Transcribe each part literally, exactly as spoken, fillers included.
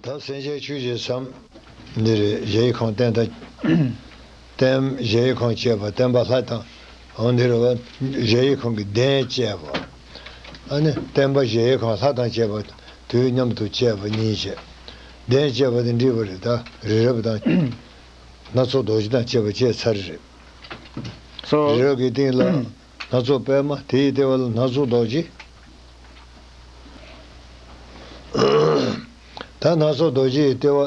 ད་སེམས་ཅན་ཆོས་ཅན་བསམ། འདི་རེད། གཞལ་ཡས་ཁང་བསྟན་དང་། བསྟན། གཞལ་ཡས་ཁང་བཅས་པ་བསྟན་པ་ལྷ་དང་། འོ་འདི་རེད་བ། གཞལ་ཡས་ཁང་གི་གདན་བཅས་པ། ཨ་ནི་བསྟན་པ་གཞལ་ཡས་ཁང་ལྷ་དང་བཅས་པ། དུས་མཉམ་དུ་བཅས་པ་གཉིས་བྱས། གདན་བཅས་པ་དེ་འགྲིག་པ་རེད། ད་རི་རབ་དང་། སྣ་ཚོགས་རྡོ་རྗེ་དང་བཅས་པ་བཅས་ཚར་རེད། སོ། རི་རབ་ཀྱི་སྟེང་ལ་སྣ་ཚོགས་པད་མ། དེའི་ལྟེ་བ་ལ་སྣ་ཚོགས་རྡོ་རྗེ། ད་སྣ་ཚོགས་རྡོ་རྗེའི་ལྟེ་བ།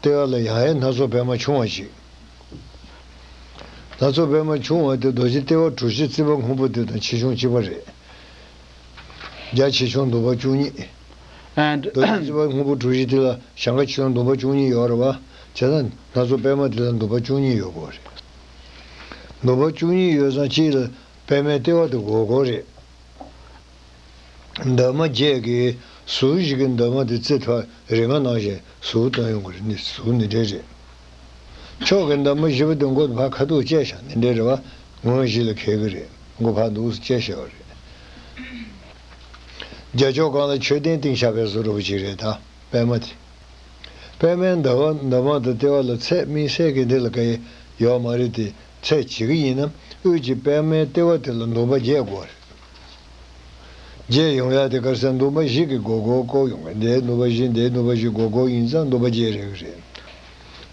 ལྟེ་བ་ལ་ཡང་ཡང་སྣ་ཚོགས་པད་མ་ཆུང་བ་ཞིག་སྣ་ཚོགས་པད་མ་ཆུང་བ་དེ་རྡོ་རྗེ་ལྟེ་བ་གྲུ་བཞི་རྩིག་པ་སྔོན་པོ་དེ་དང་ཆེ་ཆུང་གཅིག་པ་རེད། རྒྱ་ཆེ་ཆུང་འདུ་བ་བཅུ་གཉིས། ཨ། རྡོ་རྗེ་རྩིག་པ་སྔོན་པོ་གྲུ་བཞི་དེ་ལ་ཞེང་ཁ་ཆེ་ཆུང་འདུ་བ་བཅུ་གཉིས་ཡོད་རེད་བ། བྱས་ཙང་སྣ་ཚོགས་པད་མ་དེ་ལ་འདུ་བ་བཅུ་གཉིས་ཡོད་དགོས་རེད། འདུ་བ་བཅུ་གཉིས་ཡོད་ཙང་གཅིག་ལ་པད་མའི་ལྟེ་བ་དེ་དགོས་དགོས་རེད། འདབ་མ་བརྒྱད་ཀྱི་ཟུར་བཞི་གི་འདབ་མ་དེ་རྩི་ཐོག་རིགས་ལྔ་ནང་བཞིན་ཟུར་བཏོན་ཡོང་གི་རེད། ནི་ཟུར་འདི་འདྲའི་རེད། ཕྱོགས་ཀྱི་འདབ་མ་བཞི་པོ་དེ་མགོ་ཕར་ཁ་ཐུག་བཅད་བཞག་འདི་འདྲའི་རེད་བ། ངོས་བཞི་ལ་འཁེལ་གི་རེད། མགོ་ཕར་འདུག་སེ་བཅད་བཞག་པ་རེད། རྒྱ་ཕྱོགས་སྒང་ལ་མཆོད་རྟེན་བཏིང་བཞག་པའི་བཟོ་འདྲ་པོ་ཅིག་རེད་ད། པད་མ་དེ། པད་མའི་འདབ་མ། འདབ་མ་དང་ལྟེ་བ་ལ་ཚད་དམིགས་བསལ་གྱི་འདི་ལ་ག་ཡེ་ཡོད་མ་རེད་དེ། ཚད་བྱེད་ཀྱི་ཡིན་ན་དབུས་ཀྱི་པད་མའི་ལྟེ་བ་དེ་ལ་འདུན་པ་བརྒྱད་དགོས་རེད། བརྒྱད་ཡོང་ཡ་དེ་ག་རེ་ཟེར། འདུན་པ་བཞི་གིས་སྒོ་སྒོ་བསྐོར་ཡོང་གི། འདིའི་འདུན་པ་བཞི། འདིའི་འདུན་པ་བཞི་སྒོ་སྒོ་ཡིན་ཙང་འདུན་པ་བརྒྱད་རེད་གི་རེད།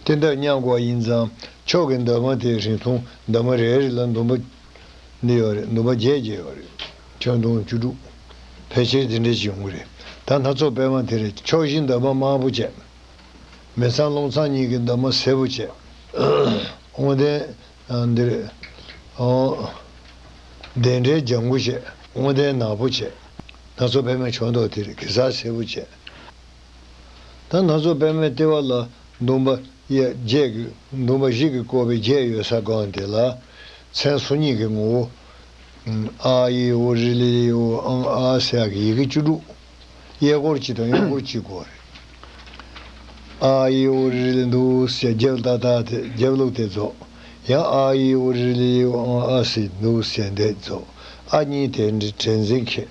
དེ་འདྲ་མཉམ་དགོས་ཡིན་ཙང་ཕྱོགས་ཀྱི་འདབ་མ་དེའི་རིང་ཐུང་འདབ་མ་རེ་རེ་ལ་འདུན་པ་འདི་ཡོད་རེད། འདུན་པ་བརྒྱད་བརྒྱད་ཡོད་རེད། ཁྱོན་བསྡོམས་བཅུ་དྲུག་ཕལ་ཆེར་དེ་འདྲ་ཅིག་ཡོང་གི་རེད། ད་སྣ་ཚོགས་པད་མ་དེ་རེད། ཕྱོགས་བཞི་འདབ་མ་དམར་པོ་བྱས། མི་ཚང་རླུང་ཚང་གཉིས་ཀྱི་འདབ་མ་སེར་པོ་བྱས། དབང་ལྡན། ཨ། འདིར། ཨོ། བདེན་བྲལ་ལྗང་གུ་བྱས། དབང་ལྡན་ནག་པོ་བྱས། སྣ་ཚོགས་པད་མའི་ཕྱོགས་མདོག་དེ་རེད། གེ་སར་སེར་པོ་བྱས། ད་སྣ་ཚོགས་པད་མའི་ལྟེ་བ་ལ་འདུན་པ་ཡ་བརྒྱད་ཀྱི། འདུན་པ་བཞི་གིས་བསྐོར་བའི་བརྒྱད་ཡོད་ས་སྒང་དེ་ལ་མཚན་སོ་གཉིས་ཀྱི་ངོ་བོ། ཨ་ཨི་ཨུ་རི་ལི་ལི་ཨུ་ཨང་ཨ་ཟེར་ཡག་གི་ཡི་གེ་བཅུ་དྲུག་གཡས་སྐོར་གཅིག་དང་གཡོན་སྐོར་གཅིག་དགོས་རེད། ཨ་ཨི་ཨུ་རི་ལི་འདུག་ཟེར་རྒྱབ་ལྟ་ལྟ་དེ། རྒྱབ་ལོག་དེ་རྫོགས། ཡང་ཨ་ཨི་ཨུ་རི་ལི་ཨུ་ཨང་ཨ་ཟེར་འདུག་ཟེར་འདེད་རྫོགས། ཨ་གཉིས་དེ་འདྲ་དྲན་འཛིན་ཁེལ།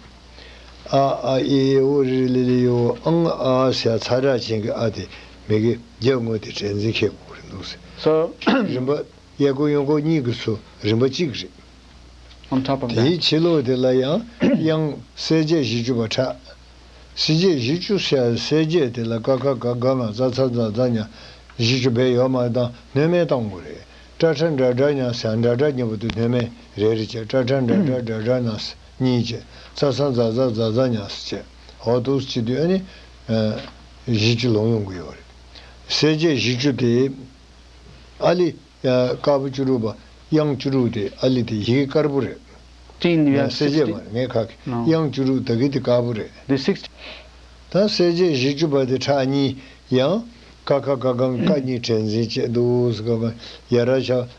ཨ་ཨ་ཨི་ཨི་ཨུ་རི་ལི་ལི་ཨུ་ཨང་ཨ་ཟེར་ཚ་དྲག་ཅན་གྱི་ཨ་དེ་མི་གི་རྒྱབ་ངོས་དེ་དྲན་འཛིན་ཁེལ་དགོས་རེད་འདུག་ཟེར། སོ། རིམ་པ། གཡས་སྐོར་གཡོན་སྐོར་གཉིས་ཀྱི་ཚུར་རིམ་པ་གཅིག་རེད། On top of that. དེའི་ཕྱི་ལོགས་དེ་ལ་ཡང་དབྱངས་གསལ་བྱེད་བཞི་བཅུ་པ་ཕྲ། གསལ་བྱེད་བཞི་བཅུ་ཟེར། གསལ་བྱེད་དེ་ལ་ཀ་ཁ་ག་ག་ང་ཙ་ཚ་ཛ་ཛ་ཉ་བཞི་བཅུ་བེད་ཡོད་མ་རེད། དང་སྣོན་མེད་གཏོང་དགོས་རེད། ཀྲ་ཁྲ་འདྲ་འདྲ་ཉ་ཟེར། འདྲ་འདྲ་གཉིས་པོ་དེ་སྣོན་མེད་རེ་རེ་བྱས། ཀྲ་ཁྲ་འདྲ་འདྲ་འདྲ་འདྲ་ཉ་གཉིས་བྱས། ཙ་ཚ་ཛ་ཛ་ཛ་ཛ་ཉ་བྱས། འོ་འདུག་སེ་བྱེད་དུས་ཨ་ནི་བཞི་བཅུ་ལོག་ཡོང་གི་ཡོད་རེད། གསལ་བྱེད་བཞི་བཅུ་དེ་ཨ་ལི། ཡ། དཀར་པོ་བཅུ་དྲུག་པ། དབྱངས་བཅུ་དྲུག་དེ་ཨ་ལི་དེ་ཡི་གེ་དཀར་པོ་རེད། Thin, you ཡ། have གསལ་བྱེད་sixty མ་རེད། ངས་ཁ་གི། No. དབྱངས་བཅུ་དྲུག་ད་གི་དེ་དཀར་པོ་རེད། The sixty. ད་གསལ་བྱེད་བཞི་བཅུ་པ་དེ་ཕྲ་གཉིས། ཡང་ཀ་ཁ་ག་གང་ཀ་གཉིས་དྲན་འཛིན་བྱེད་འདུག་ཟེར། ག་ག་ཡ་ར་ཤ།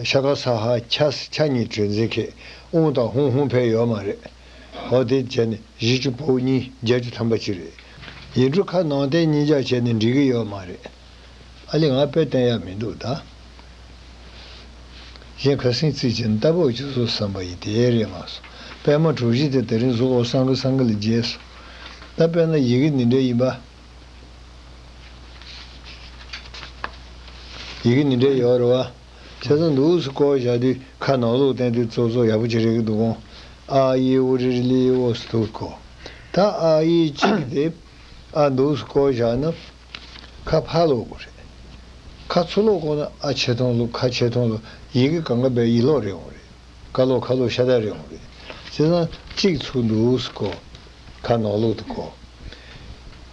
ཤ་ག་ས་ཧ་ཆ་ཆ་གཉིས་དྲན་འཛིན་ཁེལ། ཨུང་དང་ཧུང་ཧུང་ཕན་ཡོད་མ་རེད། འོ་དེ་བྱས་ནས་བཞི་བཅུ་བོད་གཉིས་བརྒྱད་ཅུ་ཐམ་པ་གཅིག་རེད། ཡིག་འབྲུ་ཁ་ནང་བསྟན་གཉིས་ཆ་བྱས་ནས་འགྲིག་གི་ཡོད་མ་རེད། ཨ་ལས་ང་དཔེ་བསྟན་ཡག་མི་འདུག་ད། གཞན་ཁ་སེང་ཚིག་ཅན་ལྟ་བུ་ཅི་སོ་བསམ་པ་ཡི་དེ་རེད་མ་སོང་། པད་མ་གྲུ་བཞི་དེ་དེ་རིང་གཟུགས་འོ་སང་གི་སང་གི་ལ་རྒྱས་སོང་། ད་དཔེར་ན་ཡི་གེ་འདི་འདྲ་ཡིན་པ། ཡི་གེ་འདི་འདྲ་ཡོད་རེད་བ། བྱས་ཙང་འདུག་སེ་བསྐོར་བཞག་དུས་ཁ་ནང་ལོགས་བསྟན་དུས་ཙོག་ཙོག་ཡག་པོ་ཅིག་རེད་གི་འདུག་གོ། ཨ་ཨི་ཨུ་རི་རི་ལི་ཨོ་སི་འདུག་གོ། ད་ཨ་ཨི་གཅིག་དེ་ཨ་འདུག་སེ་བསྐོར་བཞག་ན་ཁ་ཕར་ལོག་དགོས་རེད། ཁ་ཚུར་ལོག་བསྐོར་ན་ཨ་ཆེ་མཐོང་ལོག་ཁ་ཆེ་མཐོང་ལོག་ཡི་གེ་གང་ག་བས་ཡིད་ལོག་རེད་འོང་རེད། ཀ་ལོག་ཁ་ལོག་ཤ་སྟག་རེད་འོང་རེད། བྱས་ཙང་གཅིག་ཚུར་འདུག་སེ་བསྐོར། ཁ་ནང་ལོག་ཏུ་བསྐོར།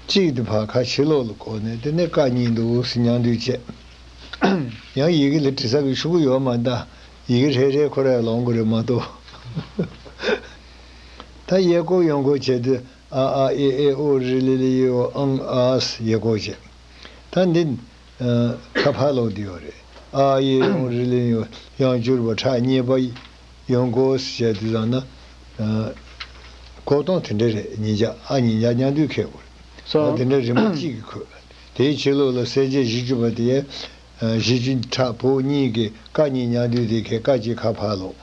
གཅིག་དེ་ཕར་ཁ་ཕྱི་ལོགས་ལ་བསྐོར་ནས་དེ་ནས་ཀ་གཉིས་འདུག་སེ་མཉམ་འདུས་བྱས། ཡང་ཡི་གེ་ལ་འབྲི་ས་གི་ཤོག་གུ་ཡོད་མ་རེད་ད། ཡི་གེ་རེ་རེ་ཁོ་རང་ལོང་དགོས་རེད་མ་གཏོགས། ད་གཡས་སྐོར་གཡོན་སྐོར་བྱས་དུས་ཨ་ཨ་ཨེ་ཨེ་ཨོ་རི་ལི་ལི་ཡོ་ཨང་ཨ་སི་གཡས་སྐོར་བྱས། ད་འདི་ཁ་ཕར་ལོག་འདི་ཡོད་རེད། ཨ་ཨེ་ཨོ་རི་ལི་ལི་ཡོ། ཡང་བསྐྱར་བ་ཕྲ་གཉིས་པ་ཡོང་གོ་ཟེར་དུས་ཙམ་ན། གོ་སྟངས་དེ་འདྲ་རེད། གཉིས་ཆ་ཨ་གཉིས་ཆ་མཉམ་འདུས་འཁེལ་དགོས་རེད། སོ། ད་དེ་འདྲ་རིམ་པ་གཅིག་གིས་འཁོད། དེའི་ཕྱི་ལོགས་ལ་གསལ་བྱེད་བཞི་བཅུ་པ་དེ། བཞི་བཅུ་ཕྲ་བོ་གཉིས་ཀྱི་ཀ་གཉིས་མཉམ་འདུས་དེ་འཁེལ། ཀ་གཅིག་ཁ་ཕར་ལོག་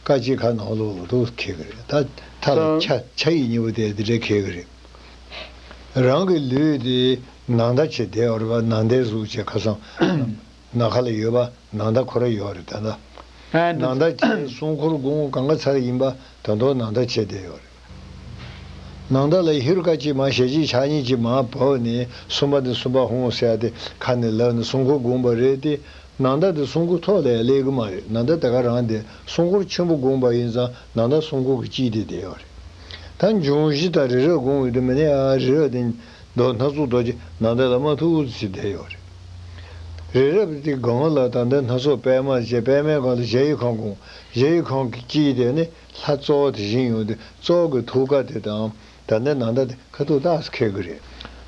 ཀ་གཅིག་ཁ་ནང་ལོགས་ལ་འདུག་འཁེལ་གི་རེད། ད་མཐའ་ལ་སོ། ཆ་ཆ་ཡིག་གཉིས་པོ་དེ་དེ་འདྲ་འཁེལ་གི་རེད། རང་གི་ལུས་དེ་ནང་ལྟ་བྱས་བསྡད་ཡོད་རེད་པ། ནང་ལྟའི་གཟུགས་བྱས་ཁ་སང་ནམ་མཁའ་ལ་ཡོད་པ་ནང་ལྟ་ཁོ་རང་ཡོད་རེད། ད་ལྟ་ཨ་ནི་ནང་ལྟ་བྱས་སྲུང་འཁོར་དགོངས་གང་ག་ཚར་ཡིན་པ་ད་དུང་ནང་ལྟ་བྱས་བསྡད་ཡོད་རེད། ནང་ལྟ་ལ་ཧེ་རུ་ཀ་གཅིག་མར་ཞལ་གཅིག་ཕྱག་གཉིས་ཀྱིས་མར་བབས་ནས་སུམྦྷ་ནི་སུམྦྷ་ཧཱུྃ་ཟེར་ཡ་དེ་ཁ་ནས་ལབ་ནས་སྲུང་འཁོར་དགོངས་པ་རེད་དེ། ནང་ལྟ་དེ་སྲུང་འཁོར་ཐོག་ལ་ཡང་སླེབས་ཀྱི་མ་རེད། ནང་ལྟ་དེ་ག་རང་དེ་སྲུང་འཁོར་ཆེན་པོ་དགོངས་པ་ཡིན་ཙང་ནང་ལྟ་སྲུང་འཁོར་གྱི་དཀྱིལ་དེ་བསྡད་ཡོད་རེད། ད་འབྱུང་བཞི་དང་རི་རབ་དགོངས་ཡོད་དུས་མི་ནི་ཨ་རི་རབ་དེ་མདོ་སྣ་ཚོགས་རྡོ་རྗེ་ནང་ལྟ་ལ་མ་ཐུག་ཟེར་བསྡད་ཡོད་རེད། རི་རབ་དེ་སྒང་ལ་ད་ལྟ་སྣ་ཚོགས་པད་མ་བྱས། པད་མའི་སྒང་ལ་གཞལ་ཡས་ཁང་དགོངས། གཞལ་ཡས་ཁང་གི་དཀྱིལ་དེ་ནི་ལྷ་གཙོ་བོ་དེ་བཞེངས་ཡོང་དུས་གཙོ་བོ་གི་ཐུགས་ཀ་དེ་དང་ད་ལྟ་ནང་ལྟ་དེ་ཁ་ཐུག་ཏག་ཙམ་འཁེལ་གི་རེད།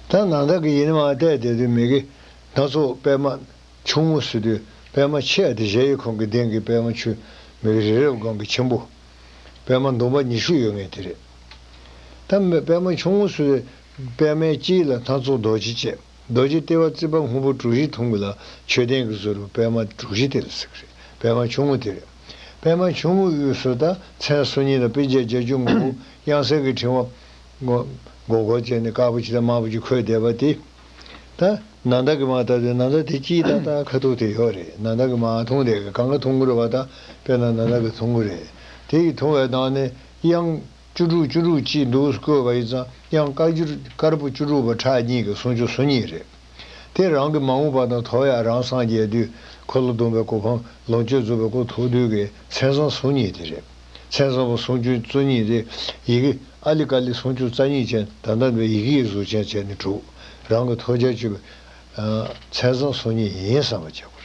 ད་ནང་ལྟ་གི་ཡིན་ནི་མ་བལྟས་བསྡད་དུས་མི་གི་སྣ་ཚོགས་པད་མ་ཆུང་ངུ་ཟེར་དུས་པད་མ་ཆེ་བ་དེ་གཞལ་ཡས་ཁང་གི་གདན་གྱི་པད་མ་ཆུ་མི་གི་རི་རབ་སྒང་གི་ཆེན་པོ། པད་མ་འདོམ་པ་ཉི་ཤུ་ཡོད་ངེས་དེ་རེད། ད་མི་པད་མ་ཆུང་ངུ་ཟེར་དུས་པད་མའི་དཀྱིལ་ལ་སྣ་ཚོགས་རྡོ་རྗེ་བཅས། རྡོ་རྗེ་ལྟེ་བ་རྩིག་པ་སྔོན་པོ་གྲུ་བཞི་ཐུང་གི་ལ་མཆོད་རྟེན་གྱི་བཟོ་རུ་པད་མ་གྲུ་བཞི་དེ་ལ་ཟེར་གི་རེད། པད་མ་ཆུང་ངུ་དེ་རེད། པད་མ་ཆུང་ངུའི་དབུས་སུ་ད་མཚན་སོ་གཉིས་དང་སྤུས་ཀྱི་བརྒྱད་ཅུ་ངོ་བོ་དབྱངས་གསལ་གྱི་ཕྲེང་བ་མགོ་མགོ་སྐོར་བྱས་ནས་དཀར་པོ་གཅིག་དང་དམར་པོ་གཅིག་འཁོད་བསྡད་པ་དེ། ད་ནང་ལྟ་གི་མ་ལྟ་དེ་ནང་ལྟ་དེ་དཀྱིལ་ཏག་ཏག་ཁ་ཐུག་དེ་ཡོད་རེད། ནང་ལྟ་གི་མ་མཐོང་དེ་གི་གང་ག་མཐོང་གི་རེད་པ། ད་དཔེར་ན་ནང་ལྟ་གི་མཐོང་གི་རེད། དེ་ཡི་མཐོང་བའི་ནང་ནས་དབྱངས་བཅུ་དྲུག་བཅུ་དྲུག་གཅིག་འདུག་བཀོད་པ་ཡིན་ཙང་དབྱངས་དཀར་འགྱུར་དཀར་པོ་བཅུ་དྲུག་པ་ཕྲག་གཉིས་ཀྱི་སུམ་ཅུ་སོ་གཉིས་རེད། དེ་རང་གི་མ་འོངས་པ་དང་ཐོག་ཡ་རང་སངས་རྒྱས་དུས་འཁོར་ལོ་སྡོམ་པའི་གོ་འཕང་ལོངས་སྤྱོད་རྫོགས་པའི་སྐུ་ཐོབ་དུས་ཀྱི་མཚན་བཟང་སོ་གཉིས་དེ་རེད། མཚན་བཟང་པོ་སུམ་ཅུ་སོ་གཉིས་དེ་ཡི་གེ་ཨ་ལི་ཀ་ལི་སུམ་ཅུ་རྩ་གཉིས་ཅན་ད་ལྟ་བའི་ཡི་གེ་ཡི་གཟུགས་ཅན་བྱས་ནས་གྲུབ། རང་གི་ཐོབ་བྱ་སྤྱོད་པའི་མཚན་བཟང་སོ་གཉིས་ཡིན་བསམ་པ་བྱེད་དགོས་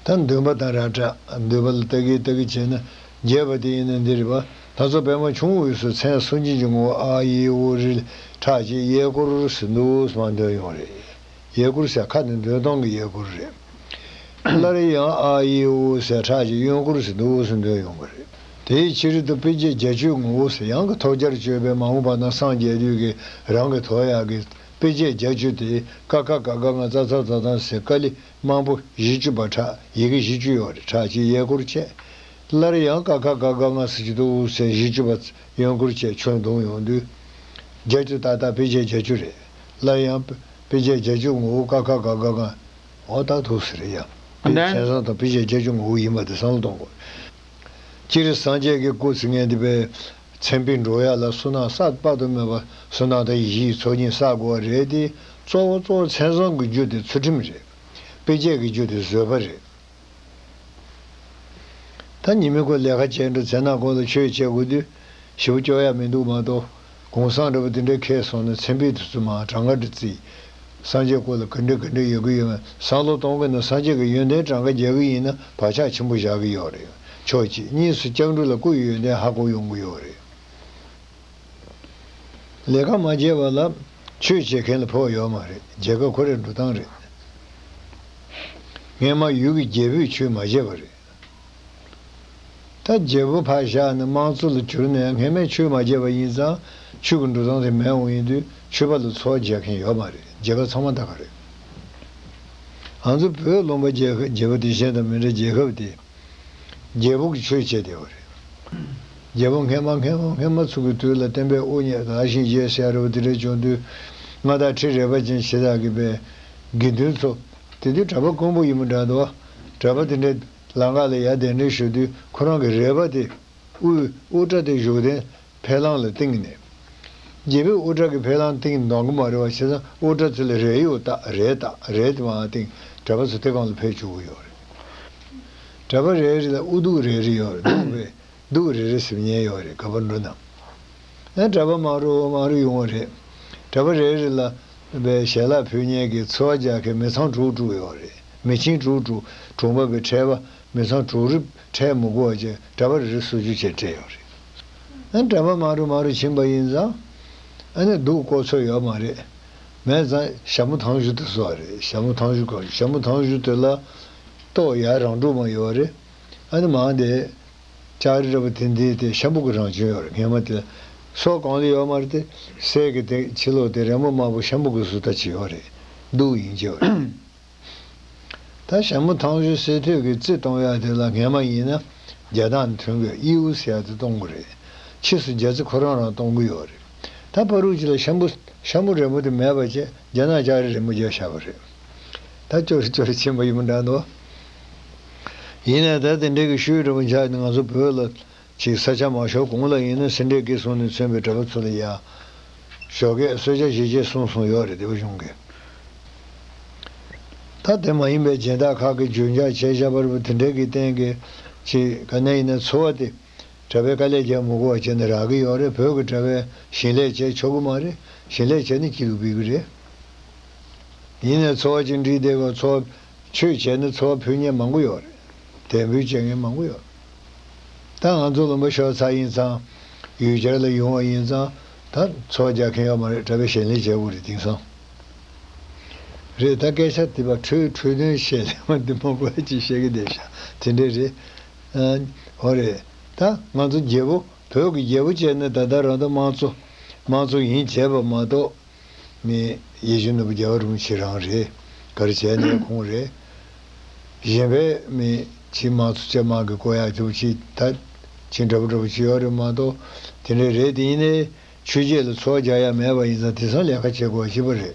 རེད། ད་འདུན་པ་དང་ར་ཏྲ། འདུན་པ་ལ་ལྟ་གི་ལྟ་གི་བྱས་ན་རྒྱས་པ་དེ་ཡིན་ན་འདི་རེད་པ། ད་ཚོ་པད་མ་ཆུང་ངུའི་དབུས་སུ་མཚན་སུམ་ཅུ་གི་ངོ་བོ་ཨ་ཡི་ཨུ་རི་ཕྲག་གཅིག་གཡས་སྐོར་ཟེར་འདུག་སེ་མར་འདོན་ཡོང་རེད། གཡས་སྐོར་ཟེར་ཁ་ནས་འདོན་སྟངས་ཀྱི་གཡས་སྐོར་རེད། སླར་ཡང་ཨ་ཡི་ཨུ་ཟེར་ཕྲག་གཅིག་གཡོན་སྐོར་ཟེར་འདུག་སེ་འདོན་ཡོང་གི་རེད། དེའི་ཕྱི་རོལ་དུ་སྤུས་ཀྱི་བརྒྱད་ཅུའི་ངོ་བོ་ཟེར་ཡང་གི་ཐོབ་བྱར་སྤྱོད་པའི་མ་འོངས་པ་དང་སངས་རྒྱས་དུས་ཀྱི་རང་གི་ཐོབ་ཡག་གི་སྤུས་ཀྱི་བརྒྱད་ཅུ་དེ་ཀ་ཁ་ག་ག་ང་ཙ་ཚ་ཛ་ད་ཟེར་ཀ་ལི་དམར་པོ་བཞི་བཅུ་པ་ཕྲག་ཡི་གེ་བཞི་བཅུ་ཡོད་རེད། ཕྲག་གཅིག་གཡས་སྐོར་བྱས། སླར་ཡང་ཀ་ཁ་ག་ག་ང་ཟེར་གྱི་འདུག་ཟེར་བཞི་བཅུ་པ་གཡོན་སྐོར་བྱས་ཆོས་འདོན་ཡོང་དུས། བརྒྱད་ཅུ་ཏག་ཏག་སྤུས་ཀྱི་བརྒྱད་ཅུ་རེད། སླར་ཡང་སྤུས་ཀྱི་བརྒྱད་ཅུ་ངོ་བོ་ཀ་ཁ་ག་ག་ང་། འོ་ད་ཐུགས་སུ་རེད་ཡ། དེ་ད་མཚན་བཟང་དང་སྤུས་ཀྱི་བརྒྱད་ཅུ་ངོ་བོ་ཡིན་པ་དེ་བསམ་བློ་གཏོང་དགོས། སྤྱིར་སངས་རྒྱས་ཀྱི་སྐུ་ཚེ་སྔོན་དེ་པའི་མཚན་དཔེ་འགྲོ་ཡ་ལ་བསོད་ནམས་བསགས་དཔག་ཏུ་མེད་པ་བསོད་ནམས་དང་ཡེ་ཤེས་ཀྱི་ཚོགས་གཉིས་བསགས་དགོས་པ་རེད་དེ། གཙོ་བོ་གཙོ་བོ་མཚན་བཟང་གི་རྒྱུ་དེ་ཚུལ་ཁྲིམས་རེད། སྤུས་ཀྱི་རྒྱུ་དེ་བཟོད་པ་རེད། ད་ཉི་མའི་སྐོར་ལས་ཀ་བྱས་འགྲོ་ཚེ་ན་སྐོར་ལ་ཆོས་བྱེད་དགོས་དུས་ཞེ་པོ་སྐྱོ་ཡ་མི་འདུག་མ་གཏོགས། གུང་སེང་འདྲ་པོ་དེ་འདྲའི་ཁེལ་སོང་ན་མཚན་དཔེ་དེ་ཚོ་མར་གྲངས་ཀ་འདྲ་བརྩིས། སངས་རྒྱས་སྐོར་ལ་ག་འདྲ་ག་འདྲ་ཡོད་གི་ཡོད་མེད་བསམ་བློ་གཏོང་གི་ན། སངས་རྒྱས་ཀྱི་ཡོན་ཏན་གྲངས་ཀ་རྒྱག་གི་ཡིན་ན་བག་ཆགས་ཆེན་པོ་བཞག་གི་ཡོད་རེད། ཕྱོགས་གཅིག། གཉིས་སུ་སྐྱབས་འགྲོ་ལ་སྐུ་ཡི་ཡོན་ཏན་ཧ་གོ་ཡོང་གི་ཡོད་རེད། ལས་ཀ་མ་བྱས་པ་ལ་ཆོས་བྱེད་མཁན་ལ་ཕོགས་ཡོད་མ་རེད། རྒྱལ་ཁབ་ཁོ་རའི་འགྲོ་སྟངས་རེད། སྔས་མ་ཡུལ་གྱི་རྒྱལ་པོས་ཆོས་མ་བྱས་པ་རེད། ད་རྒྱལ་པོ་ཕར་བཞག་ནས་དམངས་གཙོ་ལ་གྱུར་ནས་སྔས་མས་ཆོས་མ་བྱས་པ་ཡིན་ཙང་ཆོས་ཀྱི་འགྲོ་སྟངས་དེ་མེད་འོང་ཡིན་དུས་ཆོས་པ་ལ་འཚོ་བ་རྒྱག་མཁན་ཡོད་མ་རེད། རྒྱལ་ཁབ་ཚང་མ་ད་ག་རེད། ང་ཚོ་བོད་ལུང་པ་རྒྱལ་ཁབ་རྒྱལ་པོ་དེ་གཞན་དང་མི་འདྲ། རྒྱལ་ཁབ་དེ། རྒྱལ་པོ་གིས་ཆོས་བྱས་བསྡད་པ་རེད། རྒྱལ་པོ་སྔས་མ་སྔས་མ་སྔས་མ་ཚོ་གི་དུས་ལ་བསྟན་པའི་དབུ་བརྙེས་དར་ཞིང་རྒྱས་ཟེར་ཡ་རེད་པ། དེ་འདྲ་བྱུང་དུས་མངའ་བདག་ཁྲི་རལ་པ་ཅན་ཞེ་དྲག་གིས་པའི་དགེ་འདུན་ཚོ། དེ་དུས་གྲྭ་པ་དཀོན་པོ་ཡིན་པ་འདྲ་འདུག་གྲྭ་པ་དེ་འདྲས་ལམ་ཁ་ལ་ཡར་གདན་འདྲེན་ཞུ་དུས་ཁོ་རང་གི་རལ་པ་དེ་དབུ་དབུ་སྐྲ་དེ་བཞུགས་གདན་ཕེབས་ལམ་ལ་བཏིང་ནས། རྒྱལ་པོས་དབུ་སྐྲ་གི་ཕེབས་ལམ་བཏིང་འདང་གི་མ་རེད་པ། བྱས་ཙང་དབུ་སྐྲ་ཚོ་ལ་རལ་ཡོད་ད། རལ་ད་རལ་དེ་མར་བཏིང་། གྲྭ་པ་ཚོ་དེ་སྒང་ལ་ཕེབས་བཅུག་གི་ཡོད་རེད། གྲྭ་པ་རེ་རེ་ལ་དབུ་གདུགས་རེ་རེ་ཡོད་རེད། གདུགས་རེ་གདུགས་རེ་རེ་ཟེར་མཁན་ཡོད་རེད། ག་པར་འགྲོ་ན། ཨ་གྲྭ་པ་མང་རུ་མང་རུ་ཡོང་བ་རེད། གྲྭ་པ་རེ་རེ་ལ་བའི་ཞལ་ལག་ཕུལ་མཁན་གྱི་འཚོ་བ་རྒྱག་མཁན་མི་ཚང་དྲུག་དྲུག་ཡོད་རེད། མི་ཆེན་དྲུག་དྲུག་གྲོང་པ་བའི་ཁྲལ་པ། མི་ཚང་དྲུག་རེ་ཁྲལ་མི་དགོས་པ་བྱས་གྲྭ་པ་རེ་རེ་སུ་ཞིག་བྱས་སྤྲད་ཡོད་རེད། ཨ་གྲྭ་པ་མང་རུ་མང་རུ་ཕྱིན་པ་ཡིན་ཙང་། ཨ་ནི་གདུགས་བསྐོ་ཚོད་ཡོད་མ་རེད། མེད་ཙང་ཞྭ་མོ་ཐང་ཞུ་དེ་བཟོ་བ་རེད། ཞྭ་མོ་ཐང་ཞུ་གོ་ཞྭ་མོ་ཐང་ཞུ་དེ་ལ་ཏོག་ཡར་རང་འགྲོ་མ་ཡོད་རེད། ཨ་ནི་མང་དེ་ལྕགས་རི་འདྲ་པོ་དེ་འདི་དེ་ཤམ་བུ་གི་རང་བྱོན་ཡོད་རེད། སྔས་མ་དེ་སོ་གང་ལ་ཡོད་མ་རེད་དེ། གསེར་གྱི་དེ་ཕྱི་ལོགས་དེ་རི་མོ་དམར་པོ་ཤམ་བུ་གི་བཟོ་ལྟ་ཅིག་ཡོད་རེད། གདུགས་ཡིན་གྱི་ཡོད་རེད། ད་ཞྭ་མོ་ཐང་ཞུ་ཟེར་དུས་ཀྱི་རྩི་གཏོང་ཡག་དེ་ལ་སྔས་མ་ཡིན་ན་རྒྱ་ཐང་ནས་ཐོན་དགོས། ཨིའུ་ཟེར་ཡག་དེ་གཏོང་དགོས་རེད། ཕྱིས་སུ་རྒྱ་རྩི་ཁོ་རང་རང་གཏོང་གི་ཡོད་རེད། ད་ཕ་རུ་ཅི་ལ་ཤམ་བུ་ཤམ་བུ་རིང་པོ་དེ་མེད་པ་བྱས། རྒྱ་ནག་ལྕགས་རི་རིང་པོ་བརྒྱབ་བཞག་པ་རེད། ད་ཅོ་རི་ཅོ་རི་ཕྱིན་པ་ཡིན་པ་འདྲ་འདུག་ཡིན་ནའི་ད་དེ་འདྲའི་གི་ཤུལ་འདྲ་པོ་འཇགས་ནས། ང་ཚོ་བོད་ལ་ཅིག་ས་ཆ་མ་ཤོར་གོང་ལ་ཡིན་ན། སེ་འབྲས་དགེ་གསུམ་ནས་མཚོན་པའི་གྲྭ་པ་ཚོ་ལ་ཡ་ཞོགས་ཀས་གསོལ་ཇ་བཞེས་བྱས་གསུངས་སོང་ཡོད་རེད། སྡེ་པ་གཞུང་གིས། ད་དེ་མ་ཡིན་པའི་སྦྱིན་བདག་ཁག་གིས་ལྗོན་ལྗགས་བྱས་བཞག་པ་རེད་པ། དེ་འདྲའི་གི་སྟེང་གི་ཅིག་ག་ནས་ཡིན་ན་འཚོ་བ་དེ། གྲྭ་པའི་དཀའ་ལས་རྒྱག་མི་དགོས་པ་བྱས་ནས་རག་གི་ཡོད་རེད། བོད་ཀྱི་གྲྭ་པས་ཞིང་ལས་བྱས་ཆོག་གི་མ་རེད། ཞིང་ལས་བྱས་ནས་སྐྱིད་སྡུག་སྤེལ་གི་རེད། ཡིན་ནའི་འཚོ་བ་ཅིག་འགྲིག་བསྡད་དགོས། འཚོ་བ་ཆོས་བྱས་ནས་འཚོ་བ་ཕུད་མཁན་མང་པོ་ཡོད་རེད། དད་འབུལ་བྱེད་མཁན་མང་པོ་ཡོད་རེད། ད་ང་ཚོ་ལུང་པ་ཤོར་ཚར་ཡིན་ཙང་། ཡུལ་གྱར་ལ་ཡོང་བ་ཡིན་ཙང་། ད་འཚོ་བ་རྒྱག་མཁན་ཡོད་མ་རེད། གྲྭ་པས་ཞིང་ལས་བྱེད་དགོས་རེད། དེང་སང་རེད། ད་སྐད་ཆ་དེ་བ་འཕྲོས་འཕྲོས་དོན་བཤད་ལེ་མ་འདི་མ་དགོས་ཅིག་བཤད་གི་བསྡད་ཤག་དེ་འདྲས་རེད། ཨ། འོ་རེད། ད་ང་ཚོ་རྒྱལ་པོ། བོད་ཀྱི་རྒྱལ་པོ་བྱས་ནས་ད་ལྟ་རང་ད་དམངས་གཙོ། དམངས་གཙོ་ཡིན་བྱས་པ་མ་གཏོགས། མི་ཡིད་བཞིན་ནོར་བུ་རྒྱལ་བ་རིན་པོ་ཆེ་རང་རེད། ག་རེ་བྱས་ནའི་ཁོང་རེད། གཞན་པའི་མི་ཕྱི་དམངས་གཙོ་ཅན་དམངས་ཀྱི་བསྐོ་ཡག་དེ་བ་ཅིག་ད་ཅིག་འདྲ་པོ་འདྲ་པོ་ཅིག་ཡོད་རེད་མ་གཏོགས། དེ་འདྲས་རེད། དེ་ཡིན་ནའི་ཆོས་བརྒྱུད་ལ་འཚོ་བ་རྒྱག་ཡ་མེད་པ་ཡིན་ཙང་། དེང་སང་ལས་ཀ་བྱེད་དགོས་པ་ཞིག་པ་རེད།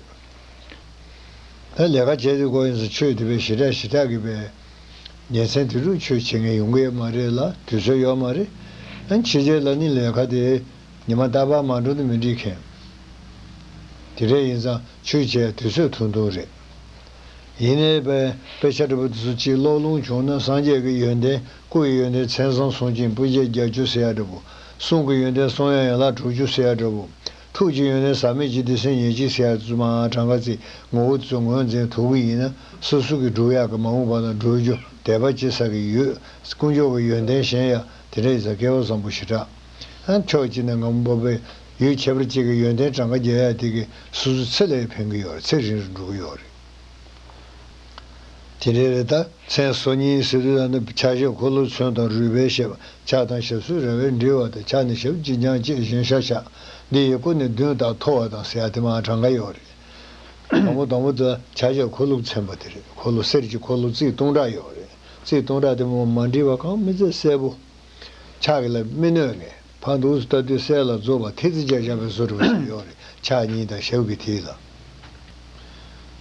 ད་ལས་ཀ་བྱེད་དུས་སྐོར་ཡིན་ཙང་། ཆོས་དེ་བས་ཞེ་དྲག་ཞེ་དྲག་གི་བས་ཉིན་མཚན་དུས་དྲུག་ཆོས་བྱེད་མཁན་ཡོང་གི་ཡོད་མ་རེད་ལ། དུས་ཚོད་ཡོད་མ་རེད། ཨ། ཕྱི་རྒྱལ་ལ་ནི་ལས་ཀ་དེ་ཉི་མ་རྟག་པར་མ་འགྲོ་ན་མི་འགྲིག་མཁན། དེ་འདྲས་ཡིན་ཙང་ཆོས་བྱེད་དུས་ཚོད་ཐུང་ཐུང་རེད། ཡིན་ནའི་དཔེ་དཔེ་ཆ་འདྲ་པོ་དེ་ཚོ་ཅིག་ཀློག་ལོང་བྱུང་ན། སངས་རྒྱས་ཀྱི་ཡོན་ཏན། སྐུ་ཡི་ཡོན་ཏན་མཚན་བཟང་གསུང་ཅིང་སྤུན་མཆེད་བརྒྱད་ཅུ་ཟེར་ཡ་འདྲ་པོ། གསུང་གི་ཡོན་ཏན་གསུང་ཡ་ཡན་ལག་དྲུག་ཅུ་ཟེར་ཡ་འདྲ་པོ། ཐུགས་ཀྱི་ཡོན་ཏན་ཟག་མེད་ཀྱི་སྡེ་ཚན་ཉེར་གཅིག་ཟེར་ཡ་དེ་ཚོ་མར་གྲངས་ཀ་བརྩིས། ངོ་བོ་དེ་ཚོ་ངོས་འཛིན་ཐུབ་ཀྱི་ཡིན་ན། སོ་སོ་གི་སྒྲུབ་ཡག་གི་མ་འོངས་པ་ན་སྒྲུབ་རྒྱུ་དད་པ་སྐྱེ་ས་གི་ཡོད། དཀོན་མཆོག་གི་ཡོན་ཏན་ཞན་ཡ་དེ་འདྲ་ཡིན་ཙང་སྐལ་བ་བཟང་པོ་ཞེ་དྲག་ཨ། ཕྱོགས་གཅིག་ནས་ང་མོ་པ་པའི་ཡུལ་ཁྱད་པར་ཅན་གྱི་ཡོན་ཏན་གྲངས་ཀ་རྒྱག་ཡ་དེ་གིས་སོ་སོ་ཚེ་ལ་ཕན་གྱི་ཡོད་རེད། ཚེ་རིང་རུ་འགྲོ་གི་ཡོད་རེད། དེ་འདྲས་རེད། ད་མཚན་སོ་གཉིས་ཟེར་དུས་ད་ནི་ཕྱག་ཞབས་འཁོར་ལོ་མཚོན་དང་རུས་སྦལ་བཤད་པ། ཕྱག་དང་ཞབས་སོར་ར་བས་འདྲིལ་བ་དང་། ཕྱག་ནི་ཞབས་ཀྱིས་བརྐྱང་བཅས་བཞོན་ཤ་བཞག་འདི་ཡི་སྐུ་ནི་མདུན་དང་མཐོ་བ་དང་ཟེར་ཡ་དེ་མར་གྲངས་ཀ་ཡོད་རེད། དང་པོ་དང་པོ་དེ་ཕྱག་ཞབས་འཁོར་ལོ་མཚོན་པ་དེ་རེད། འཁོར་ལོ་གསེར་གྱི་འཁོར་ལོ་རྩིབས་སྟོང་ཕྲག་ཡོད་རེད། རྩིབས་སྟོང་ཕྲག་དེ་མོ་མ་འདྲིལ་བ་གང་མི་མཛེས་སེར་པོ། ཕྱག་གི་ལ་མི་གནོད་མཁན། ཕར་འདུག་སེ་ལྟ་དུས་གསེར་ལ་རྫོགས་པ་ཐིག་ཙེ་བརྒྱབ་བཞག་པའི་བཟོ་འདྲ་པོ་ཞིག་ཡོད་རེད། ཕྱག་གཉིས་དང་ཞབས་ཀྱི་མཐིལ་ལ།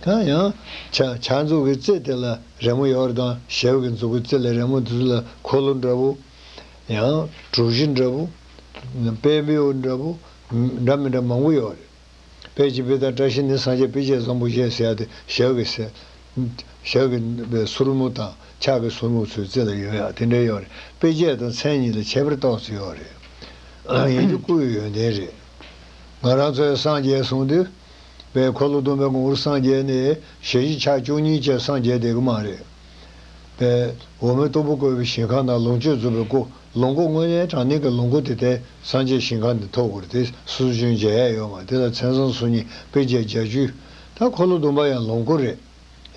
ད་ཡང་ཕྱག་ཕྱག་མཛུབ་ཀྱི་རྩེ་དེ་ལ་རི་མོ་ཡོད་རེད་དང་། ཞབས་ཀྱི་མཛུབ་ཀྱི་རྩེ་ལ་རི་མོ་དེ་ཚོ་ལ་འཁོར་ལོ་འདྲ་པོ། ཡང་གྲུ་བཞི་འདྲ་པོ། དཔལ་འབེའུ་འདྲ་པོ། འདྲ་མི་འདྲ་མང་པོ་ཡོད་རེད། དཔེ་ཅིག་དཔེ་དང་བཀྲ་ཤིས་ནི་སངས་རྒྱས་དཔེ་བྱད་བཟང་པོ་བཞད་ཟེར་ཡ་དེ་ཞབས་ཀྱི་སེ། ཞབས་ཀྱི་སོར་མོ་དང་ཕྱག་གི་སོར་མོ་ཚོའི་རྩེ་ལ་ཡོད་ཡ་དེ་འདྲ་ཡོད་རེད། དཔེ་བྱད་དང་མཚན་གཉིས་ལ་ཁྱད་པར་ཏོག་ཙམ་ཡོད་རེད། ཡིན་རྒྱུ་སྐུ་ཡི་ཡོན་ཏན་རེད། ང་རང་ཚོའི་སངས་རྒྱས་གསུང་དུས། དཔེ་འཁོར་ལོ་སྡོམ་པའི་ངོ་བོར་སངས་རྒྱས་ནས་ཞལ་བཞི་ཕྱག་བཅུ་གཉིས་བཅས་སངས་རྒྱས་བསྡད་ཀྱི་མ་རེད། དཔེ་འོ་མའི་སྟུག་པོ་བཀོད་པའི་ཞིང་ཁམས་དང་། ལོངས་སྤྱོད་རྫོགས་པའི་སྐུ། ལོངས་སྐུ་དངོས་གནས་དྲང་གནས་ཀྱི་ལོངས་སྐུ་དེ་དེ་སངས་རྒྱས་ཞིང་ཁམས་དེ་ཐོབ་དགོས་རེད། དེ་སོ་སོ་ཅུང་མཇལ་ཡ་ཡོད་མ་རེད། དེ་ལ་མཚན་བཟང་སོ་གཉིས་དཔེ་བྱད་བརྒྱད་ཅུ། ད་འཁོར་ལོ་སྡོམ་པ་ཡང་ལོངས་སྐུ་རེད།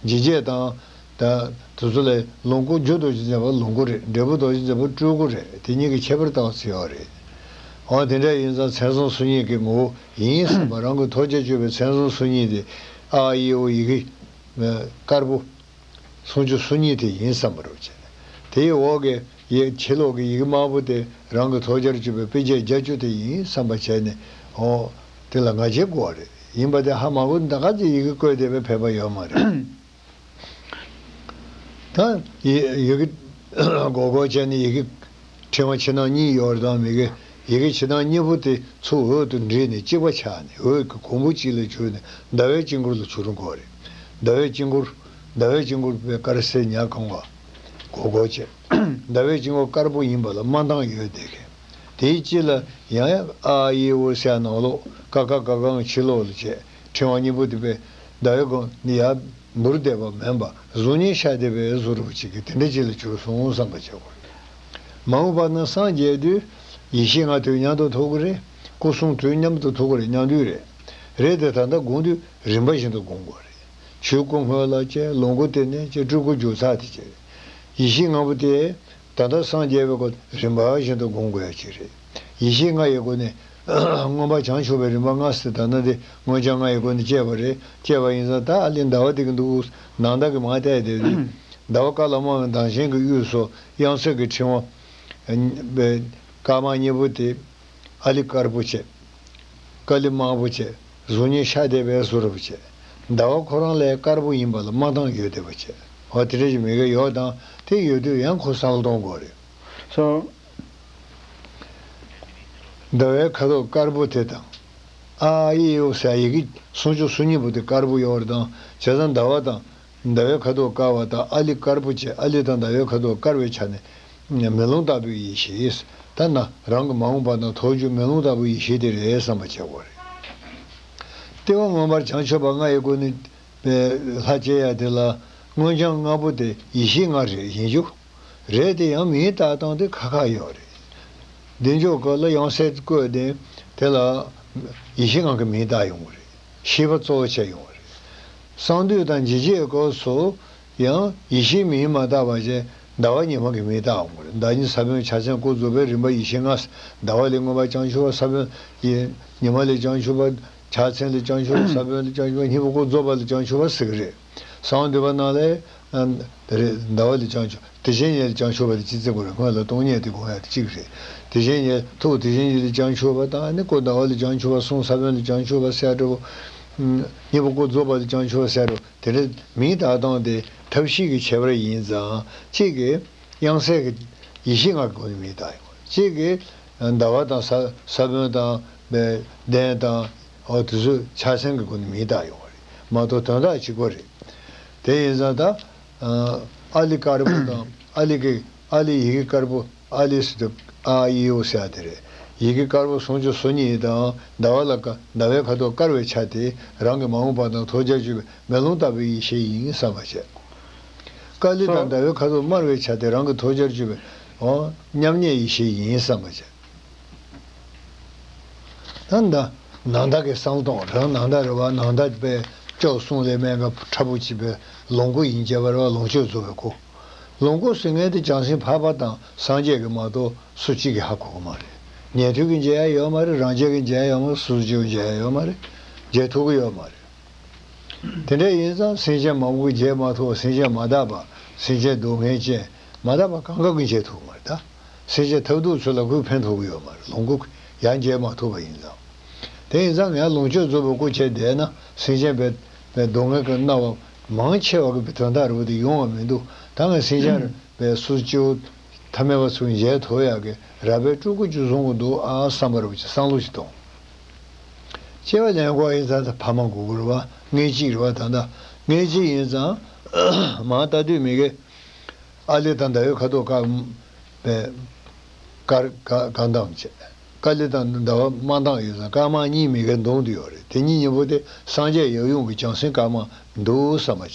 འཇིགས་བྱེད་དང་། ད་དེ་ཚོ་ལས་ལོངས་སྐུ། རྒྱུ་རྡོ་རྗེ་འཛིན་པ་ལོངས་སྐུ་རེད། འབྲས་བུ་རྡོ་རྗེ་འཛིན་པ་སྤྲུལ་སྐུ་རེད། དེ་གཉིས་ཀྱི་ཁྱད་པར་ཏོག་ཙམ་ཡོད་རེད། འོ་དེ་འདྲ་ཡིན་ཙང་མཚན་བཟང་སོ་གཉིས་ཀྱི་ངོ་བོ་ཡིན་བསམ་པ། རང་གི་ཐོག་རྒྱ་གཅོད་པའི་མཚན་བཟང་སོ་གཉིས་དེ། ཨ་ཨི་ཨོ་ཡི་གེ་དཀར་པོ། སུམ་ཅུ་སོ་གཉིས་དེ་ཡིན་བསམ་པ་རེད་བྱས། དེའི་འོག་གི་ཡི་ཕྱི་ལོགས་ཀྱི་ཡི་གེ་དམར་པོ་དེ་རང་གི་ཐོག་རྒྱར་གྱུར་པའི་དཔེ་བྱད་བརྒྱད་ཅུ་དེ་ཡིན་བསམ་པ་བྱས་ནས། འོ་དེ་ལ་ང་རྒྱལ་དགོས་པ་རེད། ཡིན་པ་དེ་ཧ་མ་གོ་ན་ད་ག་ཚོད་ཡི་གེ་བཀོད་བསྡད་པའི་ཕན་པ་ཡོད་མ་རེད། ད་ཡི་ཡི་གེ་སྒོར་སྒོར་བྱས་ནས་ཡི་གེ་ཕྲེང་བ་ཕྱི་ནང་གཉིས་ཡོད་རེད་དང་མི་གེ། ཡི་གེ་ཕྱི་ནང་གཉིས་པོ་དེ་ཚུར་འོད་དུ་འདྲེས་ནས་གཅིག་པ་ཆགས་ནས། འོད་ཀྱི་གོང་བུ་གཅིག་ལ་གྱུར་ནས་ཟླ་བའི་དཀྱིལ་འཁོར་ལ་གྱུར་དགོས་རེད། ཟླ་བའི་དཀྱིལ་འཁོར། ཟླ་བའི་དཀྱིལ་འཁོར་དཔེ་དཀར་སེར་ཉ་གང་བ་སྒོར་སྒོར་བྱས། ཟླ་བའི་དཀྱིལ་འཁོར་དཀར་པོ་ཡིན་པ་ལ་དམར་མདངས་ཡོད་བསྡད་མཁན། དེའི་དཀྱིལ་ལ་ཡང་ཡང་ཨ་ཨི་ཨོ་ཟེར་ནང་ལོགས། ཀ་ཁ་ག་གང་ཕྱི་ལོགས་ལ་བྱས། ཕྲེང་བ་གཉིས་པོ་དེ་དཔེ་ཟླ་བའི་སྒང་ནས་ཡར་འབུར་བསྡད་པ་མིན་པ། གཟུགས་བརྙན་ཤར་བསྡད་པའི་བཟོ་འདྲ་པོ་ཅིག་གི་དེ་འདྲ་ཅིག་ལ་གྱུར་སོང་བསམ་པ་བྱེད་དགོས། མ་འོངས་པ་ན་སངས་རྒྱས་དུས་ཡེ་ཤེས་ལྔ་དུས་མཉམ་དུ་ཐོབ་ཀྱི་རེད། སྐུ་གསུང་ཐུགས་མཉམ་དུ་ཐོབ་ཀྱི་རེད། མཉམ་དུ་རེད། རེད་དེ་ད་ལྟ་སྒོམ་དུས་རིམ་པ་བཞིན་དུ་སྒོམ་དགོས་རེད། ཆོས་སྐུ་སྔོན་ལ་བྱས། ལོངས་སྐུ་དེ་ནས་བྱས། སྤྲུལ་སྐུ་རྒྱུ་ཚར་དེ་བྱས། ཡེ་ཤེས་ལྔ་པོ་དེ་ད་ལྟ་སངས་རྒྱས་པའི་སྒོ་རིམ་པ་བཞིན་དུ་སྒོམ་དགོས་ཡ་ཅིག་རེད། ཡེ་ཤེས་ལྔ་ཡི་སྒོ་ནས་མངོན་པ་བྱང་ཆུབ་པའི་རིམ་པ་ལྔ་ཟེར། ད་ནི་དེ་མངོན་བྱང་ལྔ་ཡི་སྒོ་ནས་སྐྱེས་པ་རེད། སྐྱེས་པ་ཡིན་ཙང་ད་ཨ་ལས་ཟླ་བ་དེ་གི་འདུག་ནང་ཟླ་གི་མ་བལྟས་དེ། ཟླ་བ་ཀ་ལ་མང་བའི་མདངས་ཅན་གྱི་དབུས་སུ་དབྱངས་གསལ་གྱི་ཕྲེང་བ་དཀར་དམར་གཉིས་པོ་དེ། ཨ་ལི་དཀར་པོ་བྱས། ཀ་ལི་དམར་པོ་བྱས། གཟུགས་བརྙན་ཤ་དེ་བས་བཟོ་རུབ་བྱས། ཟླ་བ་ཁོ་རང་ལས་དཀར་པོ་ཡིན་པ་ལ་མ་བཏང་ཡོད་བསྡད་པ་བྱས། འོ་དེ་འདྲ་ཞིག་མི་དགེ་ཡོད་དང་དེ་ཡོད་དུས་ཡང་ཁོ་བསམ་བློ་གཏོང་དགོས་རེད། སོ། ཟླ་བའི་ཁ་དོག་དཀར་པོ་དེ་དང་། ཨ་ཨི་ཨི་ཨུ་ཟེར་ཡི་གེ་སུམ་ཅུ་སོ་གཉིས་པོ་དེ་དཀར་པོ་ཡོད་རེད་དང་། བྱས་ཙང་ཟླ་བ་དང་། ཟླ་བའི་ཁ་དོག་དཀར་བ་དང་ཨ་ལི་དཀར་པོ་བྱས། ཨ་ལི་དང་ཟླ་བའི་ཁ་དོག་དཀར་བའི་ཆ་ནས་མེ་ལོང་ལྟ་བུའི་ཡེ་ཤེས། ད་ན་རང་གི་མ་འོངས་པ་དང་ཐོགས་རྒྱུ་མེ་ལོང་ལྟ་བུའི་ཡེ་ཤེས་དེ་རེད་བསམ་པ་བྱེད་དགོས་རེད། ལྟེ་བ་མངོན་པར་བྱང་ཆུབ་པ་ལྔ་ཡི་སྒོ་ནས་ལྷ་བསྐྱེད་ཡ་དེ་ལ་མངོན་བྱང་ལྔ་པོ་དེ་ཡེ་ཤེས་ལྔ་རེད་ཡིན་རྒྱུ། རེད་དེ་ཡང་མིང་བཏགས་སྟངས་དེ་ཁ་ཁ་ཡོད་རེད། བདེ་མཆོག་སྐབས་ལ་ཡང་སེ་བཀོད་དེ་དེ་ལ་ཡེ་ཤེས་ལྔ་གི་མིང་བཏགས་ཡོང་གི་རེད། ཤེས་པ་གཙོ་བོ་བྱས་ཡོང་གི་རེད། གསང་འདུས་དང་འཇིགས་བྱེད་སྐབས་སུ་ཡང་ཡེ་ཤེས་མིང་མ་བཏགས་པ་བྱས་ཟླ་བ་ཉི་མ་གི་མིང་བཏགས་ཡོང་གི་རེད། ཟླ་ཉིན་ས་བོན་ཕྱག་མཚན་སྐུ་རྫོགས་པའི་རིམ་པ་ཡེ་ཤེས་ལྔ། ཟླ་བ་ལས་མངོན་པར་བྱང་ཆུབ་པ། ས་བོན་ཡེ་ཉི་མ་ལས་བྱང་ཆུབ་པ། ཕྱག་མཚན་ལས་བྱང་ཆུབ་པ། ས་བོན་ལས་བྱང་ཆུབ་པ། སྙིང་པོ་སྐུ་རྫོགས་པ་ལས་བྱང་ཆུབ་པ་ཟེར་གི་རེད། གསང་བ་འདུས་པ་ནང་ལས། ཨ། དེ་རེད། ཟླ་བ་ལས་བྱང་ཆུབ། དེ་བཞིན་ཉིད་ལས་བྱང་ཆུབ་པ་དེ་སྤྱི་རྫས་ཀུན་རེད། སྔོན་ལ་སྟོང་ཉིད་དེ་དགོངས་ཡ་དེ་གཅིག་རེད། དེ་བཞིན་ཉིད་ཐུགས་དེ་བཞིན་ཉིད་ལས་བྱང་ཆུབ་པ་དང་། ཨ་ནི་སྐུ་ཟླ་བ་ལས་བྱང་ཆུབ་པ་གསུངས། ས་བོན་ལས་བྱང་ཆུབ་པ་ཟེར་འགྲོ། སྙིང་པོ་སྐུ་རྫོགས་པ་ལས་བྱང་ཆུབ་པ་ཟེར་འགྲོ། དེ་འདྲའི་མིང་བཏགས་སྟངས་དེ་ཐབས་ཤེས་ཀྱི་ཁྱད་པར་ཡིན་ཙང་གཅིག་གིས་དབྱངས་གསལ་གྱི་ཡེ་ཤེས་ལྔ་གི་སྒོ་ནས་མིང་བཏགས་ཡོང་། གཅིག་གིས་ཟླ་བ་དང་ས་ས་བོན་དང་གདན་དང་། འོ་དེ་ཚོའི་ཕྱག་མཚན་གྱི་སྒོ་ནས་མིང་བཏགས་ཡོང་བ་རེད་མ་གཏོགས་དོན་དག་གཅིག་པ་རེད། དེ་ཡིན་ཙང་ད། ཨ་ལི་དཀར་པོ་དང་ཨ་ལི་གི་ཨ་ལི་ཡི་གེ་དཀར་པོ། ཨ་ལི་ཟེར་དུས་ཨ་ཨི་ཨུ་ཟེར་ཡ་དེ་རེད། ཡི་གེ་དཀར་པོ་སུམ་ཅུ་སོ་གཉིས་དང་ཟླ་བ་ལ་ཀ་ཟླ་བའི་ཁ་དོག་དཀར་བའི་ཆ་དེ་རང་གི་མ་འོངས་པ་དང་ཐོགས་བྱར་གྱུར་པའི་མེ་ལོང་ལྟ་བུའི་ཡེ་ཤེས་ཡིན་བསམ་པ་བྱས། ཀ་ལི་དང་ཟླ་བའི་ཁ་དོག་དམར་བའི་ཆ་དེ་རང་གི་ཐོགས་བྱར་གྱུར་པའི། འོ། མཉམ་ཉིད་ཡེ་ཤེས་ཡིན་བསམ་པ་བྱས། ད་ད་ནང་ལྟ་གི་བསམ་སྟངས་རང་ནང་ལྟ་རེད་བ། ནང་ལྟ་པའི་སྐྱོབ་གསུང་ལས་སྨན་ཁབ་ཕྲ་བོ་གཅིག་པའི་ལོངས་སྐུ་ཡིན་བྱས་པ་རེད་བ། ལོངས་སྤྱོད་རྫོགས་པའི་སྐུ། ལོངས་སྐུ་ཟེར་མཁན་དེ་བྱང་སེམས་འཕགས་པ་དང་སངས་རྒྱས་ཀྱི་མ་གཏོགས་སུ་གཅིག་གིས་ཧ་གོ་གི་མ་རེད། ཉན་ཐོས་ཀྱིས་མཇལ་ཡ་ཡོད་མ་རེད། རང་རྒྱལ་གྱིས་མཇལ་ཡ་ཡོད་མ་རེད། སུ་གཅིག་གིས་མཇལ་ཡ་ཡོད་མ་རེད། མཇལ་ཐུབ་ཀྱི་ཡོད་མ་རེད། དེ་འདྲ་ཡིན་ཙང་སེམས་ཅན་མང་པོ་གིས་མཇལ་མ་ཐུབ་པ། སེམས་ཅན་མ་དག་པ། སེམས་ཅན་སྡུག་བསྔལ་ཅན་མ་དག་པ་གང་ག་གིས་མཇལ་ཐུབ་ཀྱི་མ་རེད་ད། སེམས་ཅན་ཐབས་སྡུག་ཚོ་ལ་ཁོས་ཕན་ཐོགས་ཀྱི་ཡོད་མ་རེད། ལོངས་སྐུ་ཡང་མཇལ་མ་ཐུབ་པ་ཡིན་ཙང་། དེ་ཡིན་ཙང་ངས་ལོངས་སྤྱོད་རྫོགས་པའི་སྐུ་བྱས་བསྡད་ན་སེམས་ཅན་པའི་པའི་སྡུག་བསྔལ་གྱི་སྣང་བ་མང་ཆེ་བ་གི་དོན་དག་རེད་པ། དེ་ཡོང་བ་མི་འདུག་ད་ངས་སེམས་ཅན་པའི་སུ་སྐྱེ་བོ་ཐ་མལ་པ་ཚོ་མཇལ་ཐུབ་ཡག་གི་རགས་པའི་སྤྲུལ་སྐུ་ཅིག་བཟུང་གི་འདུག་ཨ་བསམ་པ་རེད་པ། ཅིག་བསམ་བློ་ཞིག་གཏོང་། སྐྱེ་བ་ལེན་དགོས་ཡིན་ཙང་ད་ཕ་མ་དགོས་ཀྱི་རེད་བ། མངལ་གཅིག་རེད་བ། ད་ལྟ་མངལ་གཅིག་ཡིན་ཙང་མར་ལྟ་དུས་མི་དགེ། ཨ་ལི་དང་ཟླ་བའི་ཁ་དོག་དཀར་པའི་དཀར་དཀར་དཀར་མདངས་བྱས། ཀ་ལི་དང་ཟླ་བ་དམར་མདངས་ཡོད་ཙང་དཀར་དམར་གཉིས་མི་དགེ་མདུན་དུ་ཡོད་རེད། དེ་གཉིས་མཉམ་པོ་དེ་སངས་རྒྱས་ཡབ་ཡུམ་གྱི་བྱང་སེམས་དཀར་དམར་འདུག་བསམ་པ་བྱས།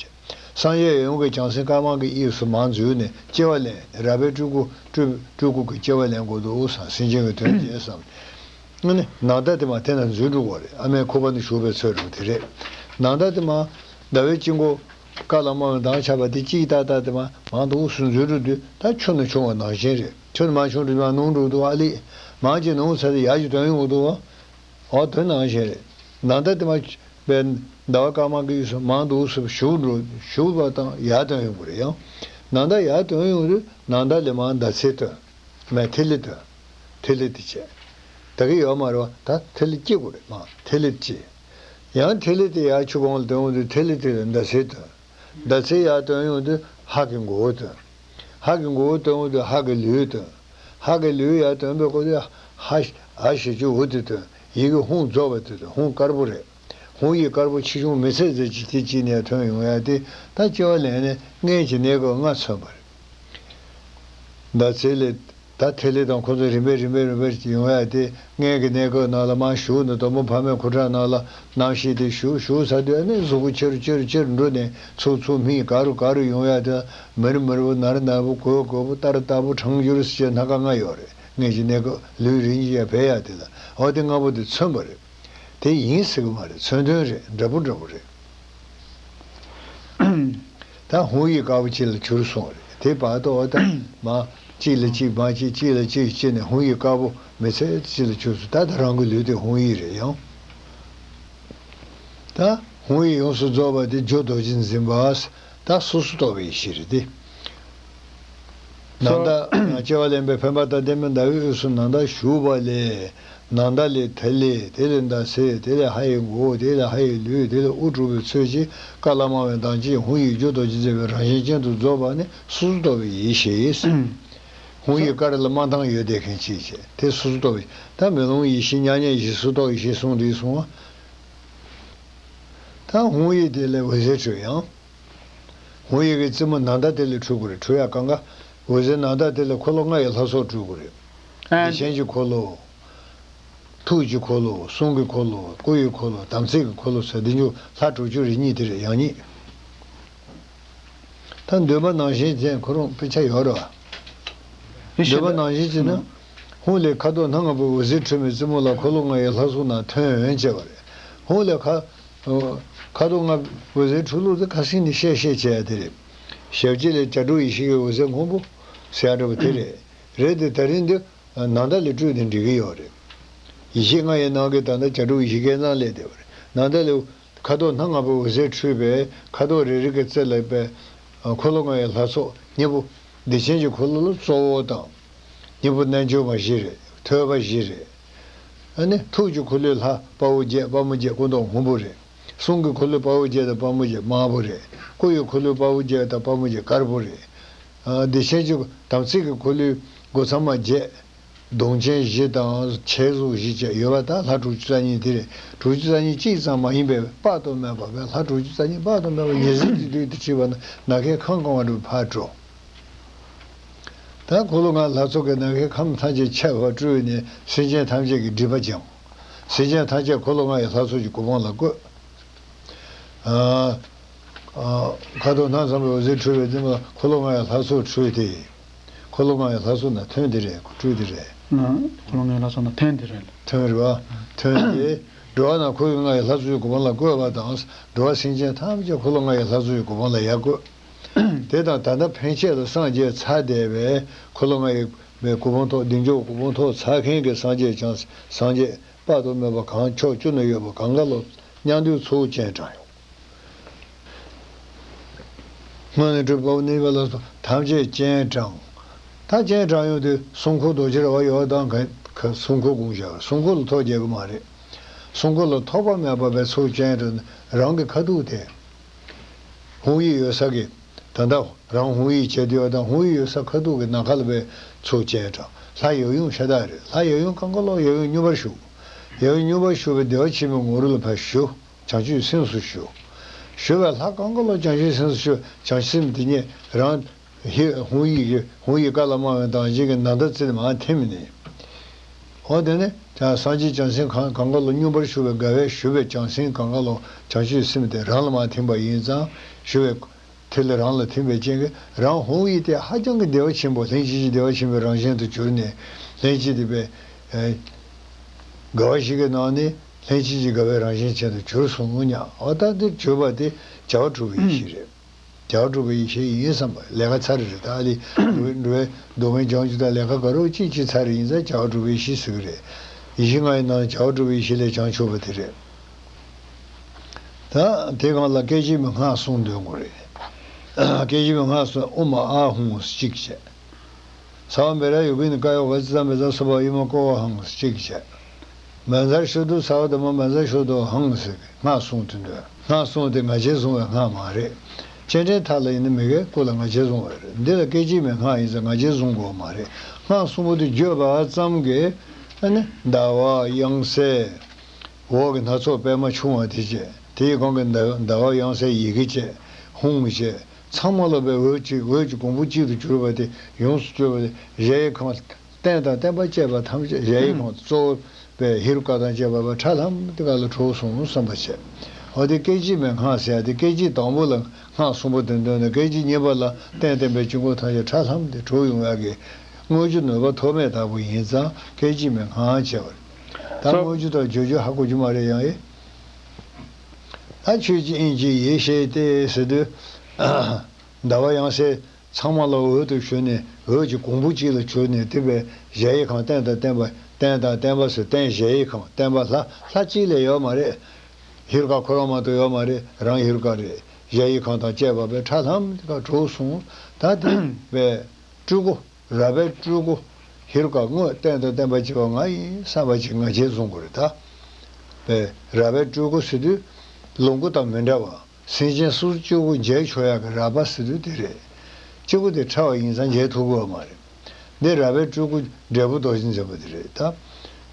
སངས་རྒྱས་ཡབ་ཡུམ་གྱི་བྱང་སེམས་དཀར་དམར་གྱི་དབྱིངས་སུ་མར་འཛུལ་ནས་སྐྱེ་བ་ལེན། རགས་པའི་སྤྲུལ་སྐུ་སྤྲུལ་སྤྲུལ་སྐུ་གི་སྐྱེ་བ་ལེན་དགོས་འདུག་བསམ། སེམས་ཅན་གྱི་དོན་བྱེད་བསམ། ཨ་ནི་ནང་ལྟ་དེ་མར་དེ་ན་འཛུལ་འགྲོ་དགོས་རེད། ཨ་མའི་ཁུག་པ་ནས་ཞུགས་པའི་ཚོད་རེད། དེ་རེད། ནང་ལྟ་དེ་མར་ཟླ་བའི་དཀྱིལ་འཁོར་དཀར་ལ་དམར་བའི་མདངས་ཆགས་པ་དེ་གཅིག་ཏག་ཏག་དེ་མར་མར་འདུག་སེ་འཛུལ་འགྲོ་དུས་ད་ཆུ་ནས་ཕྱུང་བ་ནང་བཞིན་རེད། ཆུ་ནས་མར་ཕྱུང་འགྲོ་དུས་མར་ནུར་འགྲོ་འདུག་ཨ་ལི། མར་ཅིག་ནུར་ཚར་དུས་ཡར་ཅིག་དོན་ཡོང་གི་འདུག་བ། འོ་དོན་ནང་བཞིན་རེད། ནང་ལྟ་དེ་མར་པའི་ཟླ་བ་དཀར་དམར་གྱི་དབྱིངས་སུ་མར་འདུག་སེ་ཞུགས་འགྲོ། ཞུགས་པ་དང་ཡར་དོན་ཡོང་གི་རེད། ཡང་ནང་ལྟ་ཡར་དོན་ཡོང་དུས་ནང་ལྟ་ལས་མར་ཟླ་ཚེས་དོན། མར་ཐིག་ལེ་དོན། ཐིག་ལེ་དེ་བྱས། ད་གི་ཡོད་མ་རེད་བ། ད་ཐིག་ལེ་གཅིག་པུ་རེད། མར་ཐིག་ལེ་གཅིག་ཡང་ཐིག་ལེ་དེ་ཡར་ཆུ་བོང་ལ་དོན་ཡོང་དུས་ཐིག་ལེ་དེ་ལ་ཟླ་ཚེས་དོན། ཟླ་ཚེས་ཡར་དོན་ཡོང་དུས་ཧ་གི་མགོ་བོ་དོན། ཧ་གི་མགོ་བོ་དོན་ཡོང་དུས་ཧ་གི་ལུས་དོན། ཧ་གི་ལུས་ཡར་དོན་པའི་སྐབས་དུས་ཧ་ཨ་ཞེ་ཅིག་འུ་དེ་དོན། ཡི་གེ་ཧཱུྃ་རྫོགས་པ་དེ་དོན། ཧཱུྃ་དཀར་པོ་རེད། ཧཱུྃ་ཡིག་དཀར་པོ་ཆེ་ཆུང་མི་ཚད་ཟེར་གྱི་དེ་གཅིག་ནས་ཐོན་ཡོང་ཡ་དེ་ད་སྐྱེ་བ་ལེན་ནས་མངལ་གྱི་གནས་སྐབས་ལྔ་མཚོན་པ་རེད། ཟླ་ཚེས་ལས་ད་ཐིག་ལེ་དང་ཁོ་ཚོ་རིམ་པས་རིམ་པས་རིམ་པས་ཡོང་ཡ་དེ་མངལ་གྱི་གནས་སྐབས་ནང་ལ་མར་ཞུགས་ནས་དང་པོ་ཕ་མའི་ཁུ་ཁྲག་ནང་ལ་རྣམ་ཤེས་དེ་ཞུགས། ཞུགས་ཚར་དུས་ཨ་ནི་གཟུགས་པོ་ཆེ་རུ་ཆེ་རུ་ཆེ་རུ་འགྲོ་ནས་ཚུགས་ཚུགས་སྨིན། ག་རུ་ག་རུ་ཡོང་ཡ་དེ་མི་རུ་མི་རུ་ནར་ནར་བུ་གོས་གོས་བུ་སྟར་སྟར་བུ་ཕྲང་འགྱུར་ཟེར་བྱས་སྣ་ཁ་ལྔ་ཡོད་རེད། མངལ་གྱི་གནས་སྐབས་ལུས་རིན་གྱིས་ཡ་འཕེལ་ཡ་དེ་ལ་འོ་དེ་ལྔ་པོ་དེ་མཚོན་པ་རེད། དེ་ཡིན་སྲིད་གི་མ་རེད། མཚོན་དོན་རེད། འདྲ་པོ་འདྲ་པོ་རེད། ད་ཧཱུྃ་ཡིག་དཀར་པོ་གཅིག་ལ་གྱུར་སོང་རེད། དེ་བར་དུ་འོ་ད་མར་གཅིག་ལ་གཅིག་མར་གཅིག་གཅིག་ལ་གཅིག་བྱས་ནས་ཧཱུྃ་ཡིག་དཀར་པོ་མི་ཚད་གཅིག་ལ་གྱུར་སོང་། ད་ད་རང་གི་ལུས་དེ་ཧཱུྃ་ཡིག་རེད། ཡང་ད་ཧཱུྃ་ཡིག་ཡོངས་སུ་རྫོགས་པ་དེ་རྒྱུ་རྡོ་རྗེ་འཛིན་པ། ད་སོ་སོ་རྟོགས་པའི་ཡེ་ཤེས་རེད་དེ། ནང་ལྟ་སྐྱེ་བ་ལེན་པའི་འཕེན་པ་དང་ལྡན་པའི་ཟླ་བའི་དབུས་སུ་ནང་ལྟ་ཞུགས་པ་ལས། ནཱ་ད་ལས་ཐ་ལེ། དེ་ལས་ད་སེ། དེ་ལས་ཧ་ཡིག་མགོ། དེ་ལས་ཧ་ཡིག་ལུས། དེ་ལས་ཨུ་དྲུག་པའི་ཚོད་ཅིག་ཀ་ལ་མ་བའི་གདངས་ཀྱིས་ཧཱུྃ་ཡིག་རྒྱུ་རྡོ་རྗེ་མཛེས་པའི་རང་བཞིན་ཅན་དུ་རྫོགས་པ་ནི་སོ་སོར་རྟོག་པའི་ཡེ་ཤེས་ཡིན། ཧཱུྃ་ཡིག་དཀར་ལ་མ་བཏང་ཡོད་བསྡད་མཁན་ཅིག་བྱས། དེ་སོ་སོར་རྟོག་པའི། ད་མེ་ལོང་ཡེ་ཤེས་མྱ་ངན་ཡེ་ཤེས་སོ་སོར་རྟོག་ཡེ་ཤེས་གསུངས་རེད་གསུངས་པ། ད་ཧཱུྃ་ཡིག་དེ་ལས་འོད་ཟེར་འཕྲོས་ཡང་། ཧཱུྃ་ཡིག་གི་རྩེ་མོ་ནཱ་ད་དེ་ལས་འཕྲོས་དགོས་རེད། འཕྲོས་ཡ་གང་ག་འོད་ཟེར་ནཱ་ད་དེ་ལས་འཁོར་ལོ་ལྔ་ཡི་ལྷ་ཚོགས་འཕྲོས་དགོས་རེད། ཨ། བདེ་ཆེན་གྱི་འཁོར་ལོ། ཐུགས་ཀྱི་འཁོར་ལོ། གསུང་གི་འཁོར་ལོ། སྐུ་ཡི་འཁོར་ལོ། དམ་ཚིག་གི་འཁོར་ལོ་ཟེར་འདི་ཉུང་ལྷ་དྲུག་ཅུ་རེ་གཉིས་དེ་རེད། ཡང་གཉིས། ད་འདོད་པ་ནང་བཞིན་ཅན་ཁོ་རང་དཔེ་ཆ་ཡོད་རེད་བ། འདོད་པ་ནང་བཞིན་ཅན་ན། ཧཱུྃ་ལས་ཁ་དོག་སྣ་ལྔ་པོ་འོད་ཟེར་འཕྲོས་མའི་རྩེ་མོ་ལ་འཁོར་ལོ་ལྔ་ཡི་ལྷ་ཚོགས་རྣམས་ཐོན་བྱས་པ་རེད། ཧཱུྃ་ལས་ཁ། ཁ་དོག་ལྔ་པོ་འོད་ཟེར་འཕྲོ་ལུགས་དེ་ཁ་སང་ནས་བཤད་བཤད་བྱས་ཡ་དེ་རེད། ཞབས་ཀྱི་ལས་བྱ་གྲུ་ཡེ་ཤེས་ཀྱི་འོད་ཟེར་སྔོན་པོ་ཟེར་ཡ་འདྲ་བོ་དེ་རེད། རེད་དེ་ད་རིང་འདི། ནཱ་ད་ལས་སྤྲོས་ཏེ་འགྲིག་གི་ཡོད་རེད། ཡེ་ཤེས་ལྔ་ཡི་ནང་གི་ད་ལྟ་བྱ་གྲུ་ཡེ་ཤེས་སྐལ་བཟང་སླེབས་བསྡད་པ་རེད། ནཱ་ད་ལས་ཁ་དོག་སྣ་ལྔ་པོ་འོད་ཟེར་འཕྲོས་པས་ཁ་དོག་རེ་རེ་གི་རྩེ་ལ་པའི་འཁོར་ལོ་ལྔ་ཡི་ལྷ་ཚོགས་སྙིང་པོ་བདེ་ཆེན་གྱི་འཁོར་ལོ་ལ་གཙོ་བོ་དང་། སྙིང་པོ་རྣལ་འབྱོར་མ་བཞི་རེད། ཐོད་པ་བཞི་རེད། ཨ་ནི་ཐུགས་ཀྱི་འཁོར་ལོའི་ལྷ་དཔའ་བོ་བརྒྱད་དཔའ་མོ་བརྒྱད་སྐུ་མདོག་སྔོན་པོ་རེད། གསུང་གི་འཁོར་ལོའི་དཔའ་བོ་བརྒྱད་དང་དཔའ་མོ་བརྒྱད་དམར་པོ་རེད། སྐུ་ཡི་འཁོར་ལོའི་དཔའ་བོ་བརྒྱད་དང་དཔའ་མོ་བརྒྱད་དཀར་པོ་རེད། ཨ། བདེ་ཆེན་གྱི་དམ་ཚིག་གི་འཁོར་ལོའི་སྒོ་ཚང་མ་བརྒྱད། གདོང་ཅན་བཞི་དང་བྱད་གཟུགས་བཞི་བཅས་ཡོད་པ་དག་ལྷ་དྲུག་ཅུ་རྩ་གཉིས་དེ་རེད། དྲུག་ཅུ་རྩ་གཉིས་གཅིག་ཙམ་མ་ཡིན་པའི་དཔག་ཏུ་མེད་པ་བས་ལྷ་དྲུག་ཅུ་རྩ་གཉིས་དཔག་ཏུ་མེད་པ་ཉེར་བཞི་དེ་དུས་དེ་བྲིས་པ་ན་ནམ་མཁའི་ཁམས་གང་བ་འགྲོ་ཕར་འགྲོ། ད་འཁོར་ལོ་ལྔ་ལྷ་ཚོགས་ཀྱི་ནམ་མཁའི་ཁམས་ཐམས་ཅད་ཁྱབ་པར་སྤྲུལ་ནས་སེམས་ཅན་ཐམས་ཅད་ཀྱི་སྒྲིབ་པ་སྦྱང་། སེམས་ཅན་ཐམས་ཅད་འཁོར་ལོ་ལྔ་ཡི་ལྷ་ཚོགས་ཀྱི་གོ་འཕང་ལ་བཀོད། ཨ། ཨ། ཁ་དོག་སྣ་ཚོགས་པའི་འོད་ཟེར་འཕྲོས་པའི་རྩེ་མོ་འཁོར་ལོ་ལྔ་ཡི་ལྷ་ཚོགས་འཕྲོས་ཏེ། འཁོར་ལོ་ལྔ་ཡི་ལྷ་ཚོགས་ན་ཐོན་དེ་རེད། སྤྲུལ་དེ་རེད། ཨ། འཁོར་ལོ་ལྔ་ཡི་ལྷ་ཚོགས་ན་ཐོན་དེ་རེད། ཐོན་རེད་བ། ཐོན་ཏེ། འགྲོ་བ་རྣམས་འཁོར་ལོ་ལྔ་ཡི་ལྷ་ཚོགས་ཀྱི་གོ་འཕང་ལ་བཀོད་པ་དང་། འགྲོ་བ་སེམས་ཅན་ཐམས་ཅད་འཁོར་ལོ་ལྔ་ཡི་ལྷ་ཚོགས་ཀྱི་གོ་འཕང་ལ་ཡར་བཀོད། དེ་དང་ད་ལྟ་ཕན་ཆད་ལ་སངས་རྒྱས་ཚར་བསྡད་པའི་འཁོར་ལོ་ལྔ་ཡི་གོ་འཕང་ཐོབ། བདེ་མཆོག་གོ་འཕང་ཐོབ་ཚར་མཁན་གྱི་སངས་རྒྱས་བྱང་སངས་རྒྱས་དཔག་ཏུ་མེད་པ་གང་ཕྱོགས་བཅུ་ན་ཡོད་པ་གང་ག་ལ་མཉམ་འདུས་ཚོགས་སྤྱན་དྲངས་ཡོང་། སྔོན་ལ་གྲུབ་པ་ནི་བ་ལ་སོགས་ཐམས་ཅད་སྤྱན་དྲངས། ད་སྤྱན་དྲངས་ཡོང་དུས་སྲུང་འཁོར་རྡོ་རྗེ་ར་བ་ཡོད་དང་ག་སྲུང་འཁོར་དགོངས་བཞག་སྲུང་འཁོར་ལ་ཐོགས་རྒྱག་གི་མ་རེད། སྲུང་འཁོར་ལ་ཐོགས་པ་མེད་པ་བས་ཚོགས་སྤྱན་དྲངས་རང་གི་ཁ་ཐུག་དེ། ཧཱུྃ་ཡིག་ཡོད་ས་གི། ད་ལྟ་རང་ཧཱུྃ་ཡིག་བྱས་དུས་ཡོད་དང་ཧཱུྃ་ཡིག་ཡོད་ས་ཁ་ཐུག་གི་ནམ་མཁའ་ལ་བས་ཚོགས་སྤྱན་དྲངས། ལྷ་ཡབ་ཡུམ་ཤ་སྟག་རེད། ལྷ་ཡབ་ཡུམ་གང་ག་ལོག་ཡབ་ཡུམ་མཉམ་པར་བཞུགས། ཡབ་ཡུམ་མཉམ་པར་བཞུགས་པའི་བདེ་བ་ཆེན་པོའི་ངོ་བོ་ལ་ཕར་ཞུ། བྱང་ཆུབ་སེམས་སུ་ཞུ། ཞུ་བའི་ལྷ་གང་ག་ལོག་བྱང་ཆུབ་སེམས་སུ་ཞུ། བྱང་ཆུབ་སེམས་དེ་ཉིད་རང་ཧཱུྃ་ཡིག་གི་ཧཱུྃ་ཡིག་ཀ་ལ་མ་བའི་གདངས་ཅན་གྱི་ནཱ་ད་རྩེ་ནས་མར་ཐིམ་ནས། འོ་དེ་ནས་སངས་རྒྱས་བྱང་སེམས་གང་གང་ག་ལོག་མཉམ་པར་བཞུགས་པའི་དགའ་བས་ཞུ་བའི་བྱང་སེམས་གང་ག་ལོག་བྱང་ཆུབ་སེམས་དེ་རང་ལ་མར་ཐིམ་པ་ཡིན་ཙང་ཞུ་བའི། དེ་ལས་རང་ལ་ཐིམ་པའི་རྐྱེན་གྱིས་རང་ཧཱུྃ་ཡིག་དེ་ཧ་ཅང་གི་བདེ་བ་ཆེན་པོ་ལྷན་ཅིག་གི་བདེ་བ་ཆེན་པོའི་རང་བཞིན་དུ་གྱུར་ནས་ལྷན་ཅིག་དེ་བས། དགའ་བ་ཞིག་གི་ནང་ནས་ལྷན་ཅིག་གི་དགའ་བའི་རང་བཞིན་ཅན་དུ་གྱུར་སོང་ཉག་འོ་ད་འདིར་གྱུར་པ་དེ་བྱ་བ་གྲུབ་པའི་ཡེ་ཤེས་རེད། བྱ་བ་གྲུབ་པའི་ཡེ་ཤེས་ཡིན་བསམ་པ་ལས་ཀ་ཚར་རེད། ད་ཨ་ལི་འགྲོ་བའི་འགྲོ་བའི་སྡུག་བསྔལ་སྦྱང་རྒྱུ་དང་ལས་ཀ་ག་རུ་གཅིག་གཅིག་ཚར་རེ་ཡིན་ཙང་བྱ་བ་གྲུབ་པའི་ཡེ་ཤེས་ཟེར་གི་རེད། ཡེ་ཤེས་ལྔ་ཡི་ནང་བྱ་བ་གྲུབ་པའི་ཡེ་ཤེས་ལས་བྱང་ཆུབ་པ་དེ་རེད། ད་དེ་སྒང་ལ་སྐད་ཅིག་མའི་སྔགས་གསུང་འདོན་དགོས་རེད། སྐད་ཅིག་མའི་སྔགས་སུ་ཨོཾ་ཨཱཿཧཱུྃ་གཅིག་བྱས། ས་བ་མེ་ར་ཡུ་གུ་ནི་ཀ་ཡོ་བ་ཙི་ཙ་མེ་ཙ་སུ་བ་ཡུ་མ་ཀོ་བ་ཧཱུྃ་གཅིག་བྱས། མ་ཛ་ཤོ་དུ་ས་བ་དྷ་མ་མ་ཛ་ཤོ་དུ་ཧཱུྃ་ཟེར་སྔགས་གསུང་དུ་འདོན། སྔགས་གསུང་དེ་ང་རྒྱལ་བཟུང་བའི་སྔགས་མ་རེད། སྤྱན་འདྲེན་ཐབས་ལ་ཡིན་ན་མི་དགེ་བཀོད་ལ་ང་རྒྱལ་བཟུང་བ་རེད། འདི་ལ་སྐད་ཅིག་མའི་སྔགས་ཡིན་ཙང་ང་རྒྱལ་བཟུང་དགོས་མ་རེད། སྔགས་གསུང་པོ་དེ་བརྗོད་པ་ཙམ་གྱིས་ཨ་ནི་ཟླ་བ་དབྱངས་གསལ། འོག་གི་སྣ་ཚོགས་པད་མ་ཕྱུང་བ་དེ་བཅས་དེའི་གོང་གི་ཟླ་ཟླ་བ་དབྱངས་གསལ་ཡི་གེ་བཅས་ཧཱུྃ་བཅས་ཚང་མ་ལ་བའི་འོད་གཅིག་འོད་ཀྱི་གོང་བུ་གཅིག་ཏུ་གྱུར་པ་དེ་ཡོངས་སུ་གྱུར་པ་དེ་གཞལ་ཡས་ཁང་རྟེན་དང་བརྟེན་པ་བཅས་པ་ཐམས་ཅད་གཞལ་ཡས་ཁང་གཙོ་བོ་པའི་ཧེ་རུ་ཀ་དང་བཅས་པ་བས་ཁྲ་ལྷམ་དེ་ག་ལ་གྲོལ་སོང་བསམ་པ་བྱས། འོ་དེ་སྐད་ཅིག་མའི་སྔགས་ཟེར་ཡ་དེ་སྐད་ཅིག་དང་པོ་ལ་སྔགས་གསུང་པོ་དེ་འདོན་ནས་སྐད་ཅིག་གཉིས་པ་ལ་རྟེན་བརྟེན་པའི་དཀྱིལ་འཁོར་ཐམས་ཅད་ཁྲ་ལྷམ་དེ་གྲོལ་ཡོང་ཡ་གི་དངོས་རྒྱུ་ནུས་པ་ཐོགས་མེད་ལྟ་བུ་ཡིན་ཙང་སྐད་ཅིག་མའི་སྔགས་བྱས་པ་རེད། ད་དངོས་རྒྱུ་དང་བརྗོད་རྒྱུ་ཧ་གོ་རྒྱུ་མ་རེད་ཡང་ཨེ། ད་ཆོས་ཀྱི་དབྱིངས་ཀྱི་ཡེ་ཤེས་ཏེ་ཟེར་དུས། ཟླ་བ་དབྱངས་གསལ་ཚང་མ་ལ་འོད་དུ་ཞུ་ནས་འོད་ཀྱི་གོང་བུ་གཅིག་ལ་གྱུར་ནས་དེ་བས་གཞལ་ཡས་ཁང་རྟེན་དང་བརྟེན་པ་རྟེན་དང་བརྟེན་པ་ཟེར་རྟེན་གཞལ་ཡས་ཁང་བརྟེན་པ་ལྷ་ལྷ་གཅིག་ལས་ཡོད་མ་རེད། ཧེ་རུ་ཀ་ཁོ་རང་མ་གཏོགས་ཡོད་མ་རེད། རང་ཧེ་རུ་ཀ་རེད། གཞལ་ཡས་ཁང་དང་བཅས་པ་བས་ཁྲ་ལྷམ་དེ་ག་གྲོལ་སོང་། ད་དེ་བས་སྤྲུལ་སྐུ། རལ་པའི་སྤྲུལ་སྐུ། ཧེ་རུ་ཀ་དངོས་བསྟན་དང་བསྟན་པ་བྱེད་པ་ང་ཡིན་བསམ་པ་ཅིག་ང་རྒྱལ་བཟུང་དགོས་རེད་ད། པས་རལ་པའི་སྤྲུལ་སྐུ་ཟེར་དུས་ལོངས་སྐུ་དང་མི་འདྲ་བ། སེམས་ཅན་སུ་གཅིག་པུ་མཇལ་ཆོག་ཡག་གི་རལ་པ་ཟེར་དུས་དེ་རེད། གཅིག་པུ་དེ་ཕྲ་བ་ཡིན་ཙང་མཇལ་ཐུབ་ཀྱི་ཡོད་མ་རེད། འདི་རལ་པའི་སྤྲུལ་སྐུ་འབྲས་བུ་རྡོ་རྗེ་འཛིན་པ་དེ་རེད་ད།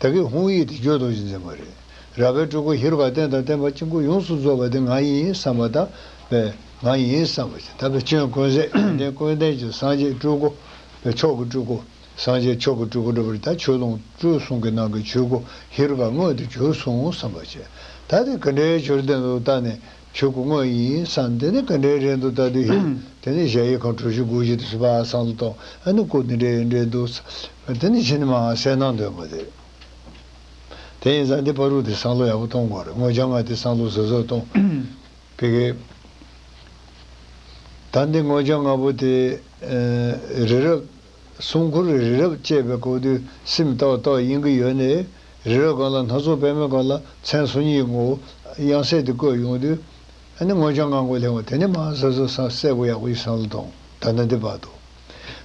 ད་གིན་ཧཱུྃ་ཡིག་དེ་རྒྱུ་རྡོ་རྗེ་འཛིན་པ་རེད། རལ་པའི་སྤྲུལ་སྐུ་ཧེ་རུ་ཀ་བསྟན་དང་བསྟན་པ་དཀྱིལ་འཁོར་ཡོངས་སུ་རྫོགས་པ་དེ་ང་ཡིན་བསམ་པ་དང་པས་ང་ཡིན་བསམ་པ་ཞིག་ད་པས་སྐྱོན་ཀུན་ཟད་ཡོན་ཏན་ཀུན་ལྡན་གྱི་སངས་རྒྱས་སྤྲུལ་སྐུ་པས་མཆོག་གི་སྤྲུལ་སྐུ། སངས་རྒྱས་མཆོག་གི་སྤྲུལ་སྐུ་འདྲ་བ་རེད་ད། ཆོས་ལོངས་སྤྲུལ་གསུམ་གྱི་ནང་གི་ཆོས་སྐུ་ཧེ་རུ་ཀ་དངོས་དེ་གྱུར་སོང་བསམ་པ་བྱས། ད་དེ་ག་འདྲའི་གྱུར་དེ་འདུག་ལྟ་ནས་ཆོས་སྐུ་དངོས་ཡིན་བསམ་དེ་ནི་ག་འདྲའི་རེད་འདུག་ལྟ་དུས་ཧེ་དེ་ནི་གཞལ་ཡས་ཁང་གྲུ་བཞི་སྒོ་བཞི་དེ་ཚོ་ཕར་བསམ་བློ་གཏོང་ཨ་ནི་སྐུ་འདི་འདྲའི་འདྲའི་འདུག་བསམ་དེ་ནི་ཕྱི་ནས་མར་གསལ་སྣང་འདོན་དགོས་དེ། དེ་ཡིན་ཙང་འདི་བར་དུ་དེ་བསམ་བློ་ཡག་པོ་གཏོང་དགོས་རེད། མངོན་བྱང་ལྔ་དེ་བསམ་བློ་གཟབ་གཟབ་གཏོང་། བི་གེ་ད་འདི་མངོན་བྱང་ལྔ་པོ་དེ་ཨ་རི་རབ། སྲུང་འཁོར་རི་རབ་བཅས་པའི་སྐབས་དུས་སེམས་ཏོག་ཏོག་ཡིན་གྱི་ཡོད་ནས། རི་རབ་སྒང་ལ་སྣ་ཚོགས་པད་མའི་སྒང་ལ་མཚན་སོ་གཉིས་ངོ་བོ་དབྱངས་གསལ་དུ་བཀོད་ཡོང་དུས། ཨ་ནི་མངོན་བྱང་ལྔ་མགོ་ལྷན་དབང་དེ་ནི་མར་གཟབ་གཟབ་བསམ་གསལ་པོ་ཡག་པོ་ཞིག་བསམ་བློ་གཏོང་། ད་ལྟ་འདི་བར་དུ།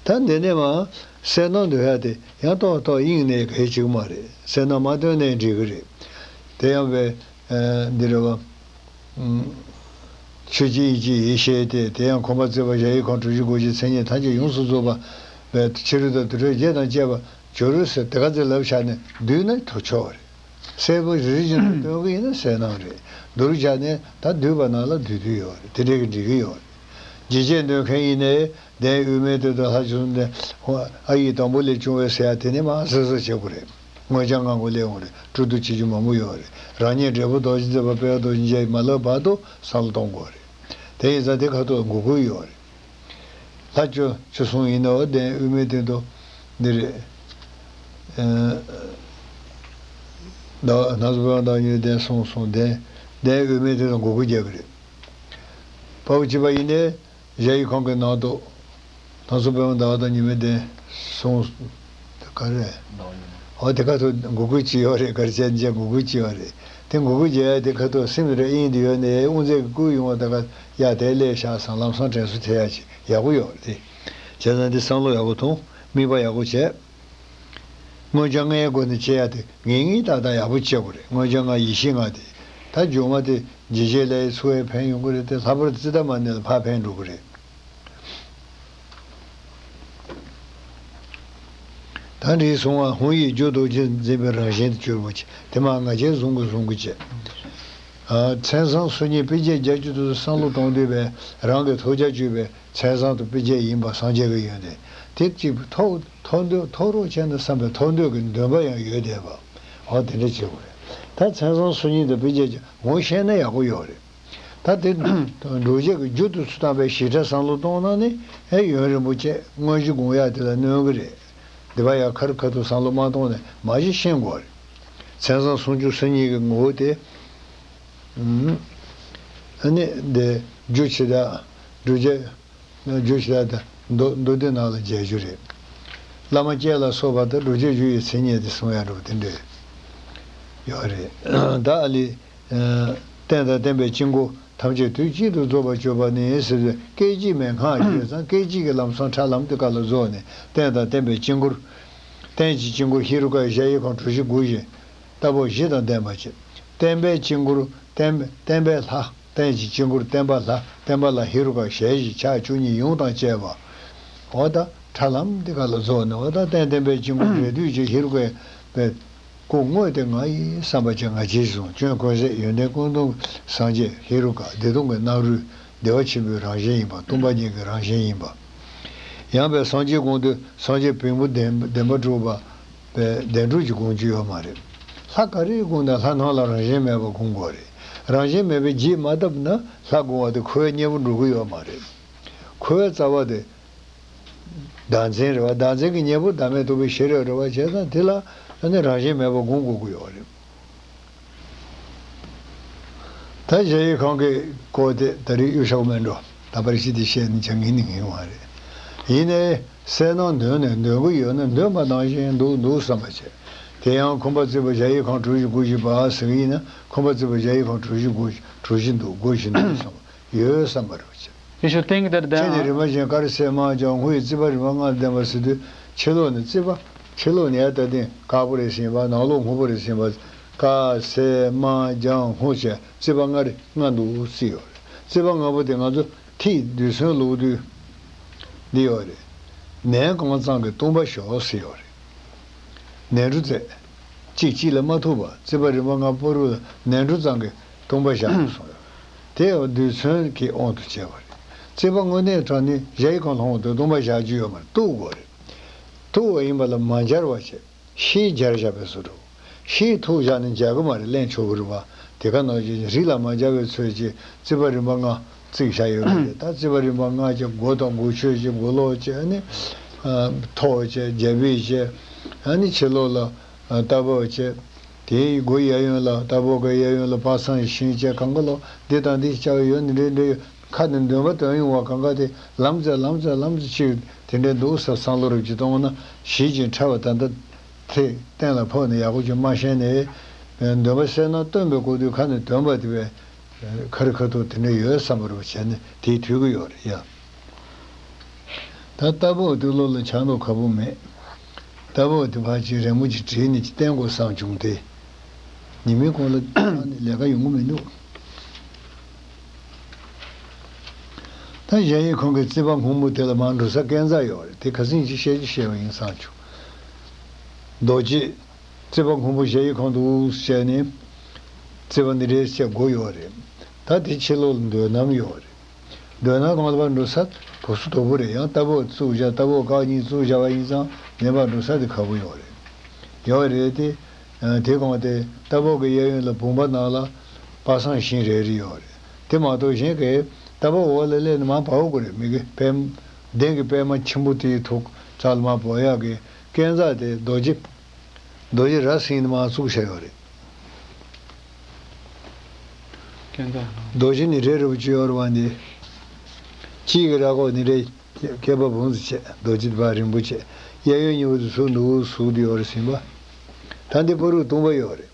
ད་འདི་ནས་མར་གསལ་སྣང་འདོན་ཡ་དེ་ཡང་ཏོག་ཏོག་གཡེངས་ནས་གལ་ཆེ་གི་མ་རེད། གསལ་སྣང་མ་འདོན་ནའི་འགྲིག་གི་རེད། དེ་ཡང་བས། ཨ་འདི་རེད་བ། ཨུམ། ཆོས་ཀྱི་དབྱིངས་ཀྱི་ཡེ་ཤེས་དེ། དེ་ཡང་འཁོར་འབབ་བརྩེགས་པ་གཞལ་ཡས་ཁང་གྲུ་བཞི་སྒོ་བཞི་མཚན་ཉིད་ཐམས་ཅད་ཡོངས་སུ་རྫོགས་པ་བས་ཕྱི་རོལ་དང་དུར་ཁྲོད་བརྒྱད་དང་བཅས་པ་གྱུར་ཟེར་དེ་ག་ཚོད་ལབ་བཞག་ནས་བསྡུས་ན་ཐུགས་ཆོག་རེད། གསལ་པོ་རི་རི་བཞིན་དུ་སྟོན་གྱི་ཡིན་ན་གསལ་སྣང་རེད། བསྡུར་བྱས་ནས་ད་བསྡུས་པ་ནང་ལ་བསྡུས་བསྡུས་ཡོད་རེད། དེ་འདྲའི་གི་འགྲིག་གི་ཡོད་རེད། ཇི་སྐད་འདོན་མཁན་ཡིན་ནའི། གདན་དབུས་མའི་སྟེང་དུ་ལྷ་བཅུ་གསུམ་ལྡན། ཨ་ཡིག་དང་པོ་ལས་བྱུང་བའི་ཟེར་ཡ་དེ་ནི་མར་གཟབ་གཟབ་བྱེད་དགོས་རེད། མངོན་བྱང་ལྔ་མགོ་ལས་འོང་རེད། སྤྲོ་བསྡུ་བྱེད་རྒྱུ་མང་པོ་ཡོད་རེད། རང་ཉིད་འབྲས་བུ་རྡོ་རྗེ་འཛིན་པ་དཔལ་རྡོ་རྗེ་འཇིགས་མ་ལབ་བར་དུ་བསམ་བློ་གཏོང་དགོས་རེད། དེ་ཡིན་ཙང་དེ་ཁ་ཐུག་འགུག་དགོས་ཡོད་རེད། ལྷ་བཅུ་བཅུ་གསུམ་ཡིན་ནའོ་གདན་དབུས་མའི་སྟེང་དུ་འདི་རེད། ཨ་ཟླ་བ་སྣ་ཚོགས་པད་མ་ཟླ་བ་གཉིས་པའི་གདན་གསུམ་གསུམ་གདན། གདན་དབུས་མའི་སྟེང་དུ་འགུག་དགོས་རྒྱག་གི་རེད། དཔའ་བོ་གཅིག་པ་ཡིན་ནའི་གཞལ་ཡས་ཁང་གི་ནང་དུ་སྣ་ཚོགས་པད་མ་ཟླ་བ་དང་ཉི་མའི་གདན་གསུམ། དེ་ག་རེད། འོ་དེ་ཁ་ཐུག་འགུག་དགོས་ཀྱི་ཡོད་རེད། ག་རེ་བྱས་ནས་འགུག་དགོས་ཀྱི་ཡོད་རེད། དེ་འགུག་དགོས་ཀྱི་ཡོད་དེ་ཁ་ཐུག་སེམས་རེ་གཡེང་དུ་ཡོད་ནས་དབུ་མཛད་ཀྱི་སྐུ་ཡོང་བ་ད་ག་ཡ་དེ་སླེབས་ཤག་བསམ་ལམ་སང་དྲན་གསོ་ཐེབས་ཡ་ཅིག་ཡག་པོ་ཡོད་རེད་དེ། བྱས་ཙང་འདི་བསམ་བློ་ཡག་པོ་ཐོངས། དམིགས་པ་ཡག་པོ་བྱས། མངོན་བྱང་ལྔའི་སྒོ་ནས་བྱེད་ཡ་དེ་ངེས་ངེས་ཏག་ཏག་ཡག་པོ་བྱེད་དགོས་རེད། མངོན་བྱང་ལྔ་ཡེ་ཤེས་ལྔ་དེ། ད་སྦྱོང་བ་དེ་ཇེ་ཇེ་ལས་འཚོ་བའི་ཕན་ཡོང་གི་རེད་དེ། ལྷག་པར་དུ་ཙིཏྟ་མ་ཎི་ལ་ཕར་ཕན་འགྲོ་གི་རེད། ད་འདི་གསུང་བ་ཧཱུྃ་ཡིག་རྒྱུ་རྡོ་རྗེ་འཛིན་པའི་རང་བཞིན་དུ་གྱུར་པ་ཅིག་དེ་མ་ང་རྒྱལ་བཟུང་དགོས་བཟུང་དགོས་བྱས། མཚན་བཟང་སོ་གཉིས་དཔེ་བྱད་རྒྱ་ཆེ་དུ་བསམ་བློ་གཏོང་དུས་པས་རང་གི་ཐོབ་བྱ་བཅུ་པའི་མཚན་བཟང་དུ་དཔེ་བྱད་ཡིན་པ་སངས་རྒྱས་ཀྱི་ཡོན་ཏན་དེ་གཅིག་ཐོབ་ཐོབ་འདོད་ཐོབ་རོགས་བྱས་ན་བསམ་པའི་ཐོབ་འདོད་ཀྱི་འདུན་པ་ཡང་ཡོད་བསྡད་པ། འོ་དེ་འདྲ་བྱེད་དགོས་རེད། ད་མཚན་བཟང་སོ་གཉིས་དང་དཔེ་བྱད་ཀྱི་ངོ་ཤེས་ན་ཡག་པོ་ཡོད་རེད། ད་དེ་འགྲོ་བྱེད་ཀྱི་རྒྱུ་དུ་ཚུལ་བཏང་པའི་ཞིབ་ཕྲ་བསམ་བློ་གཏོང་ན་ནི་ཨེ་ཡོན་རིན་པོ་ཆེ་དངོས་གཞི་དགོངས་ཡག་དེ་ལ་གནོད་གི་རེད། འདི་པ་ཡང་ཁ་རི་ཁ་ཐུག་བསམ་བློ་མ་གཏོང་ནས་མ་གཞི་ཤེས་དགོས་རེད། མཚན་བཟང་སུམ་ཅུ་སོ་གཉིས་ཀྱི་ངོ་བོ་དེ། ཨ་ནི་འདི་རྒྱུ་ཆེ་དག་སྒྲུབ་བྱེད། རྒྱུ་ཆེ་དག་དང་མདོ་མདོ་སྡེ་ནང་ལ་མཇལ་རྒྱུ་རེད། བླ་མ་སྐྱེས་ལ་སོགས་པ་དང་སྒྲུབ་བྱེད་རྒྱུ་ཡི་མཚན་ཉིད་དེ་གསུང་ཡ་འདྲ་པོ་དེ་འདྲ་ཡོད་རེད། ད་ཨ་ལི། བསྟན་དང་བསྟན་པའི་དཀྱིལ་འཁོར་ཐམས་ཅད་དུས་གཅིག་ཏུ་རྫོགས་པར་གྱུར་པ་ནི་ཟེར་ཏེ་སྐད་ཅིག་མའི་སྔགས་བརྗོད་ཙང་སྐད་ཅིག་གི་ལམ་སང་ཁྲ་ལམ་དུ་ཀ་ལ་རྫོགས་ནས་བསྟན་དང་བསྟན་པའི་དཀྱིལ་འཁོར། བསྟན་གྱི་དཀྱིལ་འཁོར་ཧེ་རུ་ཀ་གཞལ་ཡས་ཁང་གྲུ་བཞི་སྒོ་བཞི། རྟ་ཕོ་བཞི་དང་ལྡན་པ་བྱས། བསྟན་པའི་དཀྱིལ་འཁོར་བསྟན་བསྟན་པའི་ལྷ། བསྟན་གྱི་དཀྱིལ་འཁོར་བསྟན་པ་ལྷ། བསྟན་པ་ལ་ཧེ་རུ་ཀ་ཞལ་བཞི་ཕྱག་བཅུ་གཉིས་ཡུམ་དང་བཅས་པ། འོ་ད་ཁྲ་ལམ་འདི་ག་ལ་རྫོགས་ནས་འོ་ད་བསྟན་བསྟན་པའི་དཀྱིལ་འཁོར་རེ་ལྟོས་ཀྱི་ཧེ་རུ་ཀའི་པའི་སྐུ་དངོས་དེ་ང་ཡི་བསམ་པ་ཅན་ང་རྒྱལ་བཟུང་སྐྱོན་ཀུན་ཟད་ཡོན་ཏན་ཀུན་སྟོང་སངས་རྒྱས་ཧེ་རུ་ཀ་བདེ་སྟོང་གི་སྣང་རུས་བདེ་བ་ཆེན་པོའི་རང་བཞིན་ཡིན་པ། སྟོང་པ་ཉིད་ཀྱི་རང་བཞིན་ཡིན་པ། ཡང་པའི་སངས་རྒྱས་དགོངས་དུས་སངས་རྒྱས་བེམ་པོ་བདེན་བདེན་པ་གྲུབ་པ། པའི་བདེན་གྲུབ་ཀྱི་དགོངས་རྒྱུ་ཡོད་མ་རེད། ལྷ་ག་རེའི་དགོངས་ན་ལྷ་སྣང་ལ་རང་བཞིན་མེད་པ་དགོངས་དགོས་རེད། རང་བཞིན་མེད་པའི་རྗེས་མ་བཏབ་ན་ལྷ་དགོངས་པ་དེ་འཁོར་བའི་གཉེན་པོ་འགྲོ་གི་ཡོད་མ་རེད། འཁོར་བའི་རྩ་བ་དེ་བདག་འཛིན་རེད་བ། བདག་འཛིན་གྱི་གཉེན་པོ་བདག་མེད་རྟོགས་པའི་ཤེས་རབ་རེད་བ། བྱས་ཙང་དེ་ལ་ཨ་ནི་རང་བཞིན་མེད་པ་དགོངས་དགོས་ཀྱི་ཡོད་རེད། ད་གཞལ་ཡས་ཁང་གི་སྐོར་དེ་ད་རེས་གཡུག་བཞག་མེད་འགྲོ། ད་པར་ཤི་དེ་བཤད་ནས་ཆ་ངེས་ནི་ངེས་མ་རེད། ཡིན་ནའི་གསལ་སྣང་འདོན་ནས་འདོན་གི་ཡོད་ན་འདོན་པ་ནང་བཞིན་འདུག་འདུག་བསམ་པ་བྱས། དེ་ཡང་འཁོར་འབབ་བརྩེགས་པ་གཞལ་ཡས་ཁང་གྲུ་བཞི་སྒོ་བཞི་པ་ཟེར་གི་ཡིན་ན་འཁོར་འབབ་བརྩེགས་པ་གཞལ་ཡས་ཁང་གྲུ་བཞི་སྒོ་བཞི་གྲུ་བཞི་འདུག་སྒོ་བཞི་འདུག་བསམ་པ་ཡོད་བསམ་པ་རེད་བྱས། ཡེ་ཤུ་སྟེང་གི་དེར་ཕྱི་ནས་ལྡན་རིམ་པ་བཞིན་དཀར་སེར་དམར་ལྗང་དགུ་ཡི་རྩིས་པ་རིམ་པ་ལྔ་ལྡན་པ་ཟེར་དུས་ཕྱི་ལོགས་ནས་རྩིས་པ། ཕྱི་ལོགས་ནས་ཡར་ལྟ་དུས་དཀར་པོ་རེད་ཟེར་བ། ནང་ལོགས་སྔོན་པོ་རེད་ཟེར་བ། དཀར་སེར་དམར་ལྗང་སྔོ་བྱས་རྩིག་པ་ལྔ་རེ་ལྔ་འདུག་བརྩིས་ཡོད་རེད། རྩིག་པ་ལྔ་པོ་དེ་ང་ཚོ་ཐིག་རྡུལ་ཚོན་བླུགས་དུས་འདི་ཡོད་རེད། ནན་གང་ཙམ་གྱིས་སྟོང་པ་ཞོག་ཟེར་ཡོད་རེད། ནན་འགྲོ་རྩེ། གཅིག་གཅིག་ལ་མ་ཐུག་པ། རྩིག་པ་རིམ་པ་ལྔ་བར་དུ་ནན་འགྲོ་ཙམ་གྱིས་སྟོང་པ་བཞག་དགོས་གསུངས་ཡོད། དེ་རྡུལ་ཚོན་གྱི་དབང་དུ་བྱས་པ་རེད། རྩིག་པ་དངོས་གནས་དྲང་ནི་གཞལ་ཡས་ཁང་ལྷུང་དུ་སྟོང་པ་བཞག་རྒྱུ་ཡོད་མ་རེད། གཏུག་དགོས་རེད། གཏུག་པ་ཡིན་པ་ལ་མ་སྦྱར་བ་བྱས། ཤེལ་སྦྱར་བཞག་པའི་བཟོ་འདྲ། ཤེལ་ཐུག་བཞག་ནས་སྦྱར་གི་མ་རེད། ལེན་ཆོག་གི་རེད་པ། དེ་ག་ནང་བཞིན་རི་ལ་མ་སྦྱར་བའི་ཚོད་ཀྱིས་རྩིག་པ་རིམ་པ་ལྔ་བརྩིགས་བཞག་ཡོད་རེད། ད་རྩིག་པ་རིམ་པ་ལྔ་བྱས། སྒོ་དང་སྒོ་ཕྱོགས་བྱས། སྒོ་ལོགས་བྱས། ཨ་ནི་ཐོག་བྱས། རྒྱ་ཕིབས་བྱས། ཨ་ནི་ཕྱི་ལོགས་ལ་ཨ་ལྟ་བབ་བྱས། དེའི་སྒོ་གཡས་གཡོན་ལ། ལྟ་བབ་གི་གཡས་གཡོན་ལ་པ་སངས་ཞིང་བཅས། གང་ག་ལོག་འདི་དང་འདི་བཅའ་བ་ཡོད་ནི་རེད་འདྲ་ཡོད། ཁ་ནས་འདོན་པ་འདོན་ཡོང་བ། གང་ག་དེ་ལམ་ཙེ་ལམ་ཙེ་ལམ་ཙེ་ཅིག་དེ་འདྲའི་འདུག་ཟེར་བསམ་བློ་རེ་ཅིག་གཏོང་ན། ཞི་ཞིང་ཕྲ་བ་ད་ལྟ་དེ་གཏན་ལ་ཕབ་ནས་ཡག་པོ་ཅིག་མ་ཤེས་ནས། འདོན་པ་གསལ་སྣང་སྟོན་པའི་སྐབས་དུས་ཁ་ནས་འདོན་པ་དེ་བས་ཁ་རི་ཁ་ཐུག་དེ་འདྲ་ཡོད་བསམ་པ་རེ་བྱས་ནས་དེའི་དུས་ཀྱི་ཡོད་རེད་ཡ། ད་ལྟ་བབ་དེ་ལོགས་ལ་ཆགས་མདོག་ཁ་པོ་མེད། ལྟ་བབ་དེ་ཕར་ཅིག་རན་པོ་ཅིག་བྲིས་ནས་ཅིག་བསྟན་དགོས་བསམ་བྱུང་སྟེ། ཉི་མའི་གུང་ལ་ལས་ཀ་ཡོང་གི་མི་འདུག་ད་གཞལ་ཡས་ཁང་གི་རྩིག་པ་སྔོན་པོ་དེ་ལ་མར་འགྲོ་ས་སྐས་འཛེག་ཡོད་རེད། དེ་ཁ་སང་ཅིག་བཤད་རྒྱུ་བཤད་པ་ཡིན་བསམ་བྱུང་། རྡོ་རྗེ། རྩིག་པ་སྔོན་པོ་གཞལ་ཡས་ཁང་དུ་བྱས་ནས། རྩིག་པ་འདི་འདྲའི་བྱས་སྒོ་ཡོད་རེད། ད་དེ་ཕྱི་ལོགས་ལ་འདོད་སྣམ་ཡོད་རེད། འདོད་སྣམ་སྒང་ལ་ཕར་འགྲོ་ས་དུས་སུ་དོག་པོ་རེད། ཡང་ལྟ་བབ་བཙུགས་བཞག་ལྟ་བབ་རྐང་གཉིས་བཙུགས་བཞག་པ་ཡིན་ཙང་ནས་ཕར་འགྲོ་ས་དེ་ཁག་པོ་ཡོད་རེད། ཡོད་རེད་དེ། དེ་སྒང་དེ་ལྟ་བབ་ཀྱི་གཡས་གཡོན་ལ་བུམ་པ་ནང་ལ་པ་སངས་ཞིང་རེ་རེ་ཡོད་རེད། དེ་མ་གཏོགས་གཞན་གྱི་ལྟ་བབ་འོག་ལ་སླེབས་ནས་མར་བབས་དགོས་རེད། མི་གི་པད་གདན་གྱི་པད་མ་ཆེན་པོ་དེའི་ཐོག་རྩ་ལ་མར་བབས་ཡག་གི་སྐས་འཛེག་དེ་རྡོ་རྗེ། རྡོ་རྗེ་རྭ་ཟིན་ནས་མར་བཙུགས་བཞག་ཡོད་རེད། སྐས་འཛེག་ནང་། རྡོ་རྗེ་ནི་རེ་རེ་བོ་གཅིག་ཡོད་རེད་པ། འདི་གཅིག་གི་རྭ་ཁོག་ནི་རེ་བསྐལ་པ་འབུམ་ཙམ་བྱས། རྡོ་རྗེ་དེ་ཕར་རིང་པོ་བྱས། གཡས་གཡོན་གཉིས་པོ་དེ་ཚུར་འདུག་ཟུག་སྟེ་ཡོད་རེད་ཟིན་པ། ད་འདི་བར་དུ་སྟོང་པ་ཡོད་རེད།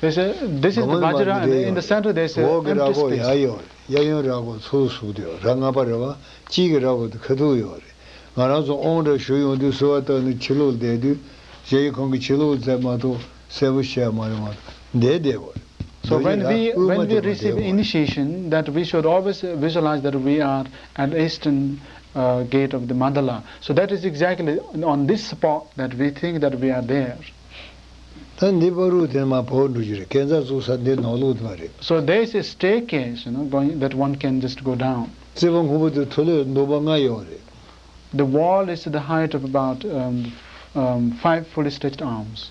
This is, this is the སྒོ་མ་ནི་མར་Vajra, འདི་and in the ཡོད་center there is རེད། a འོག་གི་empty རྭ་ཁོག་space. ཡར་ཡོད་རེད། གཡས་གཡོན་རྭ་ཁོག་ཚུར་ཟུག་སྟེ་ཡོད། རྭ་ལྔ་པ་རེད་པ། གཅིག་གི་རྭ་ཁོག་དེ་ཁ་ཐུག་ཡོད་རེད། ང་རང་ཚོ་དབང་འདྲ་ཞུ་ཡོང་དུས་གསོལ་བ་བཏབ་ནས་ཕྱི་ལོགས་བསྡད་དུས། གཞལ་ཡས་ཁང་གི་ཕྱི་ལོགས་ཙམ་མ་གཏོགས་གསལ་པོ་ཤེས་ཡ་མ་རེད་མ་གཏོགས་བསྡད་བསྡད་པ་རེད། So རྡོ་རྗེ་when རྭ་we དབུས་མ་when we དེ་མ་receive བསྡད་པ་རེད། initiation, that we should always visualize that we are at the eastern uh, gate of the mandala. So that is exactly on this spot that we think that we are there. ད་འདི་བར་དུ་དེ་མར་བབས་འགྲོ་རྒྱུ་རེད། སྐས་འཛེག་བཙུགས་ས་འདི་ནང་ལོགས་དེ་མ་རེད། So there is a staircase, you know, going that one can just go down. རྩིག་པ་སྔོན་པོ་དེ་མཐོ་ལོས་འདོམ་པ་ལྔ་ཡོད་རེད། The wall is to the height of about um, um, five fully stretched arms.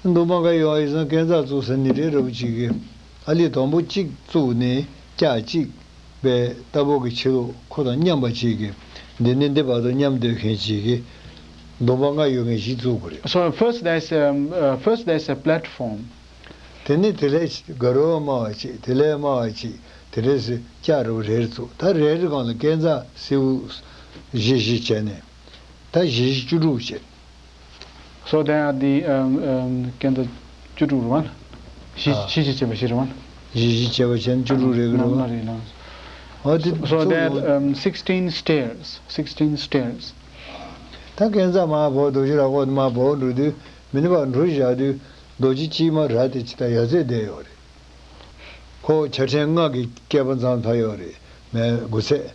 འདོམ་པ་ལྔ་ཡོད་ཡིན་ཙང་སྐས་འཛེག་བཙུགས་ས་ནི་རེ་རེ་བོ་གཅིག་གི་ཨ་ལི་དང་པོ་གཅིག་བཙུགས་ནས་ལྕགས་གཅིག་པའི་ལྟ་བབ་ཀྱི་ཕྱི་ལོགས་ཁོ་དང་མཉམ་པ་གཅིག་གི། འདི་ནས་འདི་བར་དུ་མཉམ་སྡོད་མཁན་གཅིག་གི། འདོམ་པ་ལྔ་ཡོད་མཁན་ཞིག་བཙུགས་དགོས་རེད། So first there's a, uh, first there's a platform. དེ་ནས་དེ་ལས་དགའ་རབ་དམའ་བ་གཅིག་དེ་ལས་དམའ་བ་གཅིག་དེ་འདྲས་སུ་ལྕགས་རི་བོ་རེ་རེ་བཙུགས། ད་རེ་རེ་སྒང་ལ་སྐས་འཛེག་སེར་པོ་བཞི་བཞི་བྱས་ནས། ད་བཞི་བཞི་བཅུ་དྲུག་བྱས། So there are the um, um, སྐས་འཛེག་བཅུ་དྲུག་རེད་པ། བཞི་ཨ། བཞི་བཞི་བྱས་པ་བཞི་རེད་པ། བཞི་བཞི་བྱས་པ་བྱས་ན་བཅུ་དྲུག་རེ་གི་རེད་པ། ལ་རེད་ལ། ཨོ་དེ་So there ཚུགས་are um, sixteen stairs, sixteen stairs. ད་སྐས་འཛེག་མར་བབས། རྡོ་རྗེ་རྭ་ཁོག་མར་བབས་འགྲོ་དུས། མི་ནི་བར་འགྲོ་བཞག་དུས། རྡོ་རྗེ་སྐྱིལ་མ་རྭ་དེ་ཅི་ལྟར་ཡར་ཚད་བསྡད་ཡོད་རེད། ཁོ་ཆ་ཕྲན་ལྔ་གི་བསྐལ་པ་ཙམ་ཕར་ཡོད་རེད། མེ་སྒོ་ཚད།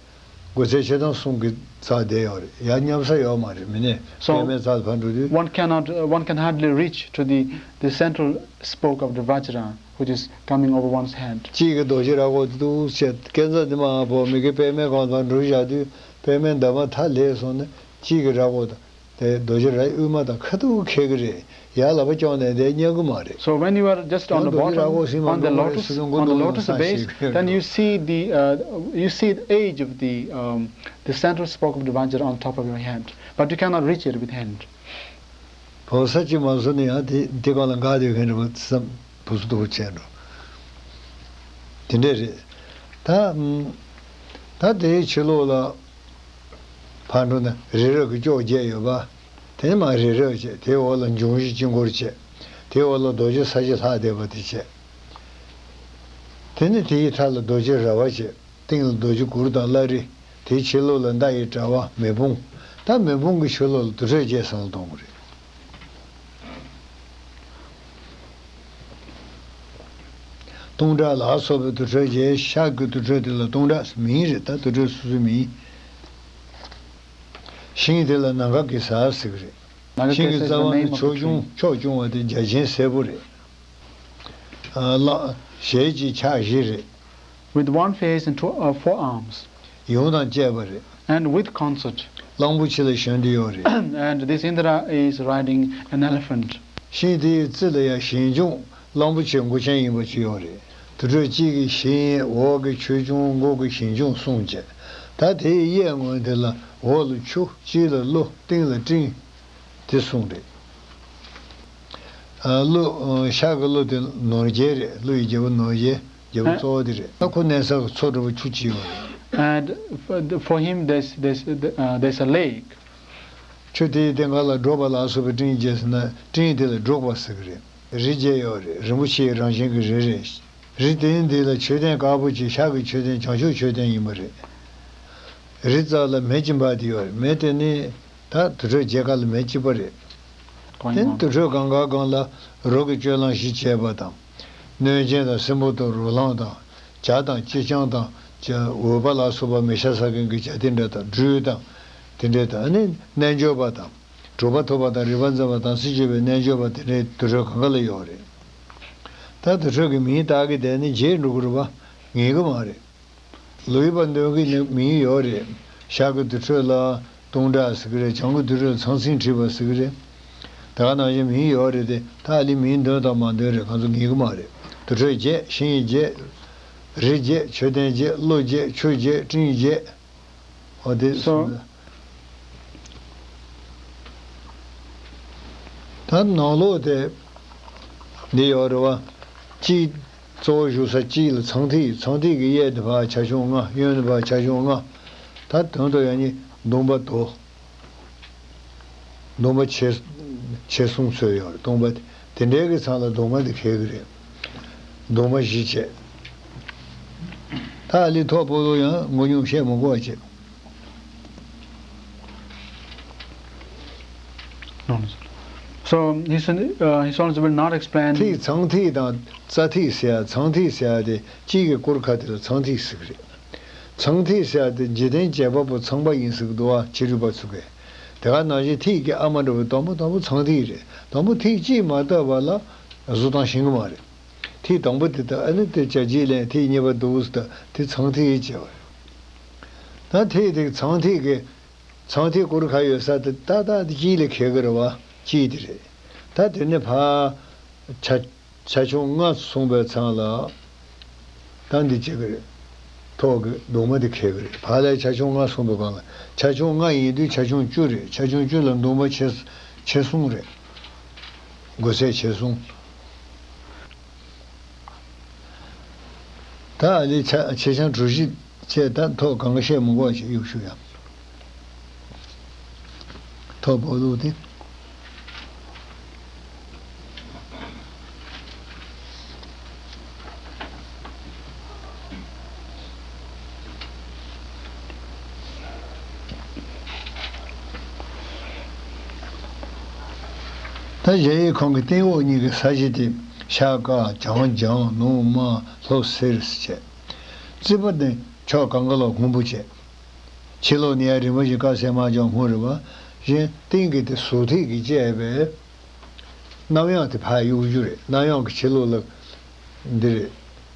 སྒོ་ཚད་ཕྱེད་དང་གསུམ་གྱི་རྩ་བསྡད་ཡོད་རེད། ཡར་མཉམ་ས་ཡོད་མ་རེད། མི་ནི་So, པད་མའི་རྩ་ལ་ཕར་འགྲོ་དུས། One cannot, uh, one can hardly reach to the, the central spoke of the Vajra, which is coming over one's head. གཅིག་གི་རྡོ་རྗེ་རྭ་ཁོག་དེ་འདུག་བྱས། སྐས་འཛེག་འདི་མར་བབས། མི་གི་པད་མའི་སྒང་ལ་ཕར་འགྲོ་བཞག་དུས། པད་མའི་འདབ་མ་མཐའ་ལྷས་སོང་ནས་གཅིག་གི་རྭ་ཁོག་དང་། དེ་རྡོ་རྗེ་རྭའི་དབུས་མ་དང་ཁ་ཐུག་འཁེལ་གི་རེད། ཡར་ལག་པ་བརྐྱངས་ནས་བསྡད་ཉན་གི་མ་རེད། So when you are just on the ཡང་རྡོ་རྗེ་རྭ་ཁོག་bottom, སེམས་མ་on the འགྲོ་བ་རེད། lotus, སུ་དང་ཀུན་on the སློང་ཡོང་lotus ས་ཞིག་base, རེད། Then you see the, uh, you see the edge of the, um, the central spoke of the Vajra on top of your head, but you cannot reach it with hand. བོ་ས་ཅི་མ་བཟོ་ནས་ཡང་དེ་དེ་སྒང་ལ་འགག་སྡོད་མཁན་རེད་པ་བསམ། བུ་སུ་དོ་བྱས་འགྲོ། དེ་འདྲས་རེད། ད་ད་དེའི་ཕྱི་ལོགས་ལ་ཕར་འགྲོ་ན་རི་རབ་ཀྱི་ཅོག་བརྒྱད་ཡོད་པ། དེ་ནས་མར་རི་རབ་བྱས། དེའི་འོག་ལ་འབྱུང་བཞི་དཀྱིལ་འཁོར་བྱས། དེའི་འོག་ལ་རྡོ་རྗེ་ས་གཞི་ལྷག་བསྡད་པ་དེ་བྱས། དེ་ནས་དེའི་མཐའ་ལ་རྡོ་རྗེ་ར་བ་བྱས། སྟེང་ལ་རྡོ་རྗེ་གུར་དང་བླ་རེ། དེའི་ཕྱི་ལོགས་ལ་མདའ་ཡི་དྲ་བ་མེ་དཔུང་། ད་མེ་དཔུང་གི་ཕྱི་ལོགས་ལ་དུར་ཁྲོད་བརྒྱད་བསམ་བློ་གཏོང་དགོས་རེད། སྟོང་ཕྲག་ལ་སོགས་པའི་དུར་ཁྲོད་བརྒྱད། ཤར་གྱི་དུར་ཁྲོད་དེ་ལ་སྟོང་ཕྲག་མིང་རེད། ད་དུར་ཁྲོད་སོ་སོའི་མིང་། ཤིང་དེ་ལ་ནཱ་ག་གེ་སར་ཟེར་གི་རེད། ནཱ་ག་ཤིང་གི་གེ་སར་རྩ་བ་ནི་ཕྱོགས་སྐྱོང་། ཕྱོགས་སྐྱོང་བ་དེ་བརྒྱ་བྱིན་སེར་པོ་རེད། ཨ་ལག་ཞལ་གཅིག་ཕྱག་བཞི་རེད། With one face and two, uh, four arms. ཡོངས་དང་བཅས་པ་རེད། And with concert. གླང་པོ་ཆེ་ལ་ཞོན་དུ་ཡོད་རེད། And this Indra is riding an elephant. ཤིང་དེའི་རྩེ་ལ་ཡང་ཞིང་སྐྱོང་གླང་པོ་ཆེ་མགོ་ཅན་ཡིན་པ་ཅིག་ཡོད་རེད། དུར་ཁྲོད་གཅིག་གི་ཞིང་། འོག་གི་ཆོས་སྐྱོང་། མགོ་གི་ཞིང་སྐྱོང་གསུམ་བཅས། ད་དེའི་གཡས་ངོས་དེ་ལ་འོག་ལ་ཆུ། དཀྱིལ་ལ་ཀླུ། སྟེང་ལ་སྤྲིན། དེ་གསུམ་རེད། ཨ་ཀླུ། ཨ་ཤར་གྱི་ཀླུ་དེ་ནོར་རྒྱལ་རེད། ཀླུ་ཡི་རྒྱལ་པོ་ནོར་རྒྱལ། རྒྱལ་པོ་ཨ་གཙོ་བོ་དེ་རེད། ཨ་ཁོ་གནས་ས་གི་མཚོ་འདྲ་བོ་ཆུ་གཅིག་ཡོད་རེད། And for, the, for him, there's, there's, uh, there's a lake. ཆུ་དེའི་སྟེང་ཁ་ལ་འབྲོག་པ་ལ་སོགས་པའི་སྤྲིན་བརྒྱད་ཟེར་ན། སྤྲིན་དེ་ལ་འབྲོག་པ་ཟེར་གི་རེད། རི་བརྒྱད་ཡོད་རེད། རིན་པོ་ཆེའི་རང་བཞིན་གྱི་རི་རེད། རི་དེ་འདི་ལ་མཆོད་རྟེན་དཀར་པོ་ཅིག་ཤར་གྱི་མཆོད་རྟེན་བྱང་ཆུབ་མཆོད་རྟེན་ཡིན་པ་རེད། རི་རྩ་ལ་མེ་གཅིག་འབར་ཏེ་ཡོད་རེད། མེ་དེ་ནི་ད་དུར་ཁྲོད་བརྒྱད་ཀ་ལ་མེ་གཅིག་པ་རེད། དེ་ནི་དུར་ཁྲོད་གང་ག་གང་ལ་རོ་གི་སྤྱོད་ལམ་བཞི་བྱས་པ་དང་། གནོད་སྦྱིན་དང་། སྲིན་པོ་དང་། རོ་ལངས་དང་། བྱ་དང་། ཅི་ལྕང་དང་། བྱ་འུག་པ་ལ་སོགས་པ་མེ་ཤ་ཟ་མཁན་གྱི་བྱ་དེ་འདྲ་དང་། སྦྲུལ་དང་། དེ་འདྲ་དང་། ཨ་ནི་རྣལ་འབྱོར་པ་དང་། གྲུབ་པ་ཐོབ་པ་དང་། རིག་པ་འཛིན་པ་དང་། སྲིད་གཅོད་པའི་རྣལ་འབྱོར་པ་དེ་འདྲའི་དུར་ཁྲོད་གང་ག་ལ་ཡོད་རེད། ད་དུར་ཁྲོད་ཀྱི་མིང་བཏགས་ཀྱི་བསྡད་ནས་བརྗེད་འགྲོ་གི་རེད་པ། ངེས་ཀྱི་མ་རེད། ལོ་ཡི་པ་འདོན་གྱི་ནི་མིང་ཡོད་རེད། ཤར་གྱི་དུར་ཁྲོད་ལ་སྟོང་ཕྲག་ཟེར་གྱི་རེད། བྱང་གི་དུར་ཁྲོད་ལ་ཚང་ཚིང་བྲིས་པ་ཟེར་གྱི་རེད། དེ་ག་ནང་བཞིན་མིང་ཡོད་རེད་དེ། ད་ཨ་ལི་མིང་འདོན་དང་མ་འདོན་རེད། གང་ཚོ་ངེས་ཀྱི་མ་རེད། དུར་ཁྲོད་བརྒྱད། ཤིང་བརྒྱད། རི་བརྒྱད། མཆོད་རྟེན་བརྒྱད། ཀླུ་བརྒྱད། ཆུ་བརྒྱད། སྤྲིན་བརྒྱད། འོ་དེ་སོ། སོང་། ད་ནང་ལོགས་དེ་འདི་ཡོད་རེད་པ། གཅིག་གཙོ་བོ་བཞུགས་ས་གཅིག་ལ་ཚངས་ཐིག་ཚངས་ཐིག་གི་གཡས་དེ་ཕར་ཆ་ཆུང་ལྔ། གཡོན་དེ་ཕར་ཆ་ཆུང་ལྔ། ད་དོན་དུ་ཡང་ནི་གདོང་པ་དོ། གདོང་པ་ཆེ། ཆེ་གསུམ་ཚོས་ཡོད་རེད། གདོང་པ་དེ་འདྲའི་གི་ཚང་ལ་གདོང་པ་དེ་འཁེལ་གི་རེད། གདོང་པ་བཞི་བྱས། ད་ཨ་ལི་ཐོག་པོ་ལོ་ཡང་ངོ་སྙོམས་བཤད་མི་དགོས་པ་བྱས། No, no, sir. So, he said, uh, his Holiness will not explain. ཐིག་ཚངས་ཐིག་དང་རྩ་ཐིག་ཟེར་ཡ། ཚངས་ཐིག་ཟེར་ཡ་དེ་དཀྱིལ་གྱི་སྐོར་ཁ་དེ་ལ་ཚངས་ཐིག་ཟེར་གི་རེད། ཚངས་ཐིག་ཟེར་ཡ་དེ་འཇིག་རྟེན་བྱེད་པ་པོ་ཚངས་པ་ཡིན་ཟེར་གི་འདུག་པ། ཕྱི་རོལ་པ་ཚོ་གིས། དེ་ག་ནང་བཞིན་ཐིག་གི་ཨ་མ་འདྲ་བོ་དང་པོ་དང་པོ་ཚངས་ཐིག་རེད། དང་པོ་ཐིག་གཅིག་མ་བཏབ་པ་ལ་བཟོ་སྟངས་ཤེས་གི་མ་རེད། ཐིག་དང་པོ་དེ་དང་ཨ་ནི་དེ་བྱ་བྱེད་ལེན། ཐིག་གཉིས་པ་འདུག་ཟེར། ད་དེ་ཚངས་ཐིག་བྱས་པ་རེད། ད་ཐིག་དེ་ཚངས་ཐིག་གི། ཚངས་ཐིག་སྐོར་ཁ་ཡོད་ས་དེ་ཏག་ཏག་དེ་དཀྱིལ་ལ་འཁེལ་གི་རེད་པ། དཀྱིལ་དེ་རེད། ད་དེ་ནས་ཕར་ཆ་ཆ་ཆུང་ལྔ་གསུངས་པའི་མཚམས་ལ། ད་འདི་བྱེད་ཀྱི་རེད། ཐོག་གི་གདོང་པ་འདི་འཁེལ་གྱི་རེད། བར་ལ་ཆ་ཆུང་ལྔ་གསུངས་པའི་སྒང་ལ། ཆ་ཆུང་ལྔ་ཡིན་དུས་ཆ་ཆུང་བཅུ་རེད། ཆ་ཆུང་བཅུ་ལ་གདོང་པ་ཆེ་ཆེ་གསུམ་རེད། དགོས་ཚད་ཆེ་གསུམ། ད་ཨ་ལི་ཆ་ཆེ་ཆུང་གྲུ་བཞི་བྱས། ད་ཐོག་གང་ག་བཤད་མི་དགོས་པ་བྱས་གཡུག་ཞུ་ཡ། ཐོག་པོ་ལུགས་དེ། ད་གཞལ་ཡས་ཁང་གི་སྟེང་འོག་གཉིས་ཀྱི་ས་གཞི་དེ་ཤར་དཀར། བྱང་ལྗང་། ནུབ་དམར། ལྷོ་སེར་ཟེར་བྱས། རྩིག་པ་དེ་ཕྱོགས་གང་ག་ལ་སྔོན་པོ་བྱས། ཕྱི་ལོགས་ནས་ཡར་རིམ་པ་བཞིན་དཀར་སེར་དམར་ལྗང་སྔོ་རེད་པ། གཞན་སྟེང་གི་དེ་གཟུགས་ཐིག་གིས་བཅད་པའི་གནམ་ཡངས་དེ་ཕར་གཡུག་རྒྱུ་རེད། གནམ་ཡངས་ཀྱི་ཕྱི་ལོགས་ལ་འདི་རེད།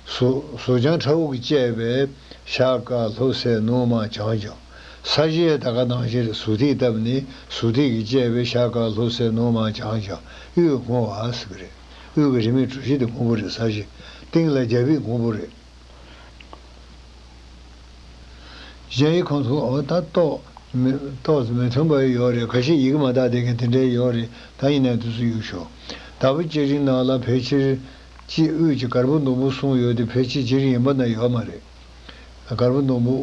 གཟུགས་གཟུགས་ལྗང་ཁྲ་བོ་གིས་བཅད་པའི་ཤར་དཀར་ལྷོ་སེར་ནུབ་དམར་བྱང་ལྗང་། ས་གཞི་ཡང་ད་ག་ནང་བཞིན་རེད། གཟུགས་ཐིག་བཏབ་ནས་གཟུགས་ཐིག་གིས་བཅད་པའི་ཤར་དཀར་ལྷོ་སེར་ནུབ་དམར་བྱང་ལྗང་། དབུས་སྔོ་བ་ཟེར་གི་རེད། དབུས་ཀྱི་རིས་མེད་གྲུ་བཞི་དེ་སྔོན་པོ་རེད། ས་གཞི་སྟེང་ལ་རྒྱ་བིས་སྔོན་པོ་རེད། གཞལ་ཡས་ཁང་ཚོ་འོ་ད་ཏོག་མི་ཏོག་ཙམ་མི་མཐུན་པ་ཡོད་རེད། ཁ་ཤས་ཡི་གེ་མ་དག་དེ་ག་དེ་འདྲའི་ཡོད་རེད། ད་ཡིན་ནའི་དུས་སུ་གཡུག་ཞོག། དྭགས་པོ་སྐྱ་རིང་ནང་ལ་ཕལ་ཆེར་གཅིག་དབུས་ཀྱི་གར་པོ་སྡོང་པོ་གསུམ་ཡོད་དེ་ཕལ་ཆེར་སྤྱིར་ཡིན་པ་ན་ཡོད་མ་རེད། གར་པོ་སྡོང་པོ་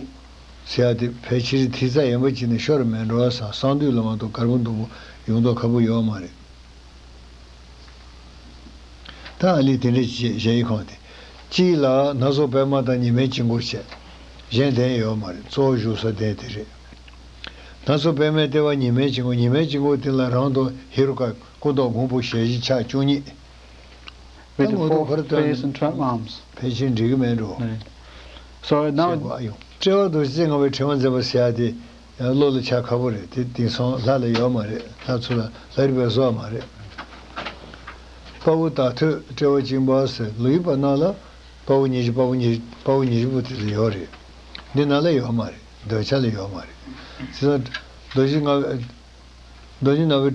ཟེར་ཡ་དེ་ཕལ་ཆེར་ཐིག་རྩ་ཡན་པ་གཅིག་ནས་ཤོར་མེད་འགྲོ་བ་སང་། གསང་འདུས་ལ་མ་གཏོགས་གར་པོ་སྡོང་པོ་ཡོང་མདོག་ཁ་པོ་ཡོད་མ་རེད། ད་ཨ་ལི་དེ་འདྲ་བྱས། གཞལ་ཡས་ཁང་དེ་གཅིག་ལ་སྣ་ཚོགས་པད་མ་དང་ཉི་མའི་དཀྱིལ་འཁོར་བྱས། གཞན་གདན་ཡོད་མ་རེད། གཙོ་བོ་བཞུགས་ས་གདན་དེ་རེད། སྣ་ཚོགས་པད་མའི་ལྟེ་བ་ཉི་མའི་དཀྱིལ་འཁོར། ཉི་མའི་དཀྱིལ་འཁོར་དེ་ལ་རང་དང་ཧེ་རུ་ཀ་སྐུ་མདོག་སྔོན་པོ་ཞལ་བཞི་ཕྱག་བཅུ་གཉིས། with the four face and twelve arms. ཕལ་ཆེར་འགྲིག་གི་མེད་འགྲོ། Right. So now, བཤད་དགོས་ཨ་ཡོང་། དཔྲལ་བ་རྡོ་རྗེ་རྩེ་ལྔ་པའི་ཕྲེང་བ་འཛིན་པ་ཟེར་ཡ་དེ་ཡང་བློ་ལ་འཆར་ཁག་པོ་རེད། དེ་དེང་སང་ལྷ་ལ་ཡོད་མ་རེད། ལྷ་ཚོ་ལ་ལྷ་རིས་པས་བཟོ་བ་མ་རེད། དཔའ་བོ་དག་ཐོས་དཔྲལ་བ་བཅིངས་པ་ཟེར་ལོ་ཡི་བར་སྣང་ལ་དཔའ་བོ་ཉི་ཤུ་དཔའ་བོ་ཉི་དཔའ་བོ་ཉི་ཤུ་པོ་དེ་ལ་ཡོད་རེད། འདི་ནང་ལ་ཡོད་མ་རེད། འདོད་ཆགས་ལ་ཡོད་མ་རེད། བྱས་ཙང་རྡོ་རྗེ་ལྔ། རྡོ་རྗེ་ནག་པོའི་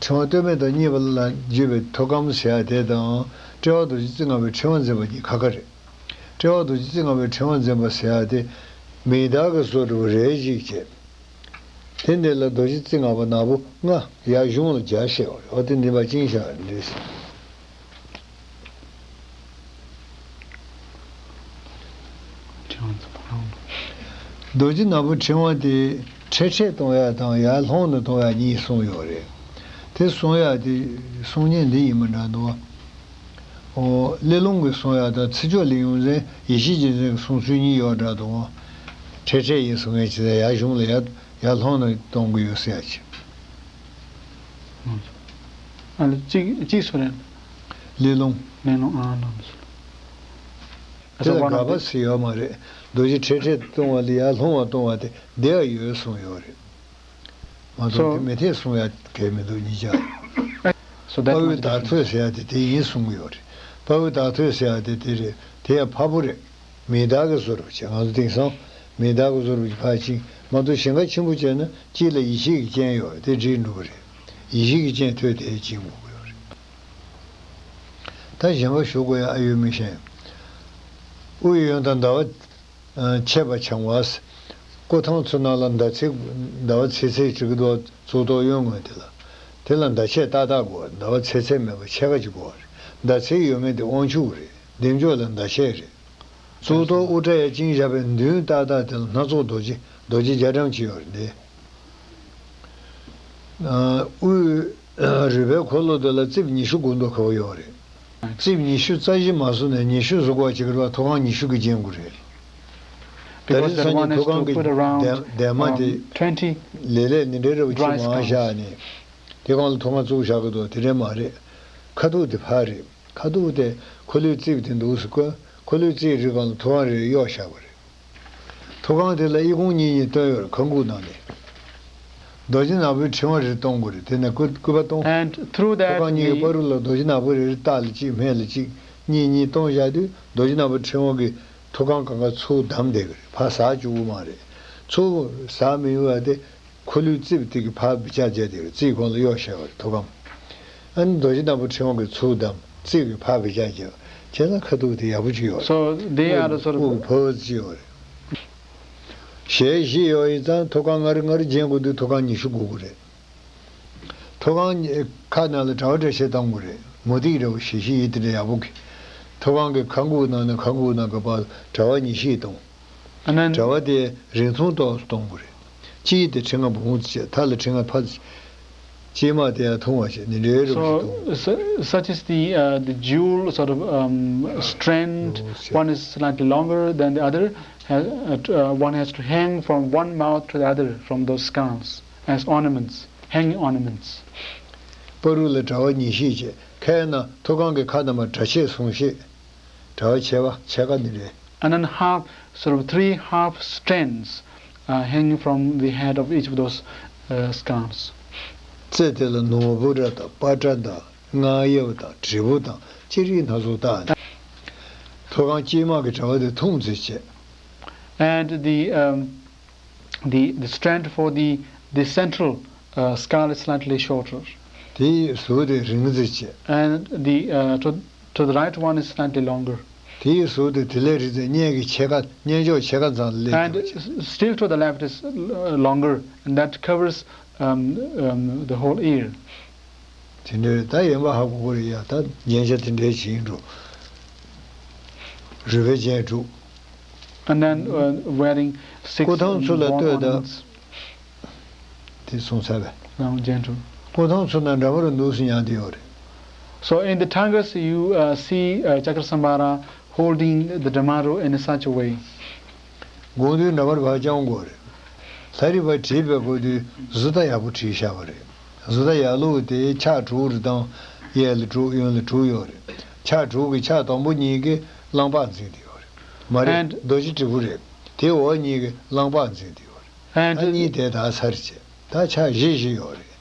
ཕྲེང་བ་སྟོད་སྨད་དང་གཉིས་པ་ལ་བརྗོད་པའི་ཐོག་ཁང་ཟེར་ཡ་དེ་དང་། དཔྲལ་བ་རྡོ་རྗེ་རྩེ་ལྔ་པའི་ཕྲེང་བ་འཛིན་པ་གཉིས་ཁ་ཁ་རེད། དཔྲལ་བ་རྡོ་རྗེ་རྩེ་ལྔ་པའི་ཕྲེང་བ་འཛིན་པ་ཟེར་ཡ་དེ་མི་བདག་གི་བཟོ་འདྲ་བོ་རེ་ཞིག་བྱས། དེ་འདི་ལ་རྡོ་རྗེ་རྩེ་ལྔ་པ་ནག་པོ་ལྔ་ཡར་གཞུང་ལ་སྦྱར་བྱས་པ་རེད། འོ་དེ་འདི་པ་བཅིངས་བཞག་རེད། རྡོ་རྗེ་ནག་པོའི་ཕྲེང་བ་དེ་འཕྲལ་འཕྲལ་གཏོང་ཡ་དང་ཡར་ལྷུང་ནས་གཏོང་ཡ་གཉིས་གསུངས་ཡོད་རེད། དེ་གསུང་ཡ་དེ་གསུང་མཁན་འདི་ཡིན་པ་འདྲ་འདུག་བ། ཨོ། གླེ་ལུང་གིས་གསུང་ཡ་དང་ཚིག་སྦྱོར་ལས་ཡོངས་འཛིན་ཡེ་ཤེས་རྒྱལ་མཚན་གྱི་གསུང་ཚུལ་གཉིས་ཡོད་འདྲ་འདུག་བ། འཕྲལ་འཕྲལ་ཡིན་གསུང་མཁན་ཅིག་ཡར་གཞུང་ལ་ཡར་ཡར་ལྷུང་ནས་གཏོང་གི་ཡོད་ཟེར་ཡ་ཅིག་ཨ་ལ་གཅིག་གཅིག་སུ་རེད། གླེ་ལུང་། གླེ་ལུང་ཨ་ལ་ལུང་སུ། དེ་ལ་དགག་པ་ཟེར་ཡོད་མ་རེད། རྡོ་རྗེ་འཕྲལ་འཕྲལ་གཏོང་བ་ལ་ཡར་ལྷུང་བ་གཏོང་བ་དེ་བདེ་བ་ཡོད་གསུངས་ཡོད་རེད། མ་གཏོགས་དེ་མི་འཐད་གསུང་ཡ་གལ་མི་འདུག་གཉིས་ཆ། So that དཔའ་བོའི་much བདག་difference. ཐོས་ཟེར་ཡ་དེ་དེ་ཡིན་གསུང་གི་ཡོད་རེད། དཔའ་བོའི་བདག་ཐོས་ཟེར་ཡ་དེ་དེ་རེད། དེ་ཡང་ཕ་བོ་རེད། མི་བདག་གི་བཟོ་འདྲ་བྱས། ང་ཚོ་དེང་སང་མི་བདག་གི་བཟོ་འདྲ་ཅིག་ཕར་ཕྱིན་མ་གཏོགས་ཞེན་ཁ་ཆེན་པོ་བྱས་ན་གཅིག་ལ་ཡེ་ཤེས་ཀྱི་སྤྱན་ཡོད་རེད། དེ་འགྲིག་འགྲོ་གི་རེད། ཡེ་ཤེས་ཀྱི་སྤྱན་ཐོས་དེ་བྱེད་དགོས་ཀྱི་ཡོད་རེད། ད་གཞན་པ་ཞུ་དགོས་ཡ་ཨ་ཡོད་མི་ཤེས། དབུགས་ཡོད་དང་ཟླ་བ་ཆད་པ་འཆང་བ། སྐུ་ཐང་ཚོ་ནང་ལ་ཟླ་ཚེས་ཟླ་བ་ཚེས་ཚད་བྲི་གི་འདུག་གཙུག་ཏོར་གཡོན་ངོས་དེ་ལ། དེ་ལ་ཟླ་ཆད་ཏག་ཏག་དགོས། ཟླ་བ་ཚེས་ཚད་མེད་པ་ཕྱེད་ཀ་ཅིག་དགོས་རེད། ཟླ་ཚེས་ཡོད་མཁན་དེ་དབང་ཕྱུག་རེད། བདེ་མཆོག་ལ་ཟླ་ཆད་རེད། གཙུག་ཏོར་དབུ་སྐྲ་ཡར་བཅིངས་བཞག་པའི་མདུན་ཏག་ཏག་དེ་ལ་སྣ་ཚོགས་རྡོ་རྗེ་རྡོ་རྗེ་རྒྱ་གྲམ་ཅིག་ཡོད་རེད་འདི། དབུས་རུས་པའི་འཁོར་ལོ་དེ་ལ་རྩིབས་ཉི་ཤུ་དགུ་མདོ་ཁ་བོ་ཡོད་རེད། རྩིབས་ཉི་ཤུ་རྩ་བཞི་མ་བཟོས་ནས་ཉི་ཤུ་བཟོ་དགོས་ཅིག་རེད་བ། ཐོག་ཁང་ཉི་ཤུ་གིས་བརྒྱན་དགོས་རེད། ད་Because རེས་that སང་ཉིན་one has ཐོག་ཁང་to གི put around འདན་འདན་མ་དེ um, twenty ལས་ལས་ནི་འདྲའི་རབ་ཅིག dry མང་བཞག scones. ནས་དེ་གང་ལ་ཐོག་ཁང་བཙུགས་བཞག་གི་འདུག་དེ་འདྲས་མ་རེད། ཁ་ཐུག་དེ་ཕར་རེད། ཁ་ཐུག་དེ་འཁོར་ལོའི་རྩིབས་དེ་འདུག་སེ་བཀོད། འཁོར་ལོའི་རྩིབས་རེ་གང་ལ་ཐོག་ཁང་རེ་རེ་གཡོགས་བཞག་པ་རེད། ཐོག་ཁང་དེ་ལ་ཨི་ཁུང་གཉིས་གཉིས་བཏོན་ཡོད་རེད། ཁ་འགུག་ནང་ནས། རྡོ་རྗེ་ནག་པོའི་ཕྲེང་བ་རེ་གཏོང་དགོས་རེད། དེ་ནས་སྐུ་སྐུད་པ་གཏོང་། And through ཐོག་ཁང་གཉིས་ཀྱི་བར་དུ་ལ་རྡོ་རྗེ་ནག་པོ་རེ་རེ་ལྟག་ལ་གཅིག་སྨད་ལ་གཅིག་གཉིས་གཉིས་གཏོང་བཞག་དུས་རྡོ་རྗེ་ནག་པོའི་ཕྲེང་བ་གི་ཐོག་ཁང་གང་ག་ཚུར་བསྡམས་བསྡད་ཀྱི་རེད། ཕར་ཟག་བཅུག་གི་མ་རེད། ཚུར་ཟག་མི་ཡོང་བ་དེ། འཁོར་ལོའི་རྩིབས་དེ་གི་ཕར་བི་ཅག་བྱས་དེ་རྩིབས་གོང་ལ་གཡོགས་བཞག་པ་རེད། ཐོག་ཁང་། ཨ་ནི་རྡོ་རྗེ་ནག་པོ་ཕྲེང་བ་གི་ཚུར་བསྡམས་རྩིབས་ཀྱི་ཕར་བི་ཅག་བྱས། བྱས་ཙང་ཁ་ཐུག་དེ་ཡག་པོ་ཅིག་ཡོད་རེད། So they are the sort of དབུགས་ཕོ་ཅིག་ཡོད་རེད། ཞལ་བཞི་ཡོད་ཡིན་ཙང་ཐོག་ཁང་ལྔ་རེ་ལྔ་རེ་བརྒྱན་དགོས་དུས་ཐོག་ཁང་ཉི་ཤུ་དགོས་ཀྱི་རེད། ཐོག་ཁང་ཁ་ནང་ལ་གྲྭ་པ་གྲྭ་ཤག་གཏོང་དགོས་རེད། མུ་ཏིག་འདྲ་བོ་ཞིག་ཞིག་ཡིན་དེ་འདྲ་ཡག་པོ་གི། ཐོག་ཁང་གི་ཁ་འགུག་ནང་ནས་ཁ་འགུག་ནང་གི་བར་གྲྭ་པ་ཉི་ཤུ་ཡིས་གཏོང་། And then གྲྭ་པ་དེ་རིང་ཐུང་ཏོག་ཙམ་གཏོང་དགོས་རེད། གཅིག་དེ་ཕྲེང་བ་འབུམ་ཙམ་བྱས། མཐའ་ལ་ཕྲེང་བ་ཕ་ཙམ། སྐྱེས་མ་དེ་ཡང་ཐུང་བ་བྱས་ནི་འདྲའི་རུ་ཞིག་གཏོང་། So, su- such is the, uh, the jewel sort of um, strand. One is slightly longer than the other. Has, uh, one has to hang from one mouth to the other from those skulls as ornaments, hanging ornaments. བར་དུ་ལ་གྲྭ་པ་ཉི་ཤུ་བྱས། ཁའི་ནང་ཐོག་ཁང་གི་ཁ་ནང་མ་གྲྭ་ཆས་གསུང་བཤད། གྲྭ་པ་ཆས་པ་ཆས་ཀ་འདི་རེད། And then half, sort of three half strands uh, hanging from the head of each of those uh, skulls. རྩེ་དེ་ལ་ནོར་བུ་འདྲ་དང་པ་ཏྲ་དང་སྔགས་ཡབ་དང་དྲིལ་བུ་དང་ཅི་རིགས་སྣ་ཚོགས་བཏགས་ནས། ཐོག་ཁང་དཀྱིལ་མ་གི་གྲྭ་པ་དེ་ཐུང་ཙམ་བྱས། And the um, the the strand for the the central uh, skull is slightly shorter. དེའི་ཟུར་དེ་རིང་ཙམ་བྱས། And the uh, to, to the right one is slightly longer. དེའི་ཟུར་དེ་དེ་ལས་རིང་ཙམ། སྙན་གྱི་ཕྱེད་ཀ། སྙན་ལྕོག་ཕྱེད་ཀ་ཙམ་ལ་སླེབས་And ཀྱང་བྱས། S- still to the left is uh, longer, and that covers um, um, the whole ear. དེ་འདྲའི་ད་ཡན་པ་ཧ་གོ་གི་རེད་ཡ། ད་རྒྱན་ཆ་དེ་འདྲའི་བྱེད་ཀྱི་འགྲོ། རུས་པའི་རྒྱན་དྲུག And then uh, wearing six སྐུ་ཐང་ཚོ་ལ um, bone ལྟོས་དང་། ornaments. དེ་གསུངས་ཚར་བས། རང་རྒྱན་དྲུག་སྐུ་ཐང་ཚོ་ན་འདྲ་མ་རུ་འདུག་སེ་ཉལ་དེ་ཡོད་རེད། So in the Tangas, you uh, see uh, Chakra Sambhara holding the Dharma in such a way. དགོངས་དུས་འདྲ་མར་བག་ཅང་དགོས་རེད། ལྷ་རིས་པ་བྲིས་པའི་སྐོར་དུས་བཟོ་ལྟ་ཡག་པོ་བྲིས་བཞག་པ་རེད། བཟོ་ལྟ་ཡག་ལུགས་དེ་ཕྱག་དྲུག་རེ་དང་། གཡས་ལ་དྲུག་གཡོན་ལ་དྲུག་ཡོད་རེད། ཕྱག་དྲུག་གི་ཕྱག་དང་པོ་གཉིས་ཀྱིས་གླང་པར་འཛིན་བསྡད་ཡོད་རེད། མ་རེད། And རྡོ་རྗེ་དྲིལ་བུ་རེད། དེའི་འོག་གཉིས་ཀྱིས་གླང་པར་འཛིན་བསྡད་ཡོད་རེད། And ད་གཉིས་དེ་དག་ཚར་བྱས། ད་ཕྱག་བཞི་བཞི་ཡོད་རེད།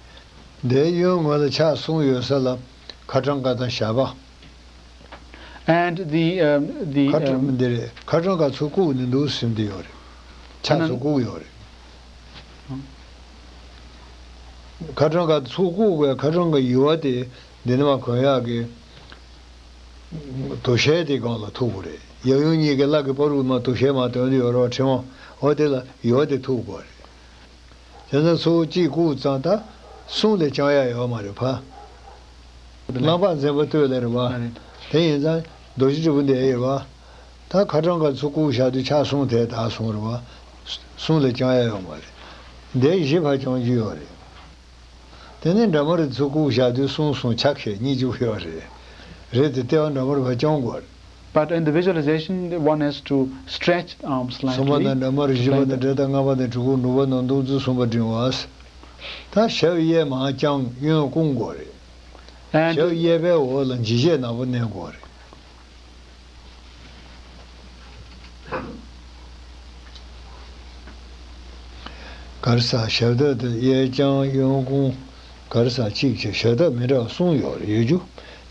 དེའི་གཡོན་ངོས་ལ་ཕྱག་གསུམ་ཡོད་ས་ལ་ཁ་ཊྭཱཾ་ཀ་དང་ཞབས་པ། And the, um, the, ཁ་ཊྭཱཾ་um, འདི་རེད། ཁ་ཊྭཱཾ་ཀ་ཚུར་བཀུག་ནས་འདུག་ཟིན་བསྡད་ཡོད་རེད། ཕྱག་ཚུར་བཀུག་ཡོད་རེད། ཁ་ཊྭཱཾ་ཀ་ཚུར་བཀུག་པའི་ཁ་ཊྭཱཾ་ཀ་ཡུ་བ་དེ་འདི་ནས་མར་གོན་ཡག་གི་དོ་ཤལ་དེ་སྒང་ལ་ཐུག་དགོས་རེད། གཡས་གཡོན་གཉིས་ཀྱི་ལག་གི་བར་དུ་མར་དོ་ཤལ་མར་དོན་དུ་ཡོད་རེད་བ། ཕྲེང་བ་འོ་དེ་ལ་ཡུ་བ་དེ་ཐུག་དགོས་རེད། དེ་ཚོ་ཚུར་གཅིག་བཀུག་ཙང་ད་གསུམ་ལས་རྐྱང་ཡག་ཡོད་མ་རེད་ཕ། གླང་པར་འཛིན་པ་སྟོད་ལ་རེད་བ། ཨ་རེད། དེ་ཡིན་ཙང་རྡོ་རྗེ་དྲིལ་བུ་འདི་ཡོད་བ། ད་ཁ་ཊྭཱཾ་ཀ་ཚུར་བཀུག་བཞག་དུས་ཕྱག་གསུམ་དེ་དག་གསུམ་རེད་བ། གསུམ་ལས་རྐྱང་ཡག་ཡོད་མ་རེད། འདི་བཞི་ཕར་རྐྱང་རྒྱུ་ཡོད་རེད། དེ་ནས་དྲི་མ་རེ་ཚུར་བཀུག་བཞག་དུས་གསུམ་གསུམ་ཆ་ཤས་གཉིས་འཇུག་ཡོད་རེད། རེད་དེ་ལྟེ་བ་དྲི་མ་རེ་ཕར་རྐྱང་དགོས་རེད། But in the visualization, one has to stretch the arms གསུམ་པ་དང་slightly. དྲི་མ་རེ་བཞི་པ་དང་དྲུག་པ་ལྔ་པ་དང་དྲུག་པ་དྲུག་པ་དང་བདུན་ཅུ་གསུམ་པ་འབྲིང་བ། ད་ཞབས་གཡས་མར་བརྐྱངས་གཡོན་བསྐུམ་དགོས་རེད། And ཞབས་གཡས་པའི་འོག་ལ་འཇུ་བྱེད་ནག་པོ་མནན་དགོས་རེད། ག་རེ་ཟ་ཞབས་སྟེགས་དེ་གཡས་བརྐྱང་གཡོན་བསྐུམ། ག་རེ་ཟ་གཅིག་བྱས་ཞབས་སྟེགས་མི་འདྲ་བ་གསུམ་ཡོད་རེད་ཡོད་རྒྱུ།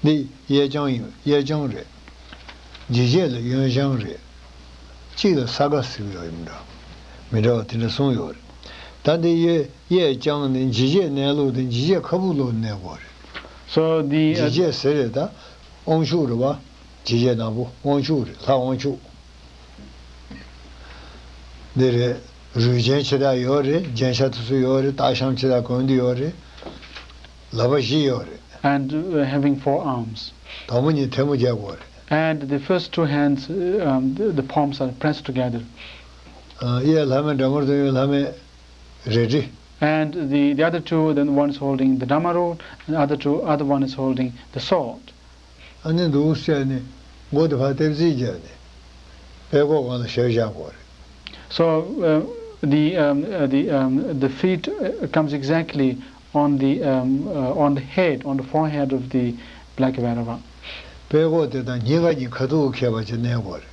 འདི་གཡས་བརྐྱང་ཡིན་གཡས་བརྐྱང་རེད། འཇུ་བྱེད་ལ་གཡོན་བརྐྱང་རེད། གཅིག་ལ་ས་ག་ཟེར་གྱི་ཡོད་ཡིན་འདྲ། མི་འདྲ་བ་དེ་འདྲ་གསུམ་ཡོད་རེད། ད་འདི་གཡས་གཡས་བརྐྱང་ནས་འཇུ་བྱེད་མནན་ལུགས་དེ་འཇུ་བྱེད་ཁ་སྦུབ་ལོགས་མནན་དགོས་རེད། So the འཇུ་uh, བྱེད་ཟེར་རེད་ད། དབང་ཕྱུག་རེད་བ། འཇུ་བྱེད་ནག་པོ་དབང་ཕྱུག་རེད་ལྷ་དབང་ཕྱུག་འདི་རེད། རུས་རྒྱན་ཆེ་དྲགས་ཡོད་རེད། རྒྱན་ཆ་དེ་ཚོ་ཡོད་རེད། སྟག་ཤམ་ཆེ་དྲགས་གོན་འདི་ཡོད་རེད། ལག་པ་བཞི་ཡོད་རེད། And uh, having four arms. དང་པོ་གཉིས་ཐལ་མོ་སྦྱར་དགོས་རེད། And the first two hands, uh, um, the, the palms are pressed together. ཨ། གཡས་ལྷ་མོའི་དྲི་མ་རེ་དང་གཡོན་ལྷ་མོའི་རལ་གྲི། And the, the other two, then one is holding the dharma rod, and the other two, other one is holding the sword. ཨ་ནི་འདུག་བྱས་ནས་མགོ་དེ་ཕར་ལྟེབ་རྩིག་བརྒྱབ་ནས་པད་ཀོག་སྒང་ལ་ཞབས་བཞག་དགོས་རེད། So uh, the, um, uh, the, um, the feet uh, comes exactly on the, um, uh, on the head, on the forehead of the Black Vairava. པད་ཀོག་དེ་དང་སྙིང་ག་གཉིས་ཁ་ཐུག་ཁེལ་བ་ཅིག་མནན་དགོས་རེད།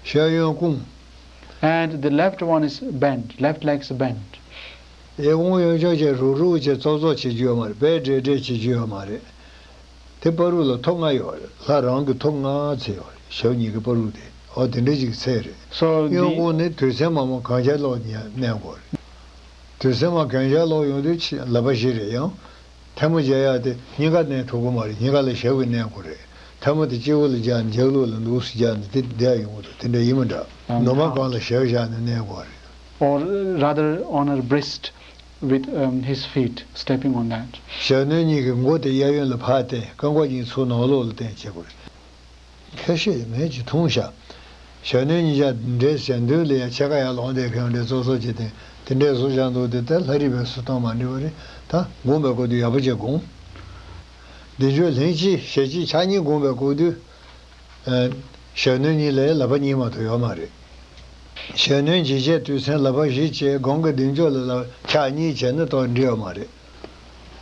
ཞབས་གཡོན་བསྐུམ། And the left one is bent, left leg is bent. གཡས་བསྐུམ་གཡོན་བརྐྱང་བྱས་རུག་རུག་བྱས་ཙོག་ཙོག་བྱེད་རྒྱུ་ཡོད་མ་རེད། རྦད་འདྲེ་འདྲེ་བྱེད་རྒྱུ་ཡོད་མ་རེད། དེ་བར་དུ་ལ་ཐོབ་ལྔ་ཡོད་རེད། ལྷ་རང་གི་ཐོབ་ལྔ་ཚེ་ཡོད་རེད། ཞབས་གཉིས་ཀྱི་བར་དུ་དེ་ཨོ་དེ་འདྲ་ཅིག་ཚེ་རེད། So གཡོན་བསྐུམ་ནི་དུས་མཚན་མ་མ་གང་ཤར་ལོག་ནས་མནན་དགོས་རེད། དུས་མཚན་མ་གང་ཤར་ལོག་ཡོང་དུས་ལག་པ་བཞི་རེད་ཡང་། ཐལ་མོ་སྦྱར་ཡག་དེ་སྙིང་ག་མནན་ཐུབ་ཀྱི་མ་རེད། སྙིང་ག་ལ་ཞབས་ཀྱིས་མནན་དགོས་རེད། ཐལ་མོ་དེ་སྤྱི་བོ་ལ་སྦྱར་ནས་ལྗགས་ལུགས་ལ་འདུག་སེ་སྦྱར་ནས་དེ་བསྡད་ཡོང་གི་འདུག་དེ་འདྲ་ཡིན་མི་འདྲ། ནུ་མ་སྒང་ལ་ཞབས་བཞག་ནས་མནན་དགོས་རེད། Or rather on her breast with um, his feet stepping on that. ཞབས་གནོན་གཉིས་ཀྱི་མགོ་དེ་གཡས་གཡོན་ལ་ཕར་བསྟན། རྐང་པ་གཉིས་ཚུར་ནང་ལོགས་ལ་བསྟན་བྱེད་དགོས་རེད། ཁ་ཤས་ངས་ཅིག་མཐོང་ཤག་ཞབས་གནོན་གཉིས་ཆ་འདྲེས་བྱས་མདུན་ལ་ཡ་ཕྱེད་ཀ་ཡར་ལོང་བསྡད་མཁན་འདྲ་ཙོག་ཙོག་བྱས་ཏེ་དེ་འདྲས་བཟོ་བཞག་འདུག་དེ་ལྟར་ལྷ་རིས་པས་སུ་གཏོང་མ་འདྲི་བ་རེད། ད་སྒོམ་པའི་སྐབས་དུ་ཡག་པོ་བྱས་སྒོམ། བདེ་མཆོག་ལྷན་ཅིག་ཞལ་གཅིག་ཕྱག་གཉིས་སྒོམ་པའི་སྐབས་དུ། ཨ། ཞབས་གནོན་གཉིས་ལ་ལག་པ་གཉིས་མ་གཏོགས་ཡོད་མ་རེད། ཞབས་གནོན་ཇི་བྱས་དུས་མཚན་ལག་པ་བཞི་བྱས་སྒོམ་གྱི་བདེ་མཆོག་ལ་ལ་ཕྱག་གཉིས་བྱས་ན་ཏོག་འགྲིག་ཡོད་མ་རེད།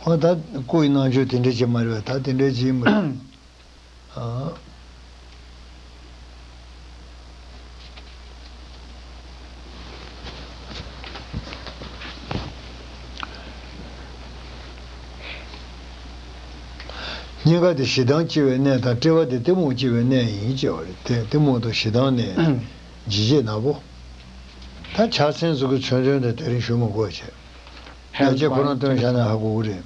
འོ་ད་སྐུ་ཡི་རྣམ་འགྱུར་དེ་འདྲ་ཅིག་མ་རེད་པས། ད་དེ་འདྲ་ཅིག་ཡིན་པ་རེད། ཨ། སྙིང་ག་དེ་ཞེ་སྡང་སྐྱེ་བའི་གནས་དང་དཔྲལ་བ་དེ་གཏི་མུག་སྐྱེ་བའི་གནས་ཡིན་ཅེས་པ་རེད། དེ་གཏི་མུག་དང་ཞེ་སྡང་གནས་ཇི་བྱས་ན་བོ། ད་ཕྱག་མཚན་ཚོ་གི་མཚོན་དོན་དེ་དེ་རིང་ཞུ་མི་དགོས་བྱས། ཡ་ཅེ་ཁོ་རང་སྟོན་བཞག་ན་ཧ་གོ་གི་རེད།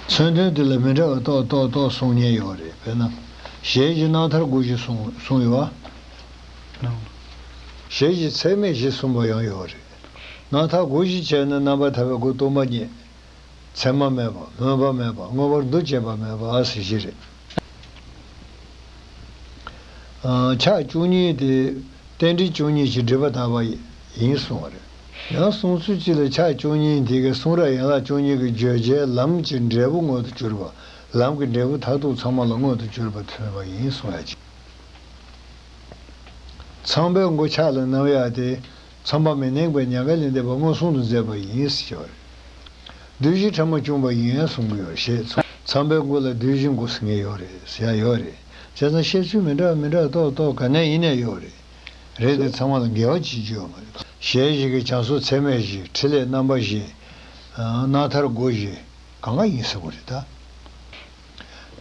མཚོན་དོན་དེ་ལ་མི་འདྲ་བ་ཏོག་ཏོག་ཏོག་གསུང་མཁན་ཡོད་རེད། དཔེར་ན། ཞལ་གྱི་རྣམ་ཐར་དགུ་བཞི་གསུང་གསུང་ཡོད་པ། ཞལ་གྱི་ཚད་མེད་བཞི་གསུངས་པ་ཡང་ཡོད་རེད། རྣམ་ཐར་དགུ་བཞི་བྱས་ན་རྣམ་པར་ཐར་པའི་སྒོ་སྟོང་པ་ཉིད། མཚན་མ་མེད་པ། སྨོན་པ་མེད་པ། མངོན་པར་འདུ་བྱེད་པ་མེད་པ་ཟེར་བཞི་རེད། ཨ། ཕྱག་བཅུ་གཉིས་དེ་རྟེན་འབྲེལ་བཅུ་གཉིས་ཀྱི་སྒྲིབ་པ་དག་པ་ཡིན་གསུང་བ་རེད། ཡང་གསུང་ཚུལ་གཅིག་ལ་ཕྱག་བཅུ་གཉིས་དེ་གའི་གསུང་རབ་ཡན་ལག་བཅུ་གཉིས་ཀྱི་བརྗོད་བྱའི་ལམ་གྱི་འབྲས་བུ་མངོན་དུ་གྱུར་པ། ལམ་གྱི་འབྲས་བུ་མཐར་ཐུག་ཚང་མ་ལ་མངོན་དུ་གྱུར་པ་མཚོན་པ་ཡིན་གསུང་ཡ་གཅིག་ཚངས་པའི་མགོ་ཕྱག་ལ་བསྣམས་ཡག་དེ། ཚངས་པ་མི་གནས་པའི་མྱ་ངན་ལས་འདས་པ་མངོན་སུམ་དུ་མཛད་པ་ཡིན་ཟེར་བ་རེད། བདུད་བཞི་ཕྲ་མོ་བཅོམ་པ་ཡིན་གསུང་གི་ཡོད་ཞེས་ཚངས་པའི་མགོ་ལ་བདུད་བཞི་མགོ་ཟེར་མཁན་ཡོད་རེད་ཟེར་ཡག་ཡོད་རེད། བྱས་ཙང་བཤད་ཚུལ་མི་འདྲ་མི་འདྲ་ཏོག་ཏོག་ག་ནས་ཡིན་ནའི་ཡོད་རེད། རེད་དེ་ཚང་མ་ལ་འགལ་བ་ཅིག་བརྗོད་ཡོད་མ་རེད། ཞལ་བཞི་གི་བྱང་སོགས་ཚད་མེད་བཞི། ཕྲིན་ལས་རྣམ་པ་བཞི། རྣམ་ཐར་སྒོ་བཞི། གང་ག་ཡིན་ཟེར་བ་རེད་ད།